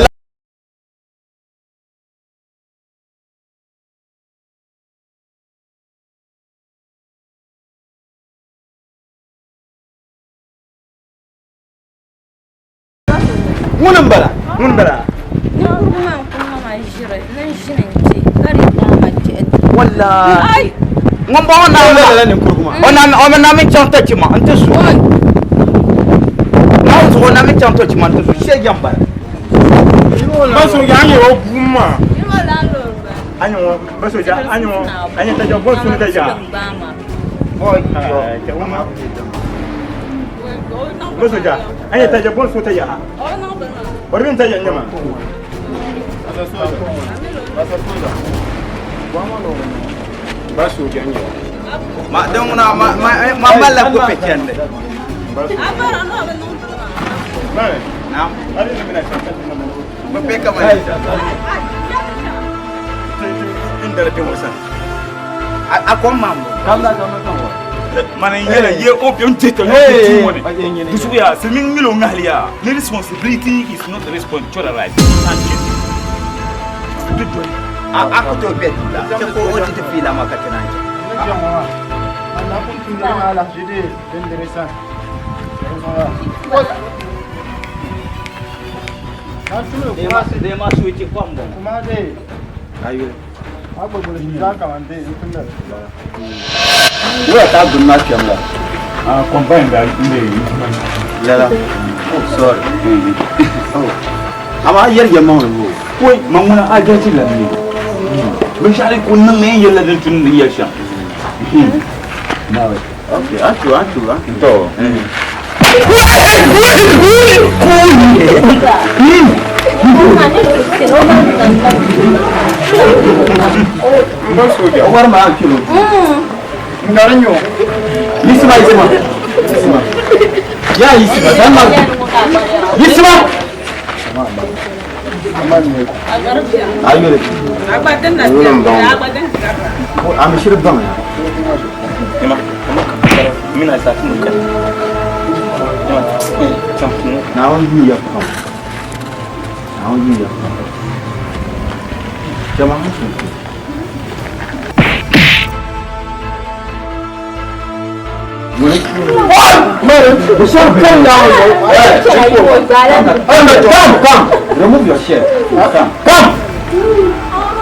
Ŋuni n bala? Ŋuni bala? Ninkurugu maa n-kuli ma maa ʒiri ni n ʒini n-ti ka di daa ma jɛhi. Wallahi. Ai! Ŋun bɔŋɔ na o mi na mi chaŋ tachi ma n ti su. Naawuni zuɣu o na mi chaŋ tachi ma n ti su. Shee jɛm bala. Baso ya an yɛrɛ bu ma. An ɲɔgɔn baso ja an ɲɔgɔn an ɲɛ taja bɔ sun taja. Baso ja an ɲɛ taja bɔ sun taja. Wari bin taja ɲama. Baso ja an ɲɔgɔn. Ma don ŋuna ma ma ma mali la ko pɛchɛndi. Naam. Ba pe kama ni. N dara den wasa. A ko mambo. Mana yɛlɛ ye o bɛ n tɛ tɛ ɲɔgɔn ti dusu ya simi milo ŋahali ya ni responsibility is not responsibility. A ko to bɛ la. Te ko o ti fi la ma ka tana. De ma su ti kwambo. Kuma dai. Ayo. Wúrà tá a dùn náà kẹm la. Ah, combine da nde Lala. Oh, sorry. Oh. Ama yɛri yɛ maŋli wo. Wai ma ŋuna a jati la ni. Binshɛɣu ku niŋ ni yɛla din tun ni yɛli shɛm. Nawe. Okay, achu achu achu. To. War ma kilo. Ngaranyo. Yisima yisima. Yisima. Ya yisima dan ma. Yisima. Ayo. Am shirib bang ya. Ima, mina sa tunu kan. Ima, cham tunu. Na won yi ya kam. Na won yi ya kam. Jama'a. Come, come. Remove your shirt. Come. Come.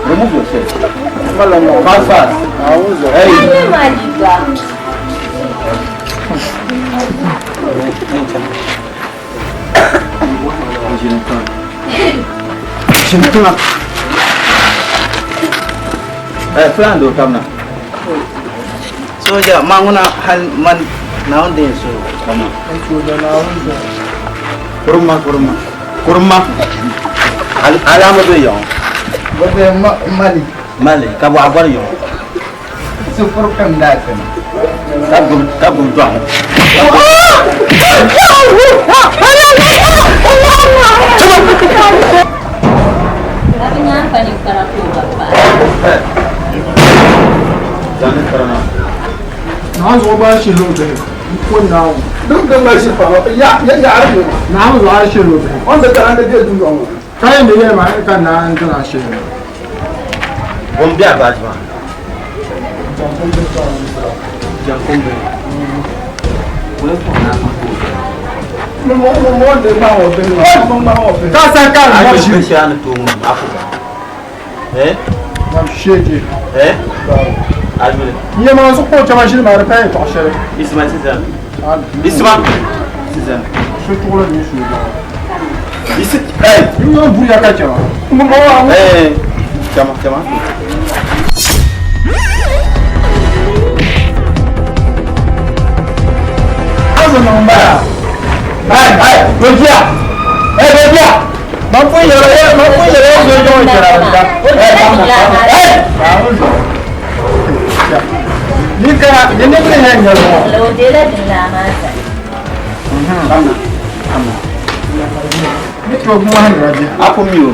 Remove your shirt. Fast, fast. Hey. Eh, plan do kam na. Soja ma ŋuna hal man na wanda so kama. Kurma kurma. Kurma. Alama do yon. Babe Mali. Mali ka bo abar yon. Su furkan da kan. Ka gum ka gum do. Naawuni zuɣu ba shihir o bihi ko Naawuni. Din din ma shiri pam ya ya ya arabi Naawuni zuɣu a shihir o bihi. On da an da je dundɔŋ ŋɔ. Ka yɛn di yɛli ma ka Naawuni ti na shihir. Bom biya ba jma. Jankumbe. Wala ko na ma ko. Mo mo mo de ma o bihi ma. Mo ma o bihi. Ka san ka Ai na ko shi. be shi an to mu Afrika. Eh? Na shege. Eh? Almire. Ye ma so ko chama shiri ma ra pa to shiri. Isma Sizan. Isma. Sizan. Su tugulo ni su ba. Isi eh. Yo buriya ka chama. Mo mo Eh. Chama chama. Azo na mba. Ai ai, Rodia. Eh Rodia. Ma fu yɛrɛ ye ma fu yɛrɛ ye jɔn jara da. Eh. Ni ka ni ne ne hɛ nyɛ mo. Ni to mo han raji. Ako mi o.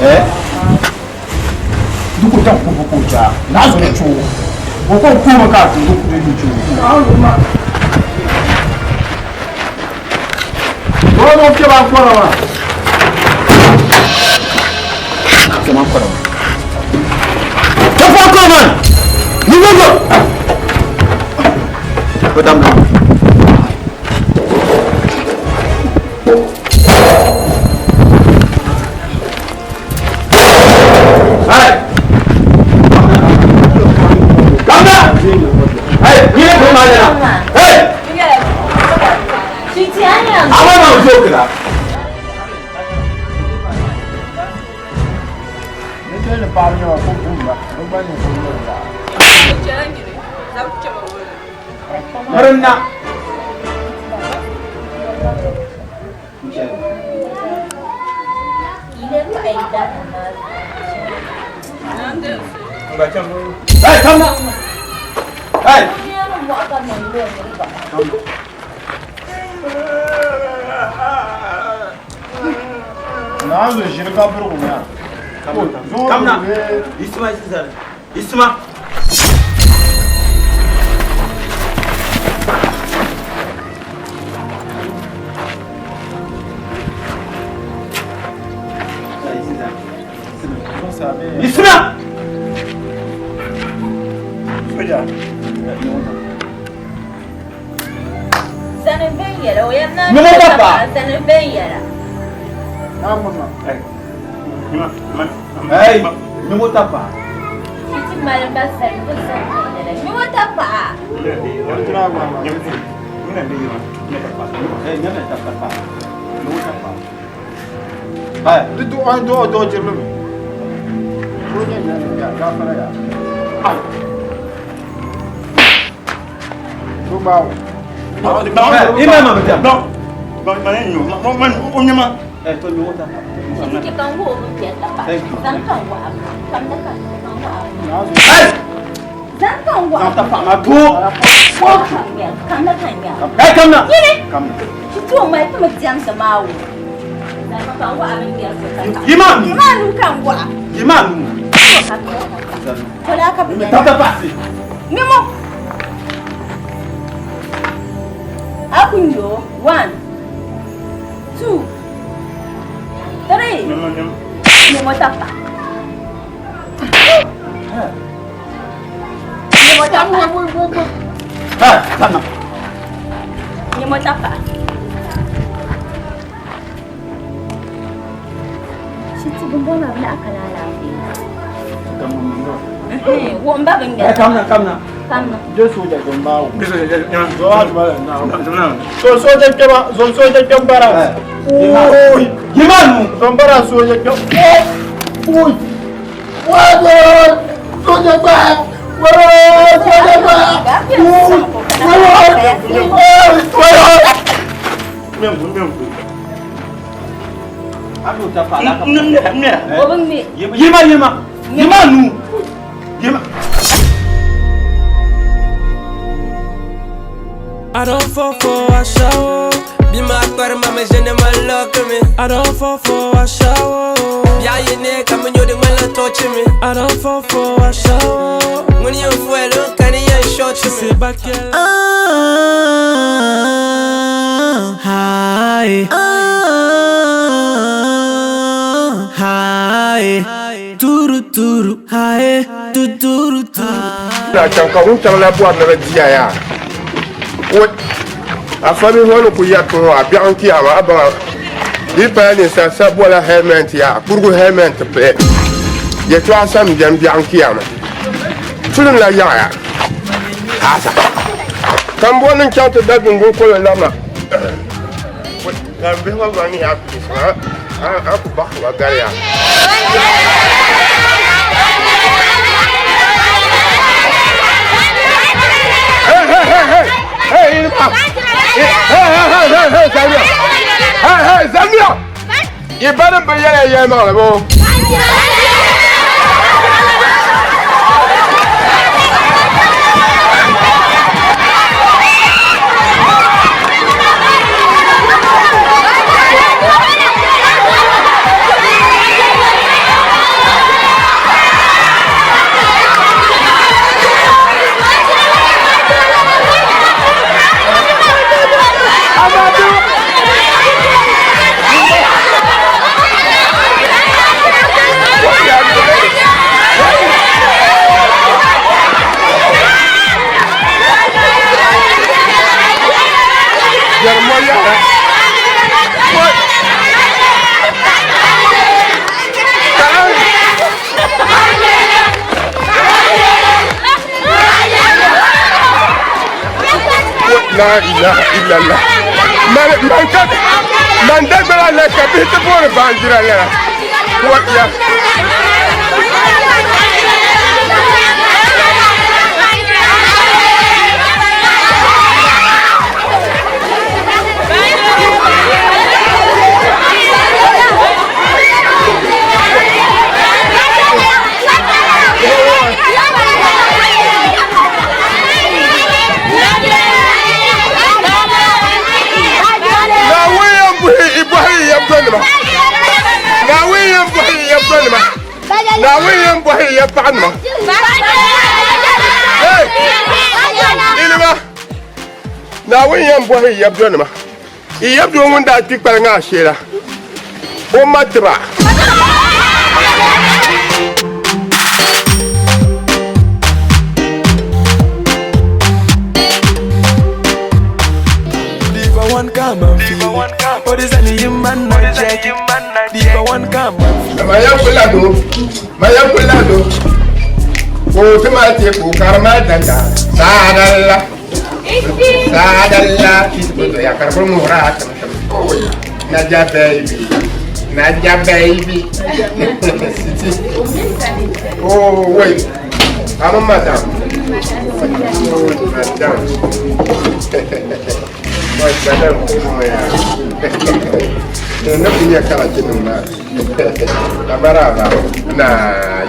Eh? Duku ta ku ku ja. Na zo ne chu. Wo ko ku ma ka ku ku ni chu. Ma. Wo mo ke ba ko ra wa. Sama ko. Ta fa ko man. Ni wo. Ko dam na. Ai. ba o gba ninvuɣu yini laa. Mirinna. Hey, come now. Hey. Naanzu ʒiri ka birigu maa. Come now. Isma Isma. Isma. Soja. Sani viɛnyɛla o yɛn naan Nyɔŋɔ chɛ papa. sani viɛnyɛla. Hey, nyɔŋɔ tapa. Titi mali ba sani ko sani viɛnyɛla. Nyɔŋɔ tapa. Hey, nyɔŋɔ tapa. Nyɔŋɔ tapa. Di du an dɔɔ dɔɔ jirili mi. O nyɛ nyɛ ya gafara ya. Ai. To gbawo. Ima ma bitam. Non. Ma ma ne nyo. Ma ma o nyama. Eh, to nyɔŋɔ tapa. Titi chɛ ka n wuhi o bin piɛla tapa. Zaŋ ka n waɣa kam da ka n waɣa. Hey! Zaŋ ka n waɣa. Zaŋ tapa ma to. Kam da ka n ŋmɛri. Hey, come now. Nyini. Come now. Titi o mali ti mi diɛmdi maa wo. Zaŋ ka n waɣa bin ŋmɛri so tapa. Yima nu. Yima nu ka n waɣa. Yima nu. Kola ka bi Tap tapa. Mimo. Akunyo. 1, 2, 3. Mimo tapa. Mimo tapa. Hey, come now. Mimo tapa. Shiti bumbo ma bila akala lafiya. Wo mba bin Hey, come now, come now. Come now. Je soja don bawo. Zo ha juma la na. So soja kema, zo soja kembara. Ui. Yima nu. Zombara soja kem. Ui. Wa soja ba. Wa soja ba. Ui. Wa. Wa. Abu tapa la ka. Ne ne. Wo bin me. Yima yima. Yima nu. Yima. I don't fall for a shower. Be my part, mama, je ne m'alloque me. I don't fall for a shower. Yeah, you ne come and you the one touch me. I don't fall for a shower. When you fuel, can you short She me? say back girl. Hi. Hi. Turu turu. Hi. Turu turu. Na chaŋ ka wuntaŋ la bɔri ni bɛ diya yaa. Wo afa mi ŋɔ ni ku yɛri ŋɔ a biɛɣu n kiyama a baŋa di pala ninsal sa bɔla helmet yaa kurigu helmet pili yɛltɔɣa sam biɛni biɛɣu n kiyama tulim la yaɣaya haasa ka n bɔri ni n chaŋ ti da dundun kolo labina ka bihi ŋɔ gba ni yaa a ku baɣasi ba gari yaa. Hey, hey, hey, hey! Hey, Ilma! Hey, hey, hey, hey, hey, Zamia! Hey, hey, Zamia! I banim bi yɛla yɛlimaŋli boo. Yɛlimɔ yaɣa. La ilaha illallah. Man man ka man dagbala la ka bihi ti booni baanjira lala. Wa ya. Ya paɣanima. Hey! Ilima! Naawuni yɛn bɔhi yi yabdonima. Yi yabdoo ŋun daa kpi kpaliŋ a shee la, o ma tiba. Diva one come and feel it. What is any human not check it? Diva one come and feel Ma yɛn kuli do, ma yɛn kuli do. Ka o ti mali teeku ka di mali danda saadalla saadalla ya ka di kuli ŋuhiri a tim tim. Naja baby, Naja baby. Siti. Oh wait, I'm a madam. Oh madam. Wait, madam. Na ku nyɛ karachi nim maa. Amaraba. Na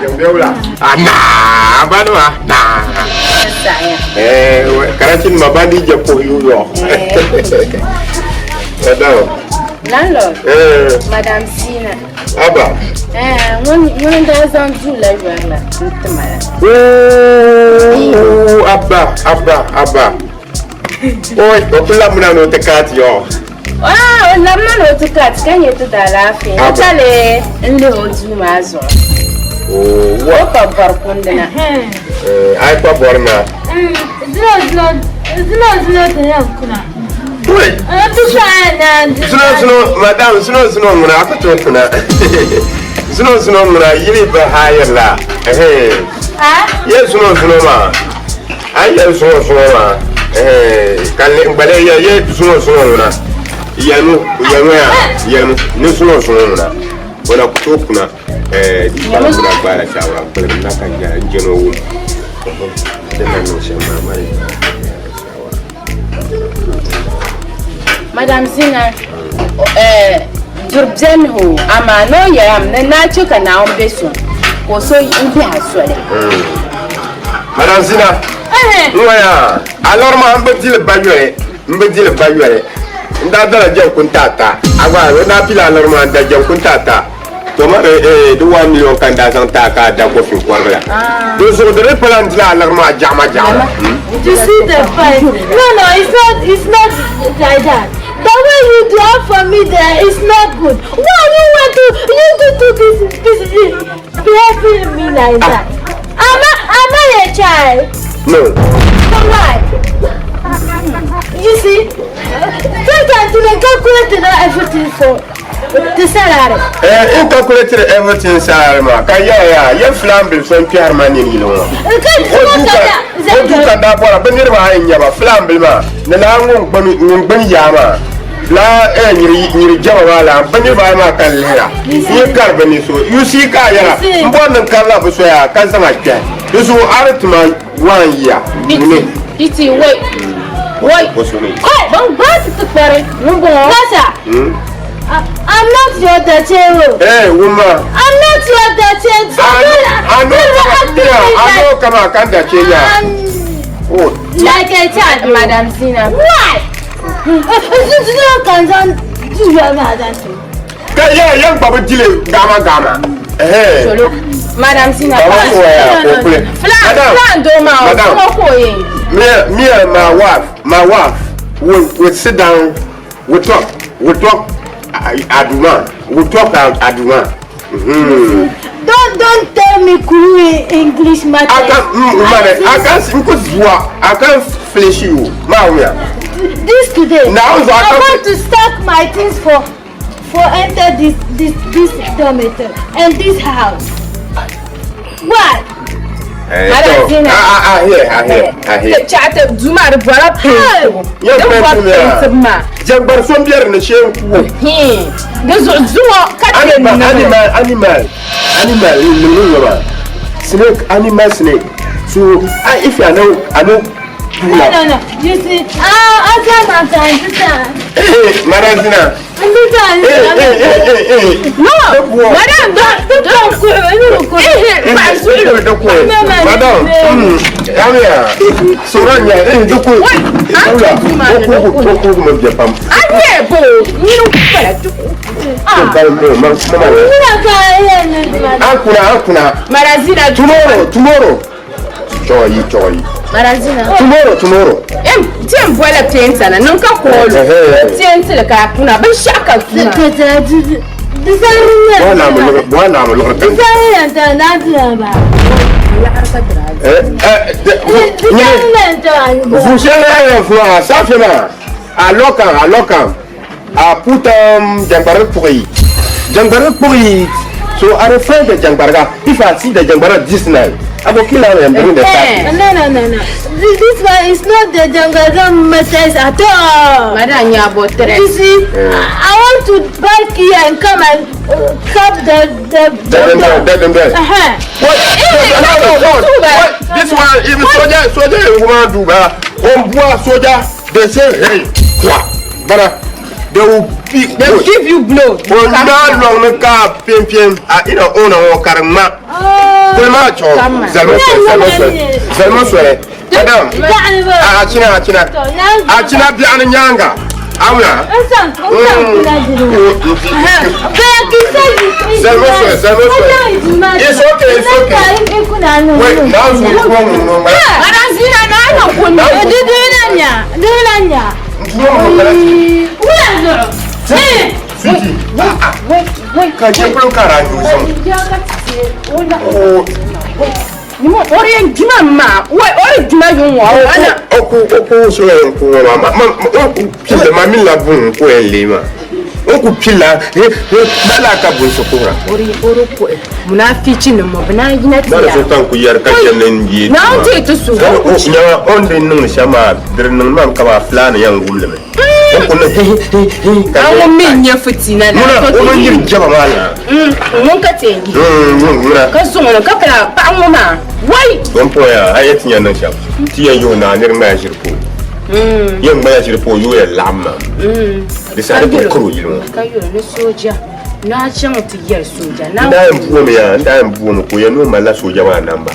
yɛm Ah na banwa na. Eh, karachi nim ba di je ko yu yo. Madam. Landlord. Eh. Madam Sina. Aba. Eh, ŋun daa zaŋ duu la yɔri la n-ti ma la. Oh, abba, abba, abba. Oi, o kuli labina ni o ti kaati yo. Ah, o labina ni o ti kaati ka nyɛ ti daalaafee. N chali n lihi o duu maa zuɣu. Oh, O pa bɔri kundi na. Eh, ai pa bɔri na. Zino zino zino zino ti yɛn kuna. Oi. Ti sɔɣa na. Zino zino, madam, zino zino ŋuna a ku tooi kuna. Zino zino ŋuna yili bi hayiri la. Eh. Ye zino zino maa. A yi yɛli zuŋɔ zuŋɔ maa eh, ka n gba lee yɛli ye zuŋɔ zuŋɔ ŋuna yɛlimu yɛlimu yaa yɛlimu ni zuŋɔ zuŋɔ ŋuna o na ku tooi kuna eh, di kpala ŋuna gbaala shawara n kpiligi na ka n jɛni o wum din na niŋ shɛm maa mali Madam Zina, eh, duri beni ho, amaa ni o yɛlam ni naa che ka Naawuni be so ka o so n-bihi a soli. Madam Zina, n waya a lɔri maa n bi dili ba yoli n bi dili ba yoli n daa dala jɛnkun taata a gba n daa pila a lɔri maa n da jɛnkun taata to ma eh, di 1 million ka n daa zaŋ taa ka a da kofin kɔrigi la di zuɣu di di pala n dila a lɔri maa jaɣama jaɣama. You see the fight? No, no, it's not. It's not like that. The way you do it for me there is not good. Why you want to you do to this this behaving me like that? Am I a child? No. So why? You see, sometimes you can calculate everything for the salary. Eh, in calculated everything salary maa ka yɛla yaa yɛ filan bili so n kpɛhiri ma nini yili ŋɔ o duu ka daa bɔra bi niriba ayi n nyɛba filan bili maa ni laa ŋun gbuni yaa maa laa eh, nyiri jɛma maa laa bi niriba ayi maa ka n lihira n yi kari bi ni so you see ka a yɛla n bɔri ni n karila bi soya ka zaŋa kpɛhi di zuɣu a di tima waan yiya ni Iti wai wai ban gbaai ti tikpari ŋun bɔŋɔ. Nasa, I'm not your dachero. Hey, woman. I'm not your dachero. So I know, I know, come on, can't dache ya. Oh. Like a child. Madam Zina. Why? Ka ya yan gba bi dili gama gama. Eh. Solo. Madam Zina. Baba ko ya ko kule. Filan filan doo maa o Madam. kuma ko yen. Me and my wife, we sit down, we talk Aduma, we talk Aduma. Don't tell me Kuru English matter. I can't, I can't, I can't finish you. Ma, This today. Now, so I I can't- want to stack my things for enter this dormitory and this house. Why? Madam Zina. I hear. Chaate duu maa di bɔra peentibu. Yɛ Di bɔri peentibu yaa. peentibu maa. Jɛngbari so n biɛri ni shee n ku o. Di zuɣu zuŋɔ ka ti Animal, animal, animal, animal, snake, animal, snake. So, if you know, I know, No, no, no. You see, ah, I Eh, Marazina. No, madam, don't Madam, Amia, Soranya, eh, doko. Oko, oko, mo bia pam. Anye bo, nyinu pala tu. Ankuna, ankuna. Marazina. Tomorrow, tomorrow. Chɔyi, chɔyi. Marazina. Tomorrow, tomorrow. Em, ti bola penta na nan ka kolo. Ti en ka kuna bin shaka kuna. Bwana mu lugha, bwana mu lugha. Eh, eh, Vous cherchez ça fait mal. À lokan, à lokan. A putam jangbar pourri. Jangbar pourri. So a refrain de jangbarga. If I see the jangbara this night, I go kill her and bring the No, no, no, no. This one is not the jungle message at all. Madam, you are botre. You see, I want to buy here and come and cap the the. Uh-huh. What? No, no, no. What? This one, even soldier, soldier, woman do ba. On boit soldier, they say, hey, quoi? Bara, they will be. They will give you blow. On na long me ka piem piem. Ah, ina ona o karma. Kulma cho. Zalmo sore, zalmo sore. Madam. Ah, achina, achina. Achina bi an nyanga. Amna. Zalmo sore, zalmo sore. It's okay, it's okay. Wait, now you go no. Madam Zina na na kunna. Dudulanya, dudulanya. Sweetie, ka je kulo kara nyu so. Oh. Ni mo ori juma ma, we ori juma yun wa. Ana Oku oku so en ku ma ma ma oku pila ma mi la bun ko en le ma. Oku pila he he bala ka bun so ko ra. Ori oro ko munafici ni mo bina yina Bala tiya. so tan ku yar ka jenen yi. Na o te to su. O nya on din nung shama dir nung man ka ba fulani yan gumle me. Oku ne he he he ka. An wo min nye fitina na. Muna o man yir jaba ma na. Mun ka te yi. Muna. Ka so mun ka kala pa an ma. Wai. Don po ya ayet nya nan sham. Ti yan yo na nir ma shir po. Yan ma shir po yo ya lamma. Di sa da ko kuro yilo. Ka yo ne soja. Na chan ti yar soja. Na Nda yan buwo mi ya, nda yan buwo mi ko ya no mala soja wa namba.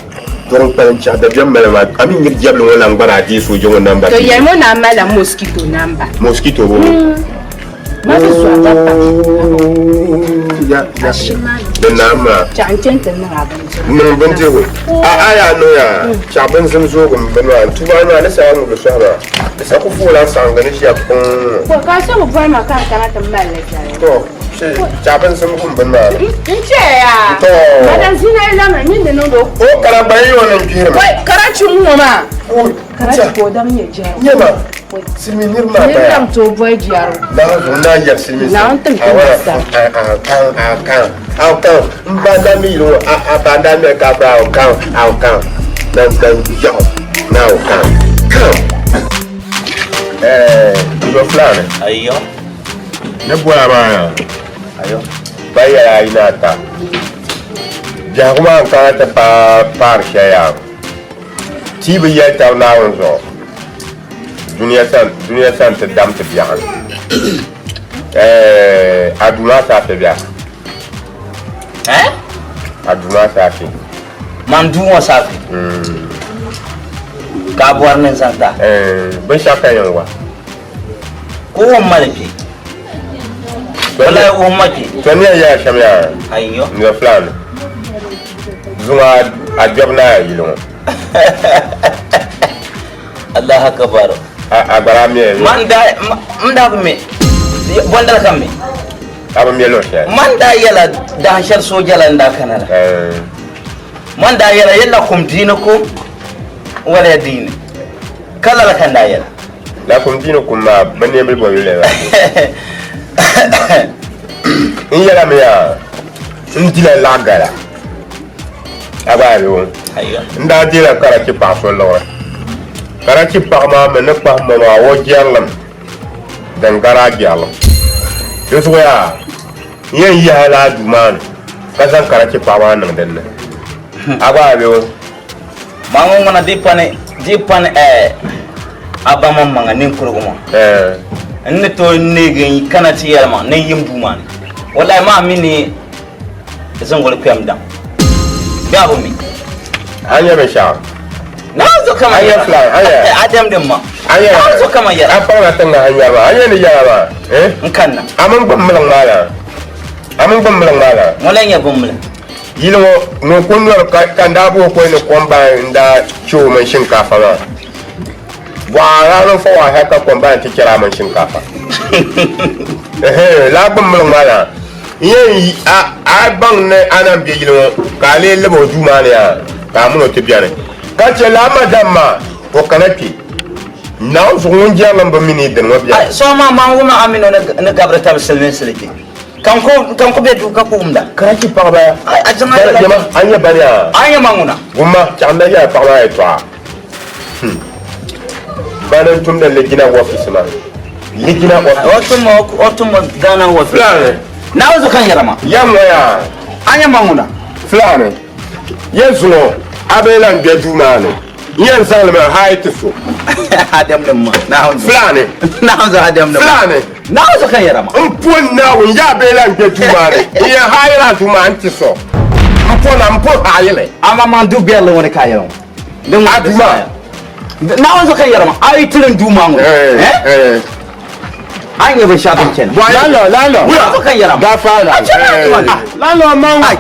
Don pan cha da biyan mala ma amin yir jablo wala ngbara di soja wa namba. To yar mo na mala mosquito namba. Mosquito bo. Ma fi so ta pa. Ya ya. Da nama. Chan chan tin na abin. Nang ban je ko. A a ya no ya. Cha ban zum zo gum ban wa tu ba na ne sa mu so ba. Da sa ku fula sang ga ne shi ya kun. Ko ka so mu bai ma kan kana ta mala jare. To shi cha ban zum gum ban ma. In ce ya. To. Madan zina ila ma min da nodo. O kara ban yi wannan kira. Wai karachi mu ma. Karachi ko dan ya jaro. Nye ma. Silmi nir ma Ni ba. ram to boy jaro. Na zo na yar silmi. Na on tin A wa a a kan a kan. A kan n ba da mi lo a a ba da mi ka ba o kan a o kan. Na dan yo. Na o kan. Kan. Eh, yo fulani. Ayo. Ne bɔra ma yan. Ayo. Ba yɛrɛ ayi n'a ta. Biɛhigu maa n kana ti paai paari shɛli yaa. Tii bi yɛli tabi Naawuni zuɣu. Dunia san dunia san ti dam ti biɛɣu. Eh, a duu maa saafi biɛha. Eh? A duu maa saafi. Man duu ŋɔ saafi. Ka a bɔri ni n zaŋ ta. Eh, binshɛɣu ka yɛn wa. Ko wum ma li kpe. Wallahi wum ma kpe. To ni yɛn yɛla shɛm yaa. Ayo. N fulani. Zuŋɔ a gbɛbu naa yili ŋɔ. Allah akbar. A gbara mi. Man da n da bi mi. Bɔndali ka mi. A bi mi luɣu shɛli. Man da yɛla dahin shɛli sooja la n daa kana la. Man da yɛla yɛla kum diini kum wala diini. Ka lala ka n daa yɛla. La kum diini kum maa bi neebili bɔ yuli la. N yɛla mi yaa n dila laɣa gala. A gba yaa bi N daa dila karachi paɣa so liɣiri. Karachi paɣa maa mi ni kpahi ma maa o jɛrilim din gari a jɛrilim. Di zuɣu yaa n yɛn yihi la a duu maa ni ka zaŋ karachi paɣa maa niŋ din ni. A gba yaa bi Ma ŋɔ ŋuna di pani di pani eh A ba maŋmaŋa ninkurigu maa. N ni tooi neegi n kana ti yɛli ma ni n yim duu maa ni. Walahi maa mi ni ziŋguli kpɛm daŋ. Bɛ a bi mi. A nya binshɛɣu? Naa zo kaman A nya yɛra. fly, a nya. A dɛmdi m ma. A nya. Naa zo kaman yɛra. A kpaŋla tiŋ na a nyari maa. A nya ni yɛra maa. Eh? N kanna. A mini gbum miliŋ maa la. A mini gbum miliŋ maa la. Ŋɔ lan nyɛ gbum miliŋ. Yili ŋɔ ŋun ku nyɔri ka n daa booi koli ni kom bahi n daa chɛ o mini shinkaafa maa. Bɔɣa laa fɔ waa hali ka kom bahi nti chɛri a mini shinkaafa. Ɛhɛn, laa gbum miliŋ maa la n yɛn yi a a baŋ ni a na m-be yili ŋɔ ka a lee lab o duu maa ni yaa ka a min o ti beni. Ka chɛ laa madam maa o kana kpe. Naawuni zuɣu ŋun jɛrili m-bi mi ni dini ŋɔ beni. Ai, so maa man wum a min o ni gabiri tab silimiinsili kpe. Ka n ku be duu ka ku wumda. Karachi paɣaba Ai, a zaŋ a yɛla Jama, a nyɛ bani yaa? A nyɛ ma ŋuna. Wumma, chaɣ n na yɛla paɣa maa yɛtɔɣa. Bani n tumdi Ligina wɔfisi maa. Ligina wɔfisi. O tumdi Ghana wɔfisi. Fulani. Naawuni zuɣu ka n yɛra maa. Yɛm ŋɔ yaa. A nyɛ ma ŋuna. Fulani. Yɛ zuŋɔ a bee lan be duu maa ni. N yɛn zaŋ li mi haai ti so. A dɛmdi m ma. Naawuni zuɣu. Fulani. Naawuni zuɣu a dɛmdi ma. Fulani. Naawuni zuɣu ka n yɛra maa. N po Naawuni yaa bee lan be duu maa ni. N yɛn haayila duu maa n ti so. N po na n po haayili. Amaa man du gbɛrili ŋɔ ni ka a yɛra ŋɔ. Din ŋɔ A duu maa. Naawuni zuɣu ka n yɛra maa. A yi tili n duu maa ŋɔ. Eh? A nyɛ binshɛɣu din chana. Lalo, lalo. Naawuni zuɣu ka n yɛra maa. Gafaala. A chana a duu maa. Lalo man wula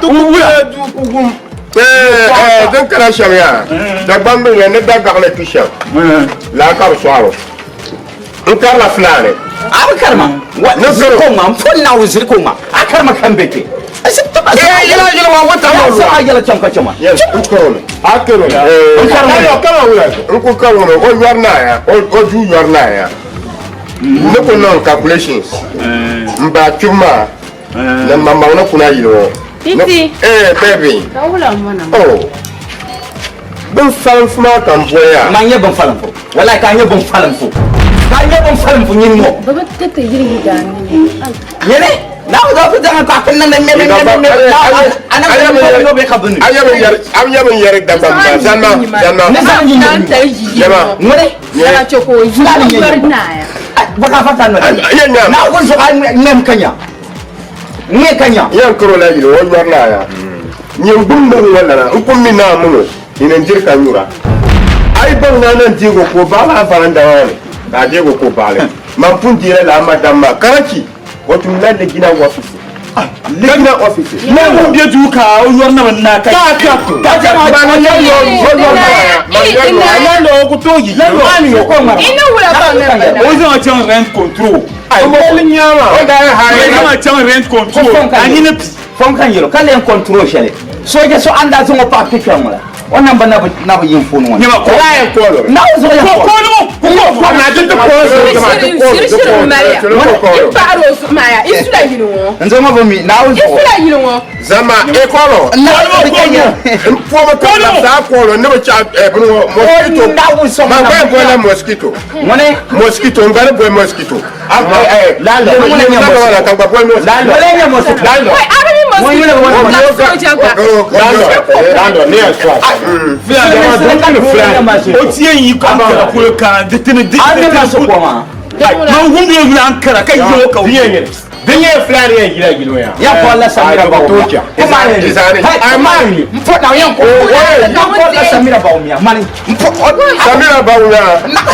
du kugum. Din kana shɛm yaa, Dagbamb bi ni da gaɣili kpi shɛm, laa ka bi sɔɣiri o. N karila Fulani. A bi karima. Wa ziri ko ŋma, n po Naawuni ziri ko ŋma. A karima ka n be kpe. Yɛla yɛla wa wata ma Zaŋ a yɛla chaŋ ka chɛ ma. N karimi. A karimi. N karimi. Lalo kama wula, n ku karimi, o yɔri naaya, o duu yɔri naaya. N ni ku niŋ calculations. N ba kpibu maa. Ni maŋmaŋ ni kuna yili ŋɔ. Titi. Eh, baby. Ka wula m-bɔna? Oh. Bin falimfu maa ka n bɔya. Man nyɛ bin falimfu. Wallahi ka nyɛ bin falimfu. Ka nyɛ bin falimfu nyini ŋɔ. Bɛ bi ti ti yili yi daa ni. Nyini. Naawuni zuɣu ku zaŋ ka ku niŋdi mɛ mɛ mɛ mɛ. A na mi bɛ no bɛ ka bini. A nyɛ bin yɛri, a nyɛ bin yɛri Dagbamba. Zanma, zanma. Ne zaŋ yi nyɛ. Jama. Ŋuni. Kana ce ko yi yɔri naaya. Baka fata nɔ. Yɛn nya. Naawuni zuɣu a ŋmɛm ka nya. Ŋmɛ ka nya. Yɛn karo la yili o yɔri naaya. Nyin gbum mi ŋɔ lana n ku mi naa muno nyini n diri ka nyura. A yi baŋ naa na deego ka o baɣili a varanda maa ni ka a deego ka o baɣili. Man pun deela lala madam maa Karachi o tumdila Ligina wɔfisi. Ligina ɔfisi. Ne ŋun be duu ka o yɔri na bi na ka Ka ka ka ka Ma na yɛri yɔ o yɔri naaya. Ma yɛri yɔ. Lalo o ku tooi yi. Maani o ko ŋmara. Ina wula ba mɛ ba O zaŋ chaŋ rent control. O mali nyaama. O daa haai. O zaŋ chaŋ rent control. A nini pi. Fɔn ka yɛlo ka len control shɛli sooja so an daa zaŋ o paɣa kpe kpɛŋ ŋɔ la o namba na bi na bi yin fooni ŋɔ ni. Nyɛma ko. Laa yɛn koolo. Naawuni zuɣu yɛn Ko koolo. koolo ŋɔ. Ko ko. Na di ti koolo ma ti koolo Shiri ti shiri koolo. Maria. Ti koolo. I paɣiri o zuɣu maa yaa. I sula yili ŋɔ. N zaŋ ŋɔ bi mi Naawuni I zuɣu. sula yili ŋɔ. Zama e koolo. Naawuni zuɣu ka yɛlo. N pomi ka labisa koolo ni bi chaɣ bini ŋɔ mosquito. Naawuni zuɣu Ma gba yɛn boli la mosquito. Ŋuni. Mosquito n gba ni boli mosquito. Lalo. Ŋuni nyɛ mosquito. Ka gba boli mosquito. Lalo. Ŋuni nyɛ mosquito. Lalo. Wai a bi mi mosquito. La soja gba. Lalo ne yɛn sɔ. Fulani. O ti yɛn yi Ankara polo ka di ti ni di. A mi ma so ko maa. Man wumdi o yuli Ankara ka yi o ka o. Din yɛn Fulani yɛn yila yili ŋɔ ya. Ya ko la Samira Bawumia. Ko maa ni. Izani. Hai maa ni. N fɔ na yan ko. Ya ko la Samira Bawumia. Mani. N fɔ. Samira Bawumia.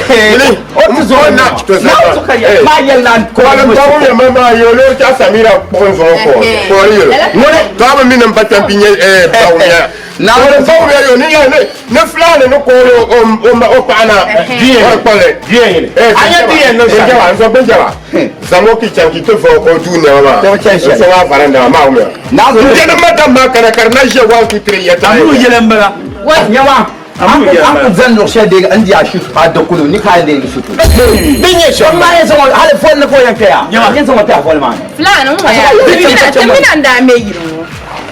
Ili. O ti zo na. Naawuni zuɣu ka yɛlo. Maa yɛli na ko. Wala Bawumia ma maa yɛ o cha Samira kpuɣin zuɣu ko. Ko yɛlo. Ŋuni. To a bi mi ni n ba kpɛm bi nyɛ Bawumia. Naawuni Bawumia yo ni yɛ ni Fulani ni koolo o ma o paɣa na. O kpali. Diɲɛ yɛlɛ. A nyɛ diɲɛ niŋ Bin jaba n sɔ bin jaba. Zaŋ o ki chaŋ ki ti va o duu nɛma maa. Tɛbu chɛn shɛli. N sɔŋ a varanda maa maa wumia. Naawuni. N jɛni madam maa kana ka di na ʒiya 1 2 3 yɛtɔɣa. Amuru yɛlɛ n bala. Nyɛma. An ku zani luɣu shɛli deegi n di a shutu a dukulu ni ka a deegi shutu. Din nyɛ shɛm. Maa yɛn zaŋ o hali foli ni ka o yɛn kpɛya. Nyɛma. Yɛn zaŋ o kpɛ a foli maa ni. Fulani ŋɔ yaa. Ti mina n daa mɛ yili ŋɔ.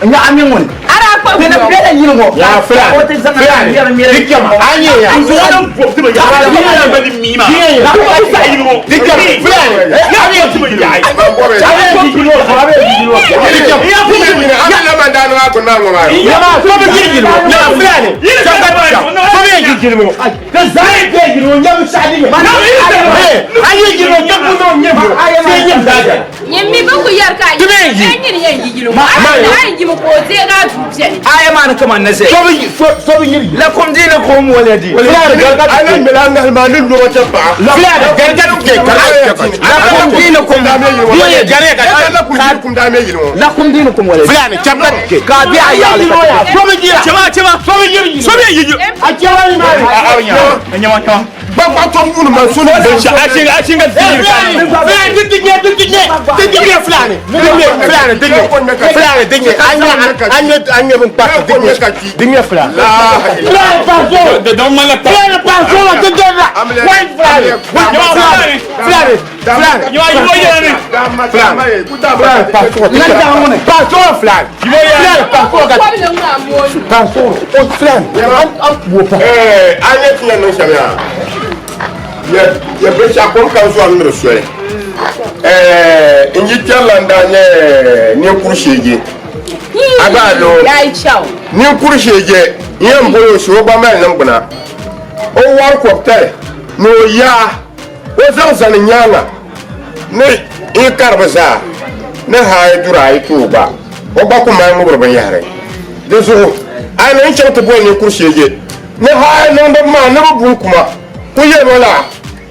Nya a mi ŋuni. A daa kpuɣi Ti ni ŋɔ. bela yili ŋɔ. Ya Fulani. O ti zaŋ Fulani. mɛri mɛri. Di kɛma. A nyɛ ya. N zuɣu din bɔbi ti bi yaɣi. N yɛn ba ni mi maa. Diɲɛ yɛlɛ. N ba saɣi yili ŋɔ. Di kɛma. Fulani. Ya bɛ ti bi yaɣi. Di kɛma. A mi la man daa niŋ a gbuni maa ŋɔ maa. Nyɛma so bi yili yili ŋɔ. Nyɛma Fulani. Yili Chaŋ ka chaŋ. So bi yɛn yili yili ŋɔ. Ka zaa bɛ yili yiri o nyɛ binshɛɣu din yɛn. A yi yiri o nyɛ bu ni o nyɛ bu o nyɛ daadam. Nyin mi bi ku yɛri ka a yi a nyini yɛn yi yili ŋɔ a yi a yi yimi ka o deegi a duu bɛni. Aya maa ni kaman ni zaya. So bi yiri. Lakum diinukum waliya diin. Fulani gargadi. A na ŋmɛla ŋahili maa ni lɔba chɛ paɣa. Fulani gargadi kɛ Lakum diinukum. Lakum diinukum waliya diin. Fulani chɛ ka kɛ. Ka a bɛ a yaɣili ka ti So bi yira. Chɛma chɛma. So bi yiri. So bi yiri. A chɛma ni maa ni. Nyama nyama. Gbagba tom yuuni maa so ni A shinga a shinga zikiri ka. Fulani di ti nyɛ di ti nyɛ di ti nyɛ Fulani. Di nyɛ Fulani di nyɛ Fulani di nyɛ a nyɛ a nyɛ a nyɛ bin kpati di nyɛ di nyɛ Fulani. Fulani paso. Fulani paso la ti dɛ la. Wai Fulani. Fulani Fulani Fulani. Fulani Fulani paso. Paso Fulani. Fulani paso ka. Paso o Fulani. An an wo pa. A nyɛ ti yɛn niŋ shɛm yaa yɛ binshɛɣu kom kam zuɣu miri soli n yi kpɛrila n daa nyɛ ninkuri sheege a gba lo ninkuri sheege n yɛn boli o shee o gba mali niŋgbuna o wari kɔbitali ni o yaa o zaŋ zani nyaanga ni n kari bi zaa ni haai duri ayi ti o gba o gba ku mali ŋubiri binyahari di zuɣu a yi ni n chaŋ ti boli ninkuri sheege ni haai niŋdi maa ni bi bun kuma ku yɛli o la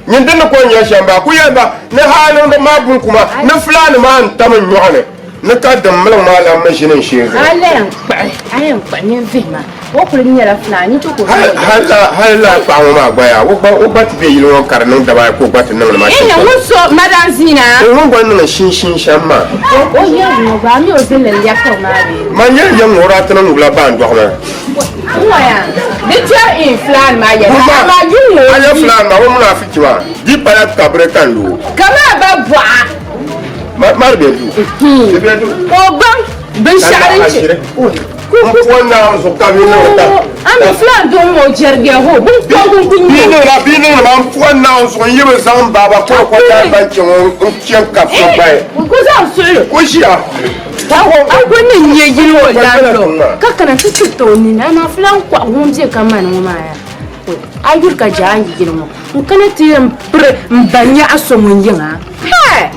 nyin din ni ko nyɛ shɛm baa ku yɛli ba ni haai niŋdi maa bun kuma ni fulaani maa n tam n nyɔɣu ni ni ka din miliŋ maa lan mi ʒini n shee zuɣu A la yɛn kpuɣi a yɛn kpuɣi nyin vihi ma o kuli nyɛla Fulani ti ku hali hali laa paɣa ŋɔ maa gba yaa o gba o gba ti be yili ŋɔ ka di niŋ daba ayi ka o gba ti niŋdi ma Ina ŋun so madam Zina ŋun gba niŋ shinshin shɛm maa o yɛri ŋɔ gba a mi o zinli lɛbigi maa bee man yɛli yɛm ŋɔ o daa ti niŋ wula baan dɔɣi maa Ŋɔ yaa di tɛri in Fulani maa yɛla amaa yi ŋɔ a yɛ Fulani maa o munafiki maa di pala kabiri ka n lu kamaa ba bɔɣa ma di bɛ du di bɛ du ka o gbaŋ binshɛɣu din chɛ n puan naa zuɣu ka bi niŋ ta a mi Fulani doo ŋɔ o jɛrigiya ho bin kɔŋ n ku bi nyɛ niŋla bi niŋdi ma n puan naa zuɣu n yi bi zaŋ n baaba kɔri kɔ daa ban chɛ ŋɔ n chɛ n kabi so gbayi ku zaŋ suɣuli ku ʒiya a ku ni nyɛ yili ŋɔ landlord ka kana ti ti ti o nini amaa Fulani kɔɣu ŋun bɛ ka mani ŋɔ maa yaa a yuri ka jaa n yi yili ŋɔ n kana ti yɛn piri n ba nyaɣa so ŋun yiŋa hɛ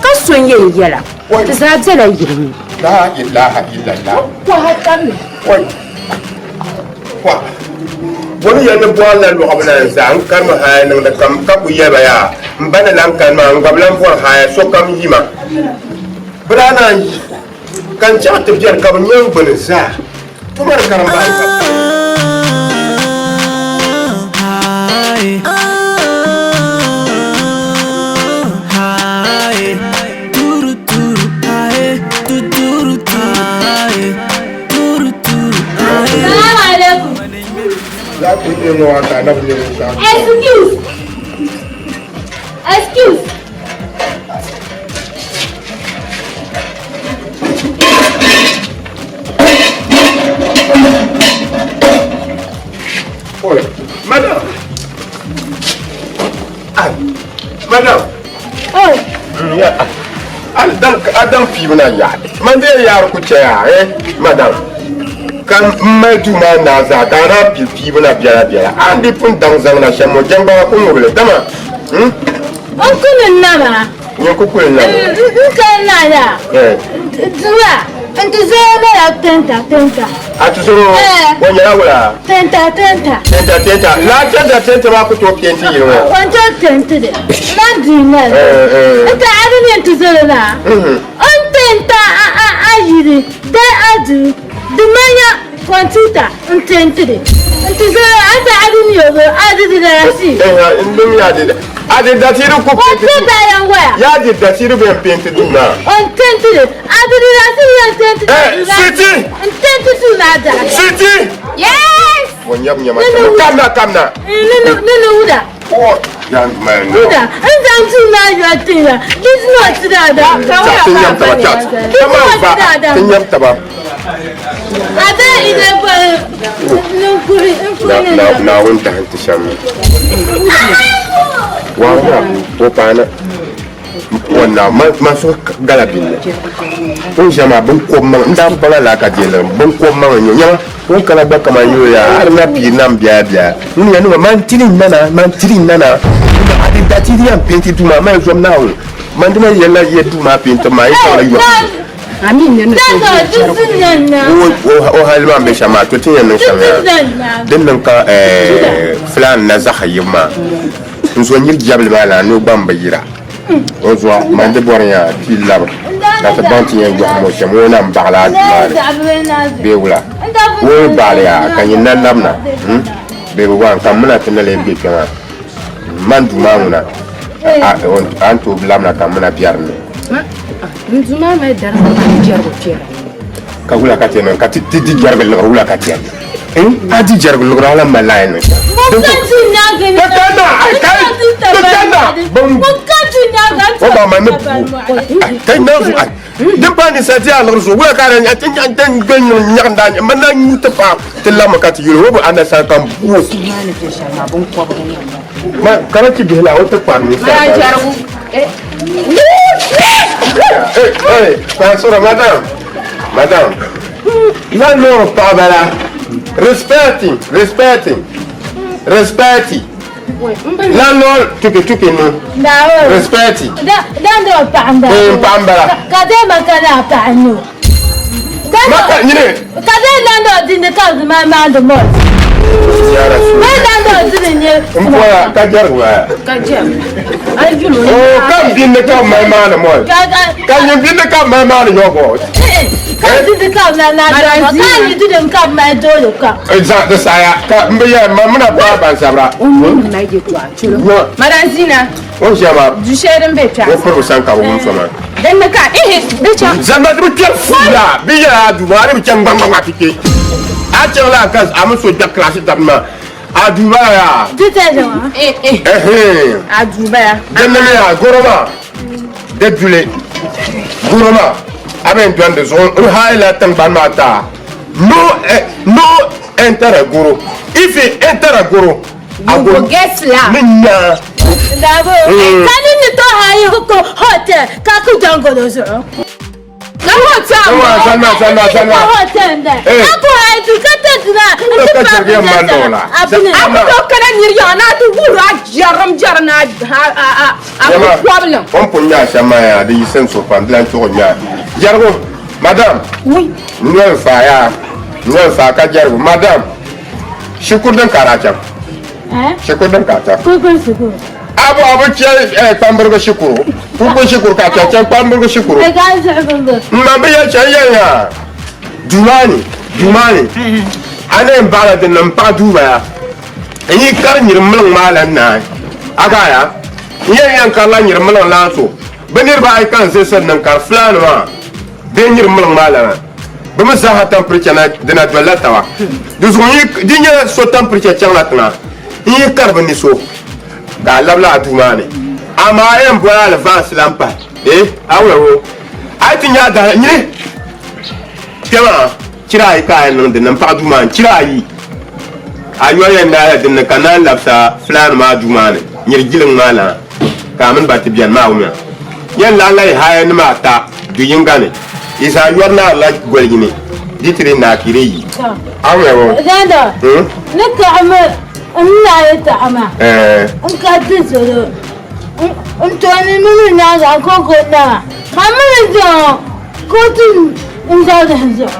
ka so n yɛn yɛla ti zaa bela yili ŋɔ la ilaha illallah kɔha tabili oi kwa bɔni yɛli ni bɔri la lɔɣu na n zaa n karimi haya niŋdi kam ka ku yɛli ba yaa n ba ni lan kani maa n gba bi lan bɔri haya sokam yima bi daa naan yi ka n chaŋ ti biɛri ka bi nya n gbuni zaa tumari karimba n ka Salaam alaikum. za ku iya ŋɔ ka anabi nyɛ binshɛɣu Excuse. Excuse. Oi, madam. Ah, madam. Oh. Ya, Adam Adam piibu na yaɣi. Man dee yaari ku chɛ yaa, eh, madam. Ka n mali duu maa naa zaa ka a naa pii piibu na biɛla biɛla. A ni di pun daŋ zaŋ na shɛm ŋɔ jɛŋgbaŋa ku ŋubili dama. N kuli nama. Nyin ku kuli nama. N kali na ya. Eh. Dua. N ti zoro nyɛla tenta tenta. A ti zoro Eh. o nyɛla wula? Tenta tenta. Tenta tenta. Laa tenta tenta maa ku tooi peenti yili ŋɔ. O tooi peenti li. Man dii nyɛli. Eh, eh. N ti a di ni n ti zoro maa. N tenta a a a yili dee a duu di manya kɔmputa n peenti li. N ti zoro a ti a di ni o a di di dala si. Eh, n dim ya di a di datiri ku peenti Kɔmputa yan waya. Ya di datiri bɛ n peenti duu maa. O n peenti li. A di di datiri yan peenti duu maa. Siti! N peenti duu maa daa. Siti! Yes! O nyɛbu nyɛma shɛm. Kamna kamna. Nini wuda. O yan duma ni. Wuda. N zaŋ duu maa yɔ tiŋa. Di nɔ ti daa daa. Ti nyɛm taba chat. Kama va ti nyɛm taba. A bɛ ina bɔri n kuri n kuri ni Na Naawuni dahin ti shɛm. Waa o paana. N man suhu gala binni. O ni ʒiya maa binkob maŋ n daa bi baŋ alaka diɛli binkob maŋ n nyɛ nyɛma o ni kana gba kaman yo yaa a di na pii nam biɛla biɛla ŋuni ya nima man tiri n nana man tiri n nana a di da ti di yɛn peenti duu maa man zom Naawuni man di na yɛlila yɛ duu maa peenti maa yi chaŋla yɔɣu o hali maa n bɛ shɛm maa to ti yɛn niŋ shɛm yaa din niŋ ka filaan na zaɣa yibu maa n zo nyiri jabili maa laa ni o gba n bi yira o zuɣu man di bɔri yaa ti labi ka ti baŋ ti yɛn yɔhim o shɛm o na n baɣili a duu maa ni bee wula o yi baɣili yaa ka nyin na labina bee bi waan ka m mina ti na lee be kpe maa man duu maa ŋuna a ni tooi labina ka m mina biɛri ni. N duu maa mali dari ka paai jɛrigu kpɛra. Ka wula ka ti yɛn niŋ ka ti di jɛrigu liɣiri wula ka ti yɛn niŋ? A di jɛrigu liɣiri a lan mali a yɛn niŋ shɛm. O ba ma ni bu kai na zu ai din pa ni sa ti a liɣiri zuɣu wula ka a na ti nyaɣinda man na nyu ti paai ti lami ka ti yuli o bi ana sa ka n bu o. Ma karachi bihi la o ti kpari ni sa. Hey, hey, Pastor, madam, madam. Landlord paɣaba la respecti, respecti, respecti. Landlord tuki tuki nu. Respecti. Landlord paɣa n bala. Eh, paɣa n bala. Ka dee ma ka naa paɣa n Ma ka nyini. Ka dee landlord dini ka di maa maandi mɔri. Bee landlord dini nyɛ. N bɔya ka jɛrigi ba. Ka jɛrigi. A yi yuli o. Oh, ka binni ka mali maani mɔri. Ka nyin binni ka mali maani yɔgɔ. Ka didi ka mali maani yɔgɔ. Ka yi didi ka mali dooli ka. Za di saya ka n bi yɛli ma mina paai ban sabira. O mi ni mali yɛltɔɣa chelo. Madam Zina. O ʒiya maa. Du shɛli din be kpɛɣu. O piribu sani ka bi wum so maa. Din ni ka ihi di chaŋ. Zama di bi kpɛri fuula bi yɛla a duu maa a di bi chaŋ gbaŋgbaŋ a ti kpe. A chaŋ la ka a mi so kpɛri kilaasi tabi maa a duu maa yaa. Di tɛli maa. Ɛhɛn. A duu bala. Din ni mi yaa goro maa di duli goro maa a bɛn dɔni di zuɣu n haai la tiŋgbani maa taa no no enter a goro if you enter a goro. You go get slap. Ni nya. Dabo. Ka ni ni to ha yi ko hotel ka ku jangolo zuɣu. Ka hotel. Sanwa sanwa sanwa sanwa. Ka hotel da. Ka ku ha yi ka ta dina. Ka jirgi ma lola. Abuna. Abu to kana nyiri ya na ti wuru a jaram jar na a a a ku problem. On pun nya shɛm maa yaa di yi sen so pam dilan tuɣu nya. Jɛrigu madam. Oui. Noli fa yaa noli fa ka jɛrigu madam. Shikuru din ka a daa chaŋ? Shikuru din ka a chaŋ? Kunkun shikuru. Abu abu chɛ kpambirigu shikuru. Kunkun shikuru ka a chaŋ chɛ kpambirigu shikuru. N ma bi yɛli chɛ n yɛli yaa duu maa ni duu maa ni a na yɛn baɣila din ni n paɣa duu bala n yi kari nyiri miliŋ maa lan naai a gaaya n yɛn yɛn karila nyiri miliŋ lan so bɛ niriba ayi ka n ʒe sani ni n kari fulaani maa bee nyiri miliŋ maa lana. Bɛ mi zaaha tampiricha na di na dolila taba. Di zuɣu yi di nyɛla so tampiricha chaŋla tiŋa n-yi kari bɛ ni so ka a labila a duu maa ni. Amaa a yɛn boli alivaansi lan pahi. Eh, a wula o? A yi ti nya a dahi nyini kpɛ maa chira ayi ka a yɛn niŋ dinni m-paɣi duu maa ni chira ayi. A yoli yɛn naai la dinni ka naan labisi a fulaani maa duu maa ni nyiri jiliŋ maa lana ka a mini ba ti beni maa wumya. Yɛn lahi lahi haya nima ata du yiŋga ni. Yi zaa yɔri naarila goli yini, di ti di naai ka yi di yi. A wumya bɔ? Zanda, ni kaɣimi n naai taɣi maa, n ka ti salo, n tooni mini n nyaaŋa n kɔŋko n nama, ka m mi ni zaŋ kootu n zabiri n zuɣu.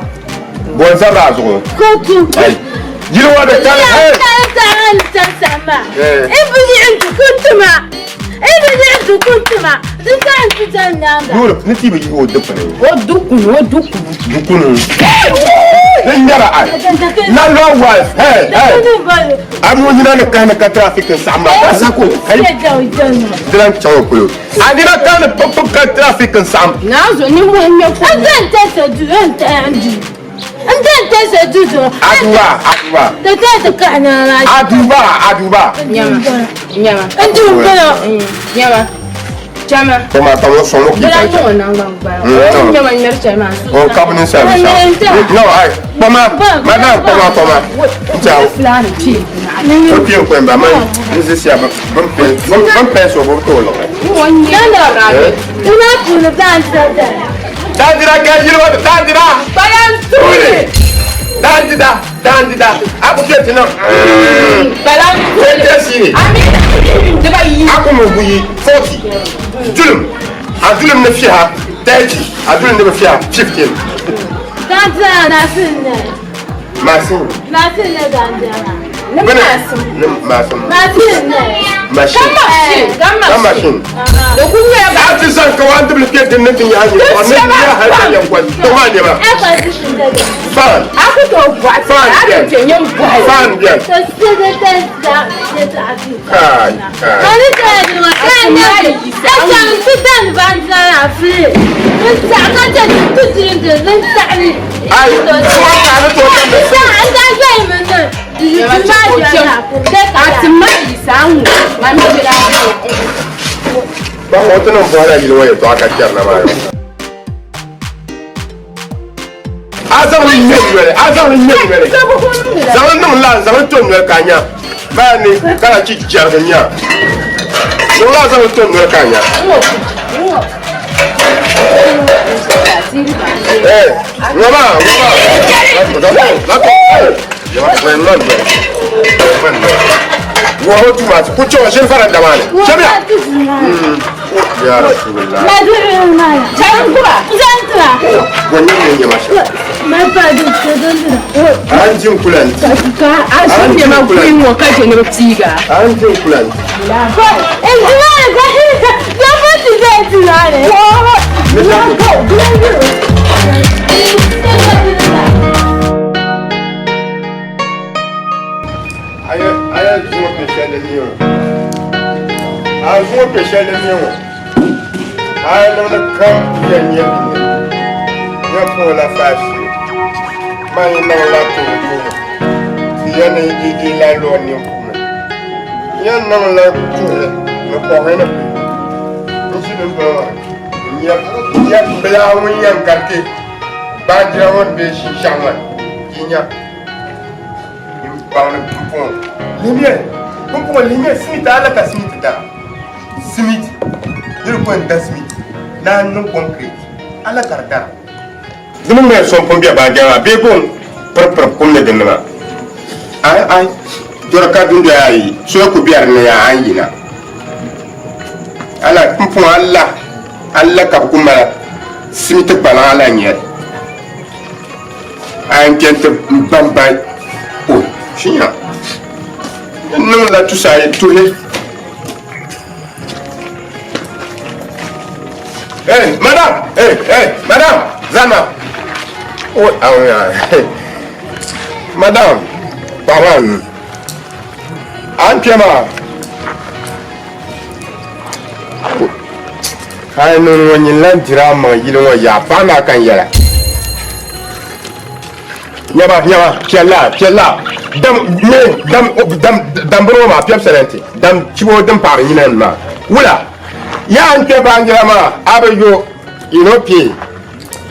Bɔ n-zabiri a zuɣu? Kootu. Ai, yili ŋɔ di kani. N taɣi n taɣi maa, Loori ni ti bi yihi o dukpuni. O dukunu, o dukunu. Dukunu. Din nyɛla ai. Landlord wife, hey, hey. A mi o nyina ni kahini ka traffic n saɣim maa ka za ko. Kai. Dilan chaŋ o polo. A nina kahini pip pip ka traffic n saɣim. Naazo ni mo n nyɛ ko. N dan tɛsɛ du n tɛ n du. N dan tɛsɛ du zuɣu. Aduba, aduba. Ti tɛ ti kahina maa. Aduba, aduba. Nyama, nyama. N du n bolo. Nyama. Chama. Koma ka mo sɔŋ o kii Bala ka nyɛ o nangbani gbala. O nyama ŋmɛri chɛli maa. O kabi ni sali shɛm. No, ai. Kpama, madam kpama kpama. Ciao. Fulani pii. O kpeen ko n-ba man n-zisiya bin pɛnsi o bi tooi liɣiri. Daandira ka yili ŋɔ daandira. Bayan tuuli. Daandida daandida a ku kpɛ ti niŋ. Balan tuuli. Tɛntɛ siini. A ku mi buyi 40 dulim a dulim ni fiha 30 a dulim ni bi fiha 15. Daandira na sin ne. Masin. Masin ne daandira. Bini ni masin. Masin ne. Machine. Ka machine. Da kun yi A ti zaŋ ka waan tibili kpɛ din ni ti nyaɣa nyɛ ɔ ni nyɛ hali ka yɛn kɔni to maa nyɛma. Fan. A ku tooi bɔhi Fan a biɛni. ti nyɛ bɔhi. Fan biɛni. Kai kai. Ai, kuma ka ni to kan A ti ma yi saa ŋɔ ma mi bi daa Ba ŋɔ ti niŋ bɔhila yili ŋɔ yɛltɔɣa ka kpɛri na maa yɔ. A zaŋ li ŋmɛ noli, a zaŋ li ŋmɛ noli. Zaŋ li niŋ laa, zaŋ li to noli ka a nya. Baa ni ka na chi jɛrigi nya. Niŋ laa zaŋ li to noli ka a nya. Eh, ŋɔ maa, ŋɔ maa. Wɔhu tuma ku chɛ o ʒini faranda maa ni. Chɛmiya. Ya Rasulullah. Bɔ nyɛ nyɛ nyɛma shɛm. An jin kulan. A sun nyɛma kuyi ŋɔ ka je ni bi piiga. An jin kulan. Aya aya zuŋɔ kpɛ shɛli din nyɛ ŋɔ. A zuŋɔ kpɛ shɛli din nyɛ ŋɔ. A yi niŋdi kam yɛn nyɛ bini. Nyɛ puŋɔ la faashee. Man yi niŋ la tuhi tuhi. Ti yɛn ni i i landlord nini puuni. Yɛn niŋ la tuhi ni kɔhi ni pili. N ʒi dundoli maa ni. N nyɛ nyɛ bila ŋun yɛn gariti baanjira ŋɔ ni be shinshɛɣu maa yi nya. N baŋ ni pumpɔŋɔ lihimiya pumpɔŋɔ lihimiya simiti a la ka simiti da simiti niri ko n da simiti ni a niŋ kɔnkireti a la ka di dara. Di mi ŋmɛya so n pun bɛ baanjira maa bee ka o piripiri kum ni dinni maa ai ai dɔri ka dundoya ayi so ku bɛ dinni yaa a ni yina ala pumpɔŋɔ a la a la ka bi ku mali simiti gbaliŋ a la nyɛli. A yɛn chɛ nti bambai o shinya n niŋ la tusaayi tuhi. Hey, madam! Hey, hey, madam! Zama! Oh, ah, madam, paɣa maa a ni kpɛ maa a yi niŋ ŋɔ nyin lan diri a maŋ yili ŋɔ yaa paɣa maa ka n yɛla nyaba nyaba piɛla piɛla dam me dam dam dambiri ŋɔ maa piɛbi sɛlɛnti dam chibo din paɣari nyina nim maa wula yaa n kpɛ baanjira maa a bi yo you no pay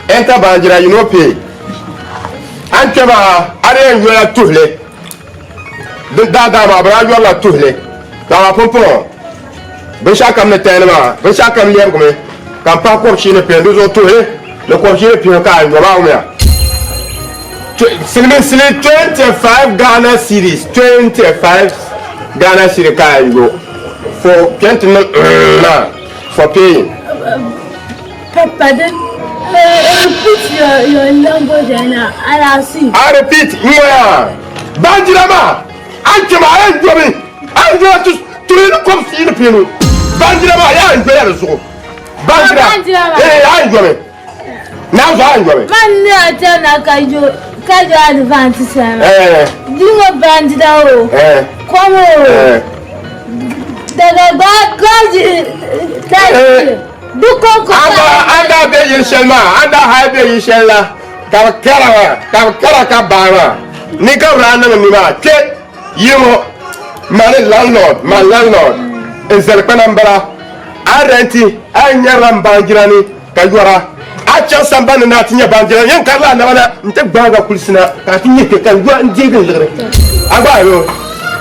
enter baanjira you no pay a ni kpɛ maa a di yɛn yola tuhili Di daadaa maa bɛ daa yɔrila tuhili, ka amaa pumpɔŋɔ binshɛɣu kam ni tayini maa, binshɛɣu kam lɛbigimi ka m pahi kɔbishii ni pihinu, di zuɣu tuhili ni kɔbishii ni pihinu ka a yɔ maa wumiya. Siliminsili 25 Ghana cedis, 25 Ghana cedi ka a yɔ for kpɛnti niŋ maa for paying. Papa, repeat your language and I'll see. I repeat, ŋɔya baanjira maa a ni kpɛma a yɛn domi a yɛn dola tuli ni kɔbisi ni pinu baanjira maa yaa yɛn dola di zuɣu baanjira ee a yɛn domi naa zuɣu a yɛn domi. Man ni a tɛ na ka yo ka yo advance sɛma. Eh. Dingo baanjira o. Eh. Kom o. Eh. Daga gba gaji daji. An daa be yili shɛli maa, an daa hali be yili shɛli la, ka bɛ kara maa, ka bɛ kara ka baai maa. Ni ka bɛ daa niŋ ni maa, kpe yi ŋɔ, mani landlord, man landlord, n zali kpana m-bala. A rɛnti, a yi nyarila m baanjira ni ka yɔra. A chaŋ sambani ni ni a ti nya baanjira, yɛn karila a naba na nti gbaagi a kulisi na ka a ti nya kpe ka yɔ n-deegi n liɣiri. A gba a yo.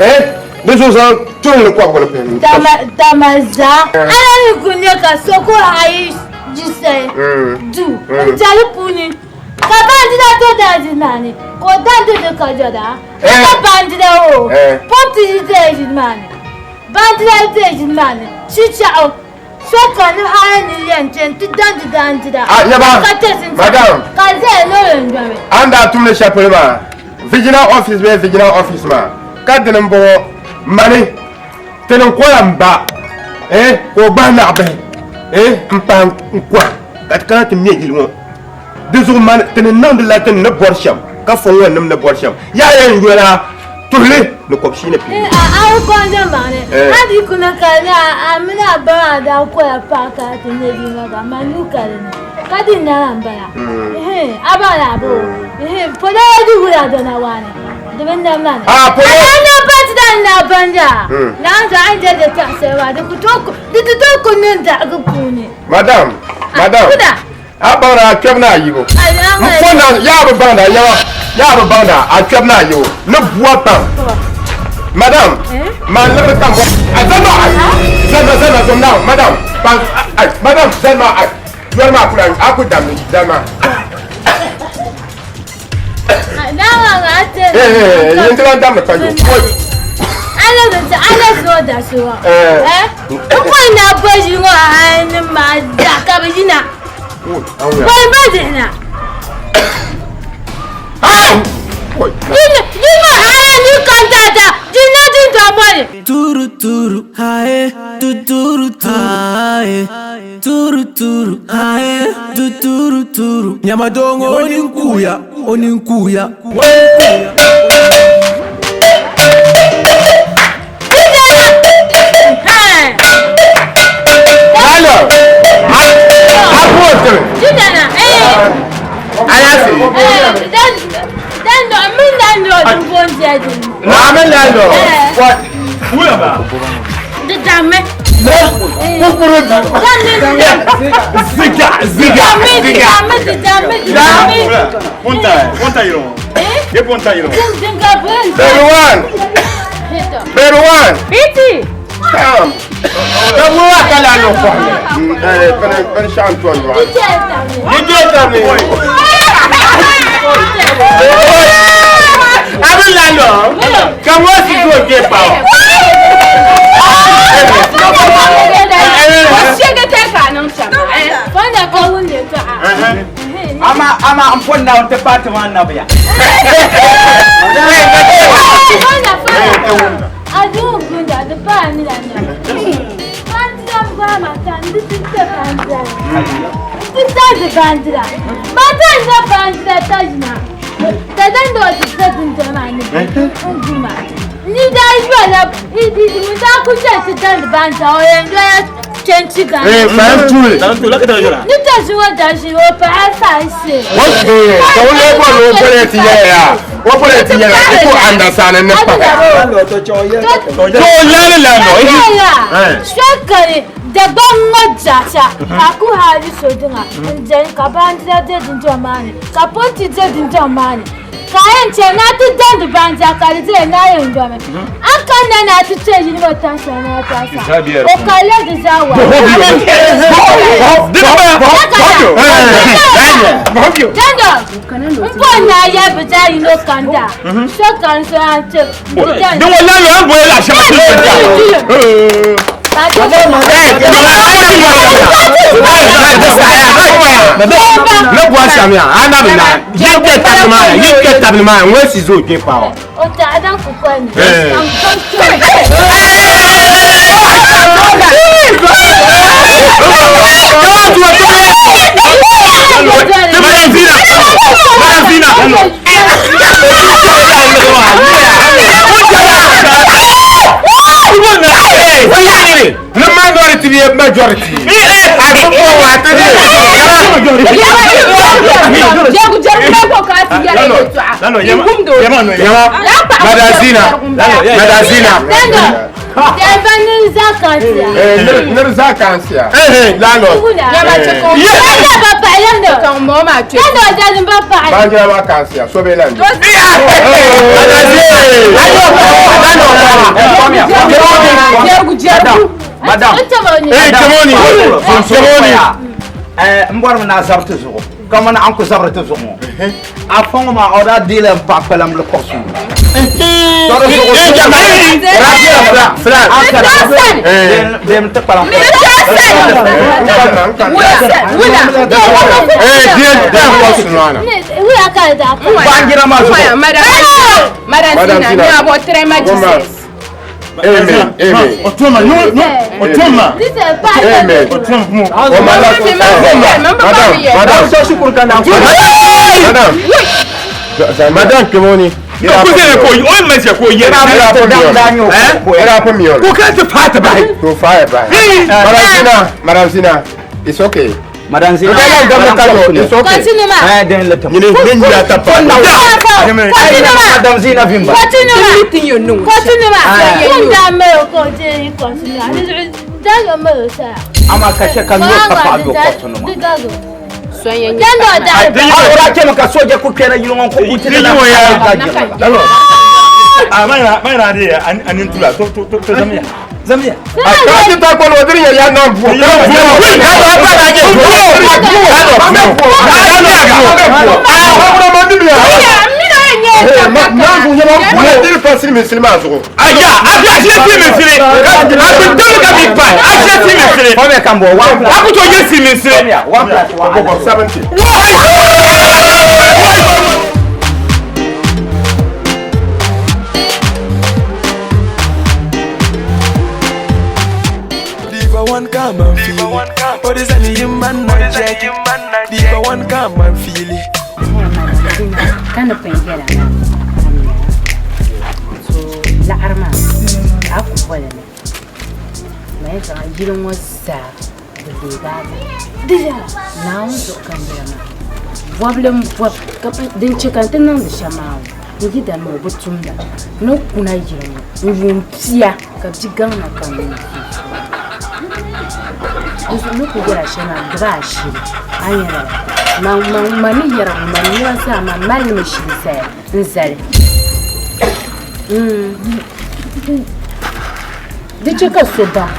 Eh, di zuɣu zaŋ tuŋli kɔbigu ni pini. Dama dama zaa ala ni ku nyɛ ka so ku hayi jisai du n jali puuni ka bandida to daji naani ka o dandi di ka jɔda ka bandida o pɔpti yi deeji maani bandida yi deeji maani chichaɣu so ka ni ala ni yɛn chɛn ti dandi dandida Ah, nyaba, ka tɛsi madam. ka zaya loori n dɔmi A ni daa tumdi shɛli polo maa, Virginia office bee Virginia office maa, ka dini m-bɔŋɔ, mani ti ni kola m ba, eh, ka o gbahi naɣibihi, eh, m-pahi n-kɔhi ka ti kana ti me yili ŋɔ. Di zuɣu mani ti ni niŋdi la ti ni bɔri shɛm ka fo ŋɔ nim ni bɔri shɛm. Yaa yɛn yola tuhili ni kɔbishii ni pia. A yi kɔŋ maŋli, a di ku ni ka ni a mini a ba maa daa koya paɣa ka ti nyɛ bia maa ka man nuu ka di ni ka di nana m-bala. A ba la bo polo di wula dɔna waani di bi nam la ni. A polo. A na pa ti daa na banja. Naawuni zuɣu a ni je di tɔɣa shɛli maa di ku tooi ku niŋ daɣigu puuni. Madam, madam. Kuda. A baŋda a kpɛbu ni a yibu. N po na yaa bi baŋda yawa yaa bi baŋda a kpɛbu ni a yibu ni bua pam. Madam, maa liɣiri kam bɔ. A zani maa ai. Zani maa zani maa zom naa madam. Pan ai madam zani maa ai. Yɔri maa kula a ku dammi zani maa. Eh eh yin ti lan damdi ka yo. Ala zan ala zo da shi wa. Eh? Ko na baji wa ni ma da ka bi na. Bai ba di na. Ni ma ala ni kan da da di na di da mo ni. Turu turu hae tu turu turu hae turu turu hae tu turu turu Nyamadongo oninkuya oninkuya. Alo. A ko tiri. Jidana eh. Ala si. Eh dan dan do min dan do dun bon jadi. Na min dan do. What? Wula ba. Di dame. Kukuru. Ziga ziga ziga. Dame di dame di dame. Ponta, ponta yiro. E ponta yiro. Dinga bun. Baby one. Baby one. Biti. Come. Kamu wa kala no kwa. Eh, pene pene shantu anwa. Dije tami. Abin lalo. Kamu si go ke pa. Ama ama n pon na ti paati maa nabiya. Eh, fahim tuli. Okay, so le bo lo bole ti ye ya. O bole ti ye ya. Ko understand ne pa. To yale la no. Shekari dagban ŋɔ jacha ka ku hali so dinga n jɛni ka baanjira de dundɔŋ maa ni ka ponti de dundɔŋ maa ni ka yɛn chɛ na ti dandi baanjira ka di dee na yɛn dɔmi a ka na na ti chɛ yili ŋɔ tansa na tansa o ka le di zaa wa. Dando n bo na yɛ bi daa yino kanda so kan so an chɛ Din wala lo an boye la shama ti. Ne bɔ samiya an na bɛ na yi kɛ tabili ma yi kɛ tabili ma n ko sizo ke pa wa. O ta adan kukɔ ni. Ni minority bi ye majority. A ko ko wa te di. Yama Madazina Madazina. Jɛba ni zakansiya. Ni zakansiya. Landlord. Yɛda ba paɣa yɛndo. Yɛndo jɛdi ba paɣa. Baanjira maa kansiya so bɛ lan. Madam. Chemoni. Chemoni. N bɔrimi ni a zabi ti zuɣu kamani a ni ku zabiri ti zuɣu ŋɔ a fa ŋɔ maa o daa deela n paɣa kpalamli kuɣusi ŋɔ. Dem ti kpalam. Baanjira maa zuɣu. Madam Zina, ni a bɔ trema Jesus. Amen. Amen. Otoma, no, no, Otoma. Amen. Otoma. Madam, madam. Madam. Madam Kimoni. Ko zai ko o mai sai ko ye. Era po miyo. Ko ka ta fata bai. To fire bai. Madam Zina, Madam Zina, it's okay. Madam Zina. It's okay. Continue ma. Eh, den le tam. Ni ni ya ta pa. Continue ma. Madam Zina vimba. Continue ma. Continue ma. Kun da mai ko je continue. Ani da ga mai sa. Ama ka ce ka nyo ka pa do ko no ma. Yɛndo da. A ora ce maka soja ku kera yilon ko ku tila. Ah, mai na mai na dai an tura to to to zamiya. Zamiya. Ka ta ko lo dirin ya na bu. Ka ba ba da ke. Ka ba Aja, a fi si mi siri. A bi dɔnni ka mi pa. A si si mi siri. Fɔmɛ kan bɔ one plus. A ko to ye si mi siri. One plus one. 70. Diva one come and feel it. What is any man not check it? Diva one come and feel it. Kana pun yɛla maa so laɣari maa a ku boli mi ma yɛn zaŋ yili ŋɔ zaa di leegi a Naawuni zuɣu ka n yɛla maa bɔbili n bɔbi din chɛ ka n ti niŋdi shɛm maa n yidana maa o bi tumda ni kuna yili ŋɔ n yuun pia ka bia gaŋ na ka n niŋ ni ku yɛra shɛm maa dibaa ashili a ni yɛra ma ma ni yɛra ŋɔ ma nua zaa ma mali mi shili zaya n zali di chɛ ka so baŋ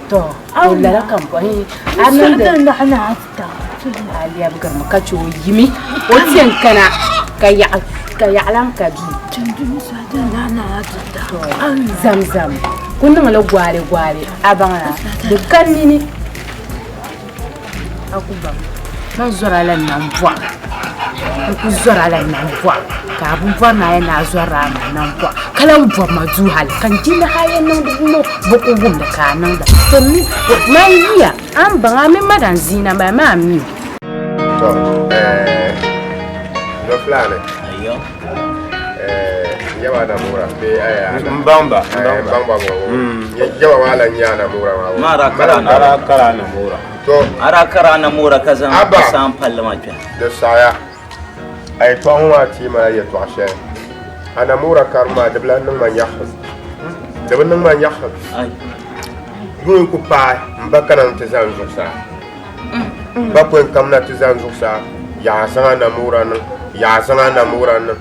to o lala ka n bɔri a niŋdi a lɛbigirimi ka chɛ o yimi o tiɛn kana ka yaɣa ka yaɣalan ka duu zamzam ku niŋli gwaali gwaali a baŋla di ka nini a ku baŋ man zɔra la nambɔɣu n ku zɔra la nambɔɣu ka a bi bɔri ni a yɛn ni a zɔrila a maa nambɔɣu ka lahi bɔbi ma duu hali ka n jilli hali yɛn niŋdi ŋɔ bi ku wumdi ka a niŋda to mi man yiya a ni baŋ a mini madam Zina m bala maa mi To, no fulani. Ayo. Yaba na mura be aya. Mbamba, mbamba bo. Yaba wala nya na mura ma. Mara kara na ara kara na mura. To, ara kara na mura ka zaŋ Abba. san palli ma kpɛ. Da saya. Ay to wa ti ma ya to ashe. Ana mura karma da bla nan ma nyah. Da ban nan ma nyah. Ai. Yun ku pa mbaka nan te zan zo sa. Ba ko kam na te zan zo sa. Ya san na mura nan. Ya san na mura nan.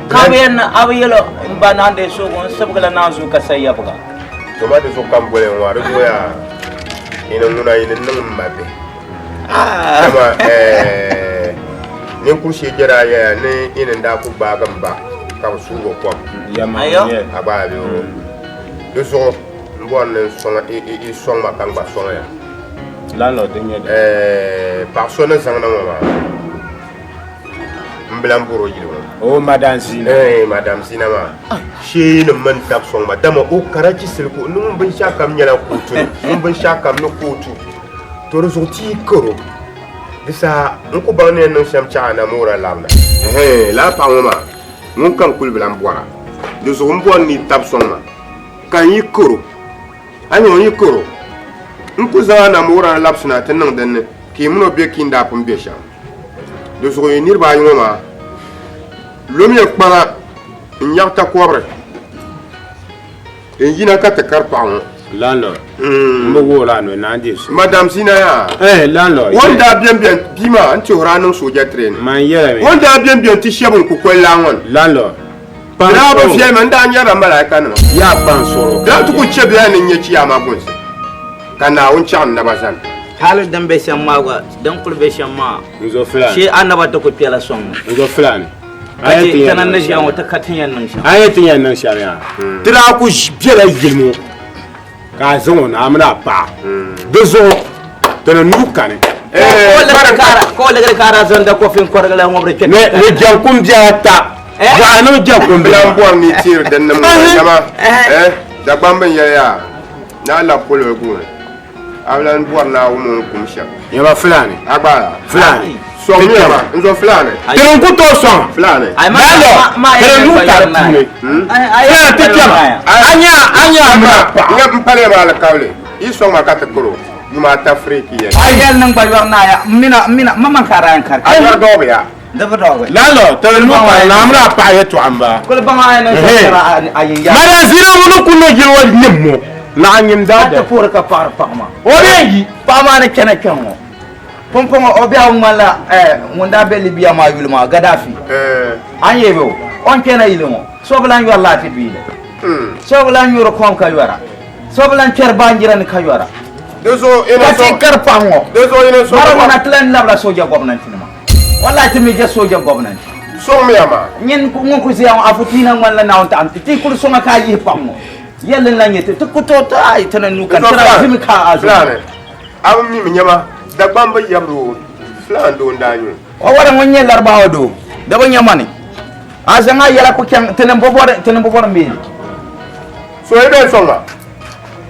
Ka bi yɛn a bi yɛlɛ n ba naan de so n sibigila naanzuu ka sa yɛbiga. To ma de so kam bole wa ri ya. Ina ŋuna ina niŋ m ma bihi. Dama ninkuri shee jɛra yɛya ni ina daa ku gbaagi n ba ka bi suugi o kom. Ayo. A gba a bɛ o. Di zuɣu n bɔri ni n sɔŋ ma ka n gba sɔŋ ya. Landlord din nyɛ Paɣa so ni zaŋ na ŋɔ maa n bila n bɔri o yili ŋɔ. O Madam Zina. Madam Zina maa. Shee ni mini tab sɔŋ ma dama o karachi siliku ni ŋun binshɛɣu kam nyɛla kootu ni ŋun binshɛɣu kam ni kootu to di zuɣu ti yi karo di saha n ku baŋ ni yɛn niŋ shɛm chaɣa na moora labina. Lala paɣa ŋɔ maa ŋun kam kuli bi lan bɔra di zuɣu n bɔri ni tab sɔŋ ma ka n yi karo a nya o yi karo n ku zaŋ a na moora labisina ti niŋ dinni ka yi mini o be kindaa pun be shɛm di zuɣu yi niriba ayi ŋɔ maa Lomiya kpana n-nyaɣi takɔbiri n-yina ka ti kari paɣa ŋɔ. Landlord, m bi wuhiri a ni naan deei so. Madam Zina yaa. Eh, landlord. O ni daa bɛn bɛn bia maa n-ti hiri a niŋ sooja training. Man yɛla mi. O ni daa bɛn bɛn ti shɛba n-kukoli laa ŋɔ ni. Landlord. Di daa bi viɛli ma, n daa nyarila malaikanima. Yaa kpaŋ sɔro. Daa ti ku chɛ bɛ ni n-nyɛ chiyaama gunsi, ka Naawuni chaɣim naba zani. Hali din be shɛm maa gba, din kuli be shɛm maa, N zo Fulani. shee a naba ti ku kpɛla sɔŋ ni. N zo Fulani. Ka chɛ ti ni ni ʒiya ŋɔ, ti ka ti yɛn niŋ shɛm. A ni ti yɛn niŋ shɛm yaa, ti daa ku bela yili ŋɔ ka a zaŋ o na a mini a paɣa. Di zuɣu ti ni nuu kani. Ka o ligiri ka a daa zaŋ da kɔfi n-kɔrigi la ŋubiri kpɛ. Ni jɛŋkum biɛhi ata, bɔɣa niŋ jɛŋkum biɛhi. Bilan bɔri ni teeri din nim ŋɔ nyama, Dagbamb n yɛli yaa, ni a labi polo guuni. A bi lan bɔri ni a wum o ni kum shɛm. Nyama Fulani. A gba. Fulani. Sɔŋmi ya ma, n zo Fulani. Tiri n ku tooi sɔŋ. Fulani. Lalo, tiri nuu ka di puuni. Fulani ti kpɛma. A nya, a nya a mini a paɣa. N paliya maa alikawli, yi sɔŋ ma ka ti kar o, yuma ata firiki yɛli. A yɛli niŋ gba yɔri naaya, m mina, m mina, m maŋ ka a daa yɛn kari. A yɔri dɔɔbu ya. Di bi dɔɔgi. Lalo, tiri nuu ka di naa mini a paɣa yɛtɔɣa m-bala. Kuli baŋ a yɛn niŋ shɛm kara a yin ya. Madam Zina ŋuni ku no yili o nim ŋɔ, naɣ nyim daadam. Ka ti puhiri ka paɣiri paɣa maa. O bee yi. Paɣa maa ni chana kpɛŋ ŋɔ. Pumpɔŋɔ o biɛhigu ŋmanila ŋun daa be Libya maa yuli maa, Gaddafi. A ni yɛli o, o ni kpɛna yili ŋɔ, so bi lan yɔri laati biili. So bi lan nyuri kom ka yɔra. So bi lan kpɛri baanjira ni ka yɔra. Ka ti kari paɣa ŋɔ. Marijuana ti lan labila sooja gɔbnanti nima. Wallahi ti mi je sooja gɔbnanti. Sɔŋmiya maa. Nyin ŋun ku ʒiya ŋɔ, a futiina ŋmanila Naawuni taɣim ti. Ti kuli sɔŋa ka a yihi paɣa ŋɔ. Yɛlli n-lan nyɛ ti, ti ku tooi ti a yi ti ni nuu kani, ti daa ʒimi ka a zuɣu. Fulani, a bi mi mi nyama, Dagbamba yab doo, Fulani doo n-daa nyɛ o. O wari ŋun nyɛ Laribawa doo, di bi nya ma ni a zaŋ a yɛla ku chaŋ ti ni bi bɔri, ti ni bi bɔri m-be li. So yi bee sɔŋ ma?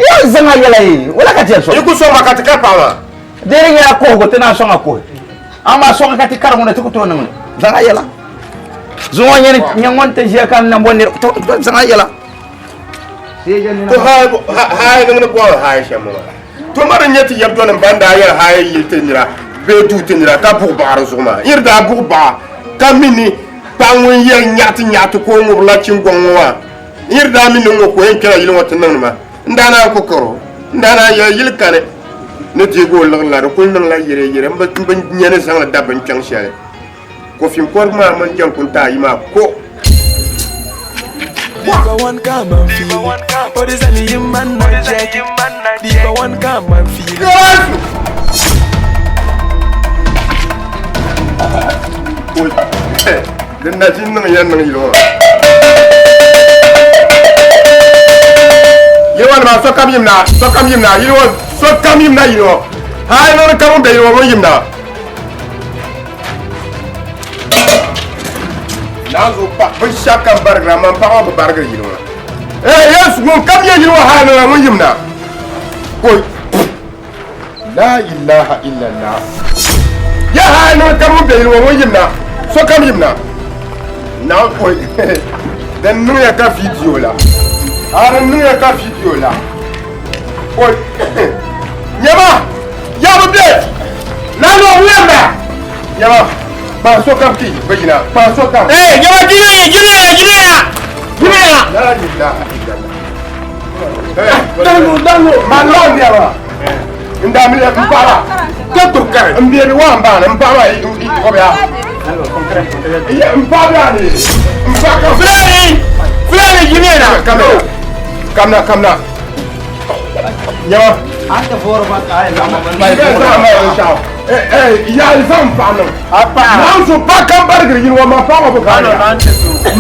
Ya zaŋ a yɛla yi, wula ka ti yɛn sɔŋ? Yi ku sɔŋ ma ka ti kari paɣa maa. Di di nyɛla kuhigu, ti naan sɔŋ a kuhi. Amaa sɔŋ ka ti kari ŋuni ti ku tooi niŋ li. Zaŋ a yɛla. Zuŋɔ nyɛ nyɛ ŋun ti ʒiya ka n nambo nir, to zaŋ a yɛla. To haai niŋdi bɔhim haai shɛm ŋɔ maa. To ma di nyɛ ti yab dɔnim ban daa yɛli haai yili ti nira bee duu ti nira ka buɣi baɣa di zuɣu maa. Yiri daa buɣi baɣa ka mi ni paɣa ŋun yɛli nyaɣiti nyaɣiti ka o ŋubirila chingɔŋ ŋɔ maa. Yiri daa mi ni ŋɔ ka o yɛn kpɛla yili ŋɔ ti niŋdi ma. N daa naan ku kari o. N daa naan yɛli yili kani ni deegi o liɣiri la di kuli niŋla yɛreyɛre m bi nya ni zaŋli da binkpɛŋ shɛli. Kofin kɔrigu maa mini jɛŋkunta ayi maa ko. Diva one come and feel it. Oh, this only him man not check it. Diva one come and feel it. Din na ʒi niŋ yɛn niŋ yili ŋɔ maa. Yili ŋɔ nima sokam yim na, sokam yim na, yili ŋɔ sokam yim na yili ŋɔ. Hali niŋdi kam ŋun be yili ŋɔ ŋun yim na. Naanzu pa binshɛɣu kam barigira man paɣa ŋɔ bi barigiri yili ŋɔ. Ee Yesu ŋun kam yɛ yili ŋɔ hali niŋda ŋun yim na. Ko La ilaha illallah. Ya hali niŋ kam ŋun be yili ŋɔ ŋun yim na. Sokam yim na. Na ko din niŋya ka video la. A din niŋya ka video la. Ko nyama ya bi be Lalo wuyamba. Nyama kpa sokam ti bi yina kpa sokam. Ee nyama jina ya jina ya jina ya jina ya. La ilaha illallah. Dango dango. Ma lɔn nyama. N daa mi n paɣaba ka to kari n biɛri wa n baani n paɣaba i kɔbiya. N paɣaba ni n paɣa ka. Fulani Fulani jina na. Kamna kamna kamna. Nyama. An ti foori ba ka a yi zaŋ ma bini Ya zaŋ paɣa niŋ. Naan so pa kam barigiri yili ŋɔ man paɣa ŋɔ bi bariga.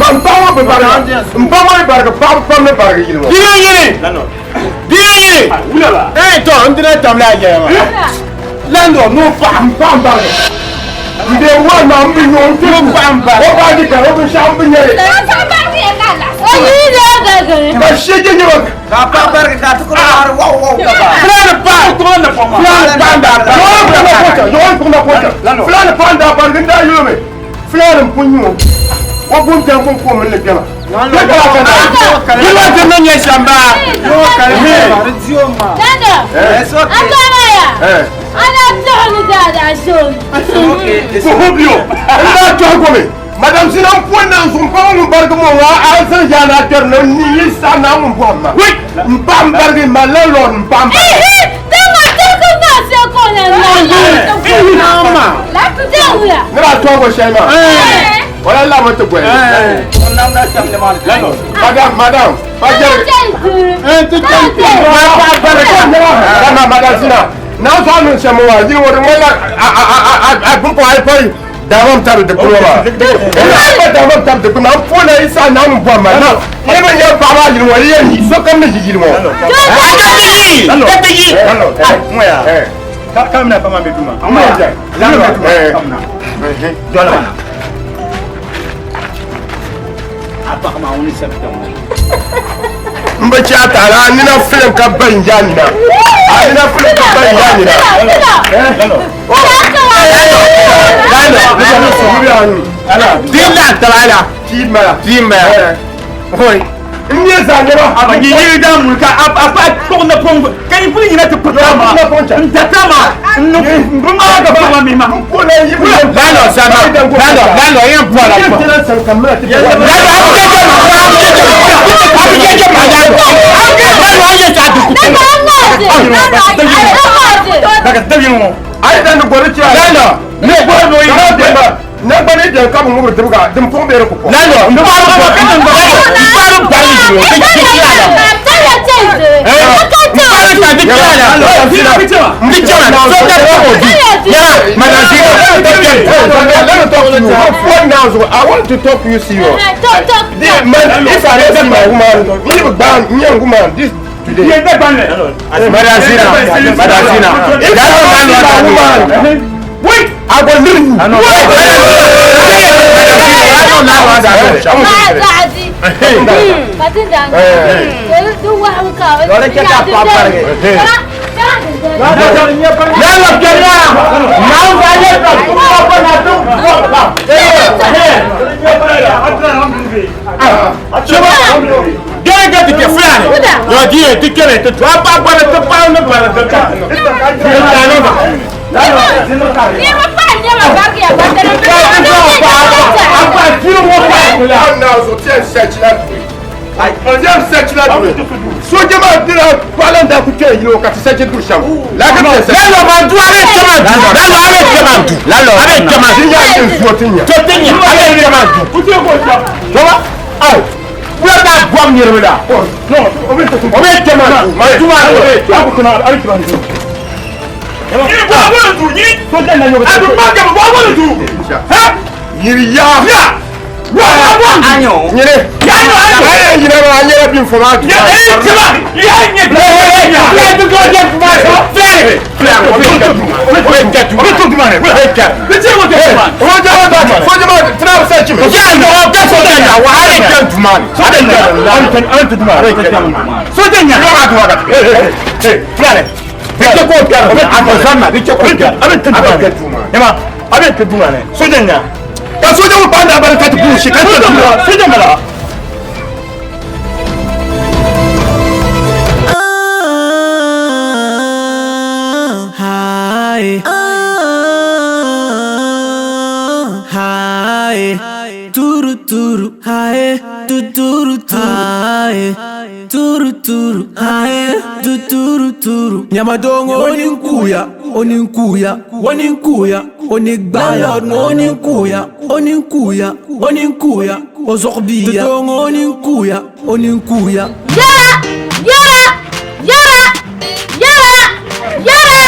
Man paɣa ŋɔ bi bariga. N ba ŋɔ yi barigi paɣaba pam ni barigi yili ŋɔ. Dina yini. Dina yini. Ee to n dina tamla a yɛya maa. Lando n'o paɣa n paɣa n barigi. N bɛ wa ma n bi nyɔ n ti n paɣa n barigi. O baaji ka o binshɛɣu n bi nyɛli. Ka shege nyɛ ba. Ka paɣa barigi ka ti kuli paɣiri waw waw ka ba. Fulani paɣa. Fulani paɣa n daa barigi. Yɔɣɔ n kpuɣi na kɔcha. Fulani paɣa n daa barigi n daa yuli mi. Fulani n pun nyɛ o. O bun biɛŋ kun ko mini li kpɛma. Yili ti niŋ nyɛ shɛm baa. Dada, akama ya. Ana tɔɣini dada shon. Kuhubio. N daa tɔhi gomi. Madam Madam Zina n po na n zuɣu n paɣa ŋun barigi ŋɔ ŋɔ a zaŋ yaa na kpɛri na n yi saɣa naa ŋun bɔhim ma n paɣa n barigi ma landlord n paɣa n barigi. Ne b'a tɔn ko shɛli maa wala la mo ti gɔli. Madam madam pa jɛri. Madam Zina n'a sɔrɔ a niŋ shɛm maa yili ŋɔ di ŋmanila a a a a bin pɔŋ a yi pɔi daamam tabi dikpuni ŋɔ maa a pa daamam tabi dikpuni maa n puhi na yi saha naa ŋun bɔhim ma na yi bi nyɛ paɣaba a yili ŋɔ yi yɛn yi sokam ni yi yili ŋɔ. Kamina fama bɛ duma. A paɣa maa ŋuni sɛbita ŋɔ. N bi chɛ a taali a nina filim ka ba n yaa nina a nina filim ka ba n yaa nina. N nyɛ zaa nɛma. A yi yiri daa muli ka a pa kpuɣi napɔŋ ka yi puli yina ti pita ma n data ma n bi maa ka paɣa mi ma. Lalo sama lalo lalo yɛn bɔra bɔ. Lalo a bɛ jɛ ma a bɛ jɛ ma a bɛ jɛ ma lalo lalo a yɛ sa dugu kɔnɔ. Ayi dan ni gɔri cɛ. Lalo ne gɔri n'o ye ne Ne gba ni jɛ ka bi ŋubiri dibiga din puɣi bɛ di ku kɔ. Lalo n paɣiri n paɣiri bari yi o ti ti la. N paɣiri ta ti ti la. N bi jɛma so tɛ bɔ o di. Ya madam Let me talk to you. Phone now so I want to talk to you serious. The man if I don't see my woman, ni bi gba n yɛn woman this today. Madam Zina, Madam Zina. If I don't see my woman. Wait! I go leave you. I know. Soja maa dira paɣala n daa ku kpɛ yili o ka ti sachi duri shɛm lalo ma du a bɛ kpɛma du lalo a bɛ kpɛma du lalo a bɛ kpɛma du yaa yin zuo ti nya to ti nya a bɛ kpɛma du tɔba ayi wula daa bɔm niriba la o bɛ kpɛma du ma du maa o bɛ kpɛma du. Yiri yaa nyere aye nyere ma nyere bin fo ma du ya e tiba ya nye ya du ko je ma fere fere o be ka du o be ka du ma ne o be ka be ti o te ma o ja wa ba fo ja ma tra sa chi ya no o ka so ja wa ale ka du ma ne ale ka ale ka du ma so ja nya ma du wa ka eh fere bi ko ka a ko sama bi ko ka a bɛ tɛ du ma ne ma a bɛ tɛ du ma ne soja nya ka soja mu panda barka ta bushe ka soja mala soja mala. Hi. Hi. Turu turu hi. Turu turu hi. Turu turu hi. Turu turu. Nyamadongo oninkuya oninkuya oninkuya onigbaya oninkuya oninkuya oninkuya ozokbiya dongo oninkuya oninkuya. Yara yara yara yara yara.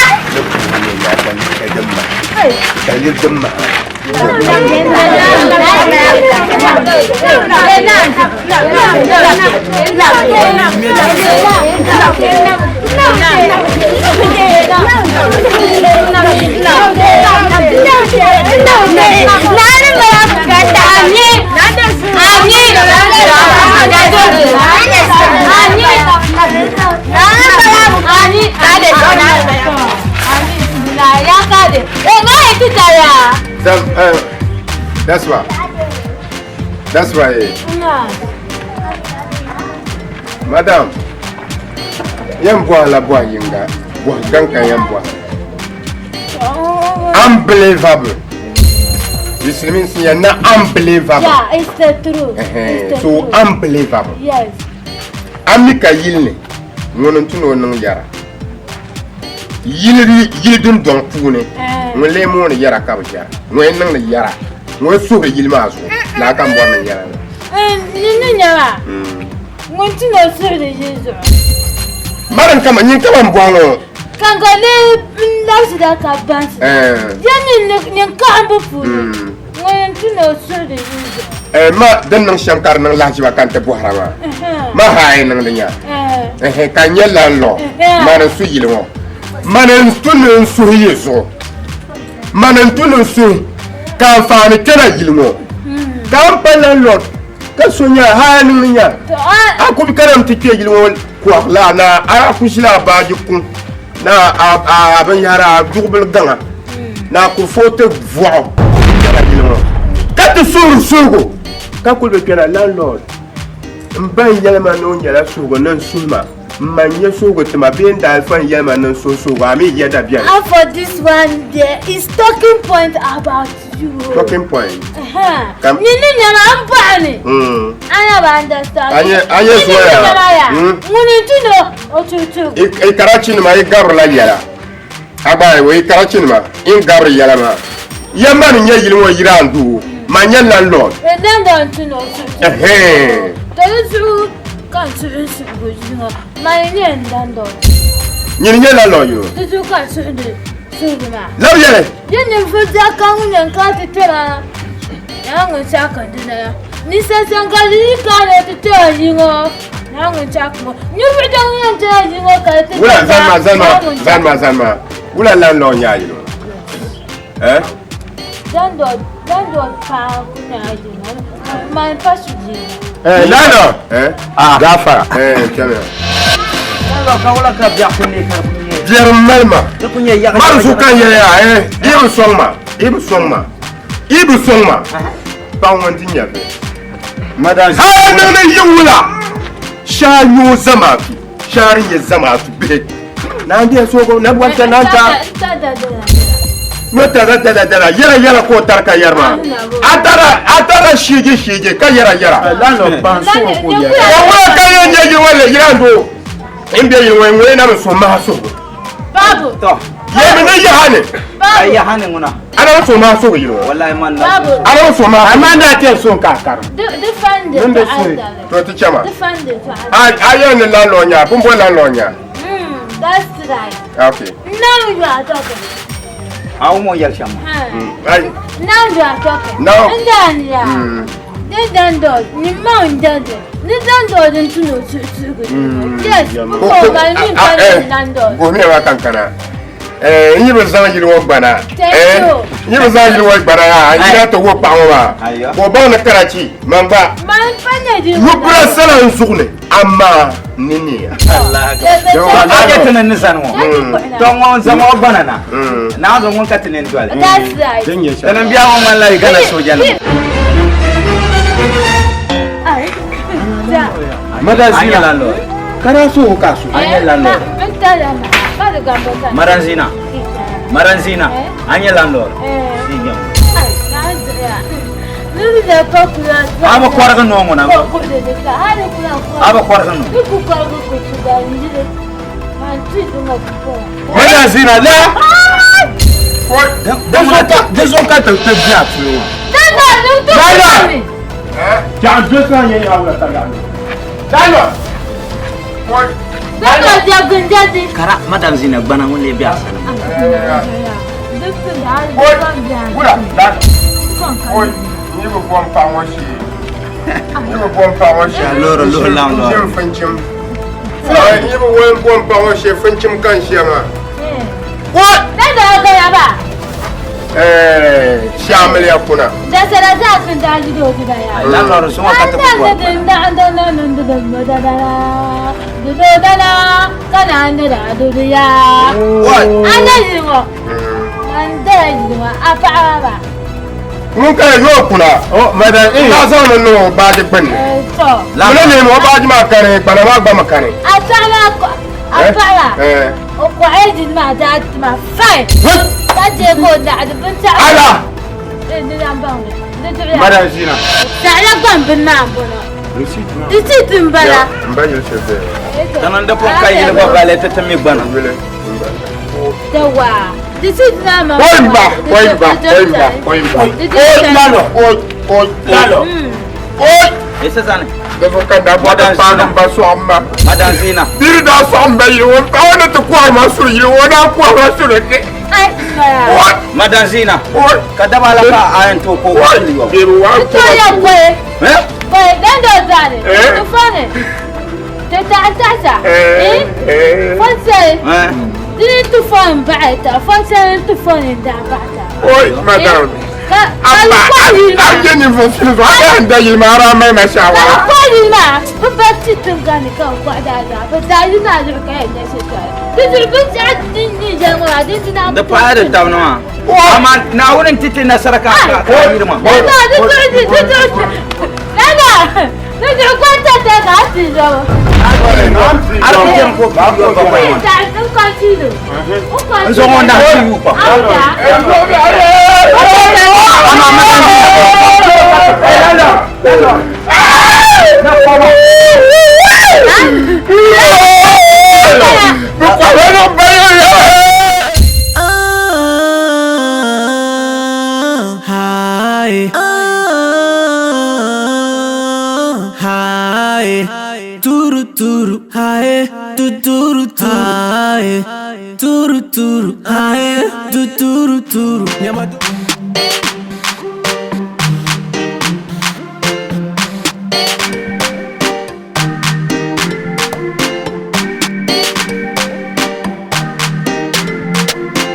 That's why. That's why. Madam, yan bɔhi la bɔhi yinga, bɔhi gaŋ ka yan bɔhi. Unbelievable. Silimiinsi yɛli ni unbelievable. Yeah, it's the truth. It's the So truth. unbelievable. Yes. A mi ka yili ni ŋuni n-tu ni o niŋ yɛra. Yili yili dundɔŋ puuni ŋun lee mooni yɛra ka bi jɛra. Ŋun yɛn niŋdi yɛra ŋun suhuri yili maa zuɣu laa ka n bɔri ni yɛra la. Ni nyɛma ŋun ti ni o suhuri yili zuɣu. Marim kama nyin kama n bɔŋɔ ŋɔ. Ka n ka lee n labisida ka bansi. Ya nyin kaɣimbu puuni ŋun n ti ni o suhuri yili zuɣu. Ma din niŋ shɛm ka di niŋ lahiʒiba ka n ti bɔhira maa. Ma haai niŋdi nya. Ka n nyɛ landlord mani n su yili ŋɔ. Mani n tu ni n suhi yi zuɣu. Mani n tu ni n suhi ka anfaani kpɛna yili ŋɔ. Ka n pa landlord ka so nya haai niŋdi nya. A ku karim ti kpɛ yili ŋɔ kɔɣila na a ku ʒila a baaji kuŋ na a binyahari a duɣubili gaŋa na a kurifooti vɔɣu kpɛna yili ŋɔ ka ti suhuri suhigu ka kuli bi kpɛna landlord n ba n yɛli ma ni o nyɛla suhigu ni n suhi ma n ma n nyɛ suhigu ti ma bee n daalifa n yɛli ma ni n suhi suhigu a mi yɛda biɛni. And for this one there is talking point about you. Talking point. Nini nyɛla n bɔɣi ni. A na ba understand. A nyɛ zuɣuya. Ŋuni n tu ni o tuhi I karachi nima i gabirila yɛla. A gba i karachi nima i gabiri yɛla maa. Yɛmba ni nyɛ yili ŋɔ yiri an doo ma nyɛ landlord. Landlord n tu ni o tuhi. To di zuɣu ka n tuhi n suhigu yili ŋɔ mani nyɛ n landlord. Nyini nyɛ landlord yo. Di zuɣu ka n suhi di suhigu maa. Labi yɛli. Yi ninvuɣ biɛɣu kam ŋun yɛn kana ti kpɛra nyɛla ŋun chaɣi ka di naya. Ninsal shɛŋa di yi kana ti kpɛra yi ŋɔ nyɛla ŋun chaɣi ka ŋɔ. Ninvuɣ biɛɣu ŋun yɛn kpɛra yi ŋɔ ka di ti Wula kpɛra zani ma zani ma nyɛla ŋun chaɣi. zani ma zani ma wula landlord nyɛ a yili ŋɔ eh? Landlord landlord paɣa ku nyɛla yi ŋɔ mani pa su bia. Eh, landlord eh? Ah. Gafara eh, kpɛmiya. Landlord ka wula ka biɛɣu ku ne ka di ku nyɛ. Biɛri m mali ma. Di ku nyɛ yaɣa. Mari su kan yɛli ya eh, i bi sɔŋ ma i bi sɔŋ ma i bi sɔŋ ma paɣa ŋun ti nya bi. Madam. Hali niŋdi yi wula shaa nyoo zamaatu shaa di nyɛ zamaatu bihi naan diɛ soogo na bɔnta naan ta no tara dala dala yɛra yɛra ka o tari ka yɛri maa a tara a tara shiigi shiigi ka yɛra yɛra. Landlord ban so ko yɛra. Ka wula ka yɛn nyɛ yi wala yira doo n bɛ yili ŋɔ ŋɔ na bi so maha suhu. Babu. To. Yɛmi ni yaha ni. Babu. Yaha ni ŋuna. Ana bi so maha suhu yili ŋɔ. Wallahi man na. Babu. Ana bi so maha. Amma na tɛ so ka kari. Di fandi Min bɛ to so ye. adali. To ti chɛma. Di fandi to adali. A yɛn ni landlord nya bin bɔ landlord nya. That's right. Okay. Now you are talking. A wo mo yɛli shɛm maa. Ayi. Now you are talking. Now. N dan ya. Ni landlord ni ma n dandi. Ni landlord n tu ni o tuhi tuhigu. Yes. N ko ma ni pa ni landlord. Gomi ma kankana. N yi bi zaŋ yili ŋɔ gbana. Thank you. N yi bi zaŋ yili ŋɔ gbana yaa n yi ti wo paɣa ŋɔ maa. Ka o baŋ ni karachi man gba. Man pa nyɛ di. Yubura sala n zuɣu ni amaa ni niya. A jɛ tini ni zani ŋɔ. To ŋɔ zaŋ o gbana na. Naa zaŋ ŋun ka tini n doli. That's right. Tini biɛɣu ŋɔ ŋmanila yi Ghana sooja nima. Ai. Ja. Madam A nyɛ Zina. landlord. Kana so ka so. A nyɛ landlord. N tala ma. Ba di gambo ka. Madam Zina. Madam Zina. A nyɛ landlord. Eh. Di nyɛ. Ai, na ya. Ni da ka kula. A bi kɔrigi noo ŋuna. Ko ko de de ka. A di kula ko. A bi kɔrigi noo. Ni ku kɔrigi ku tu ba njiri. Man ti du ma ku ko. Madam Zina la. Di so ka ti ti biɛ puli ŋɔ. Dada ni tu. Dada. Jaɣa do sa nyɛ yaa wula ka yaɣa. Landlord. Dada jagun jadi. Kara Madam Zina gbana ŋun lee bɛ a sani. Wula landlord. Oi, n yi bi bɔ n paɣa ŋɔ shee. N yi bi bɔ n paɣa ŋɔ shee. Loro loro landlord. N ʒim finchim. N yi bi bɔ n paɣa ŋɔ shee finchim ka n ʒiya maa. What? Dada ga ya ba. Eh, shamiliya kuna. Da sara za fin da ji do da ya. Landlord sɔŋɔ ka ti ku bɔri. Ŋun kana yoo kuna. Oh, madam eh. Na zaŋ ni niŋ o baaji gbunni. Mini nɛma o baaji maa kani gbana maa gba mi kani. Ala. Madam Zina. Saɣila gban bini maa n-bɔŋɔ. Receipt m-bala. M ba yuli shɛli bee? Kaman di pun ka yili gba bali ti ti mi gbana. Yawa. Receipt maa ma. Oi ba, oi ba, oi ba, oi ba. Oi lalo, oi, oi, lalo. Oi. Ese zani. Dafa ka da bɔ da paagi n ba sɔɣim ma. Madam Zina. Biri daa sɔɣim ba yili o paɣa ni ti kɔhi ma suri yili o daa kɔhi ma suri ni. Madam Zina. Ka daba la ka a yɛn tooi ko o yɔ. Biri wa Ti ya koyi. Koyi dan do zani. Ti fani. Ti taɣi taɣisa. Eh? Fɔnsali. Dini ti fɔn baɣi ta. Fɔnsali ti fɔn n daa baɣi ta. Oi, madam. Ka Amma ka yili a maa. je ninvuɣ shili zuɣu a daa da yili maa a daa mali ma Ka shaawara. kɔhi yili maa. Bi ba ti tiŋgani ka bi kɔhi daa zaa. Bi daa yi naa zuɣu ka yɛn nyɛ shitɔri. Di zuɣu binshɛɣu din yi yɛli ŋɔ maa din ti naan Di paai di tabi ni maa. Amaa Naawuni n-ti ti nasara ka ka a yili maa. Nana, di zuɣu di di zuɣu. Nana, di zuɣu kɔnta ta ka a ti zɔba. A di jɛm ko ka yɔ ba kɔyi maa. N continue. N zaŋ o nahi ti yuui pam. Amaa Madam Zina. Hi. Hi. Turu turu. Hi. Tuturu turu. Hi. Turu turu. Hi. Tuturu turu. Nyama.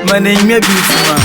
Mani ŋmɛ beat maa.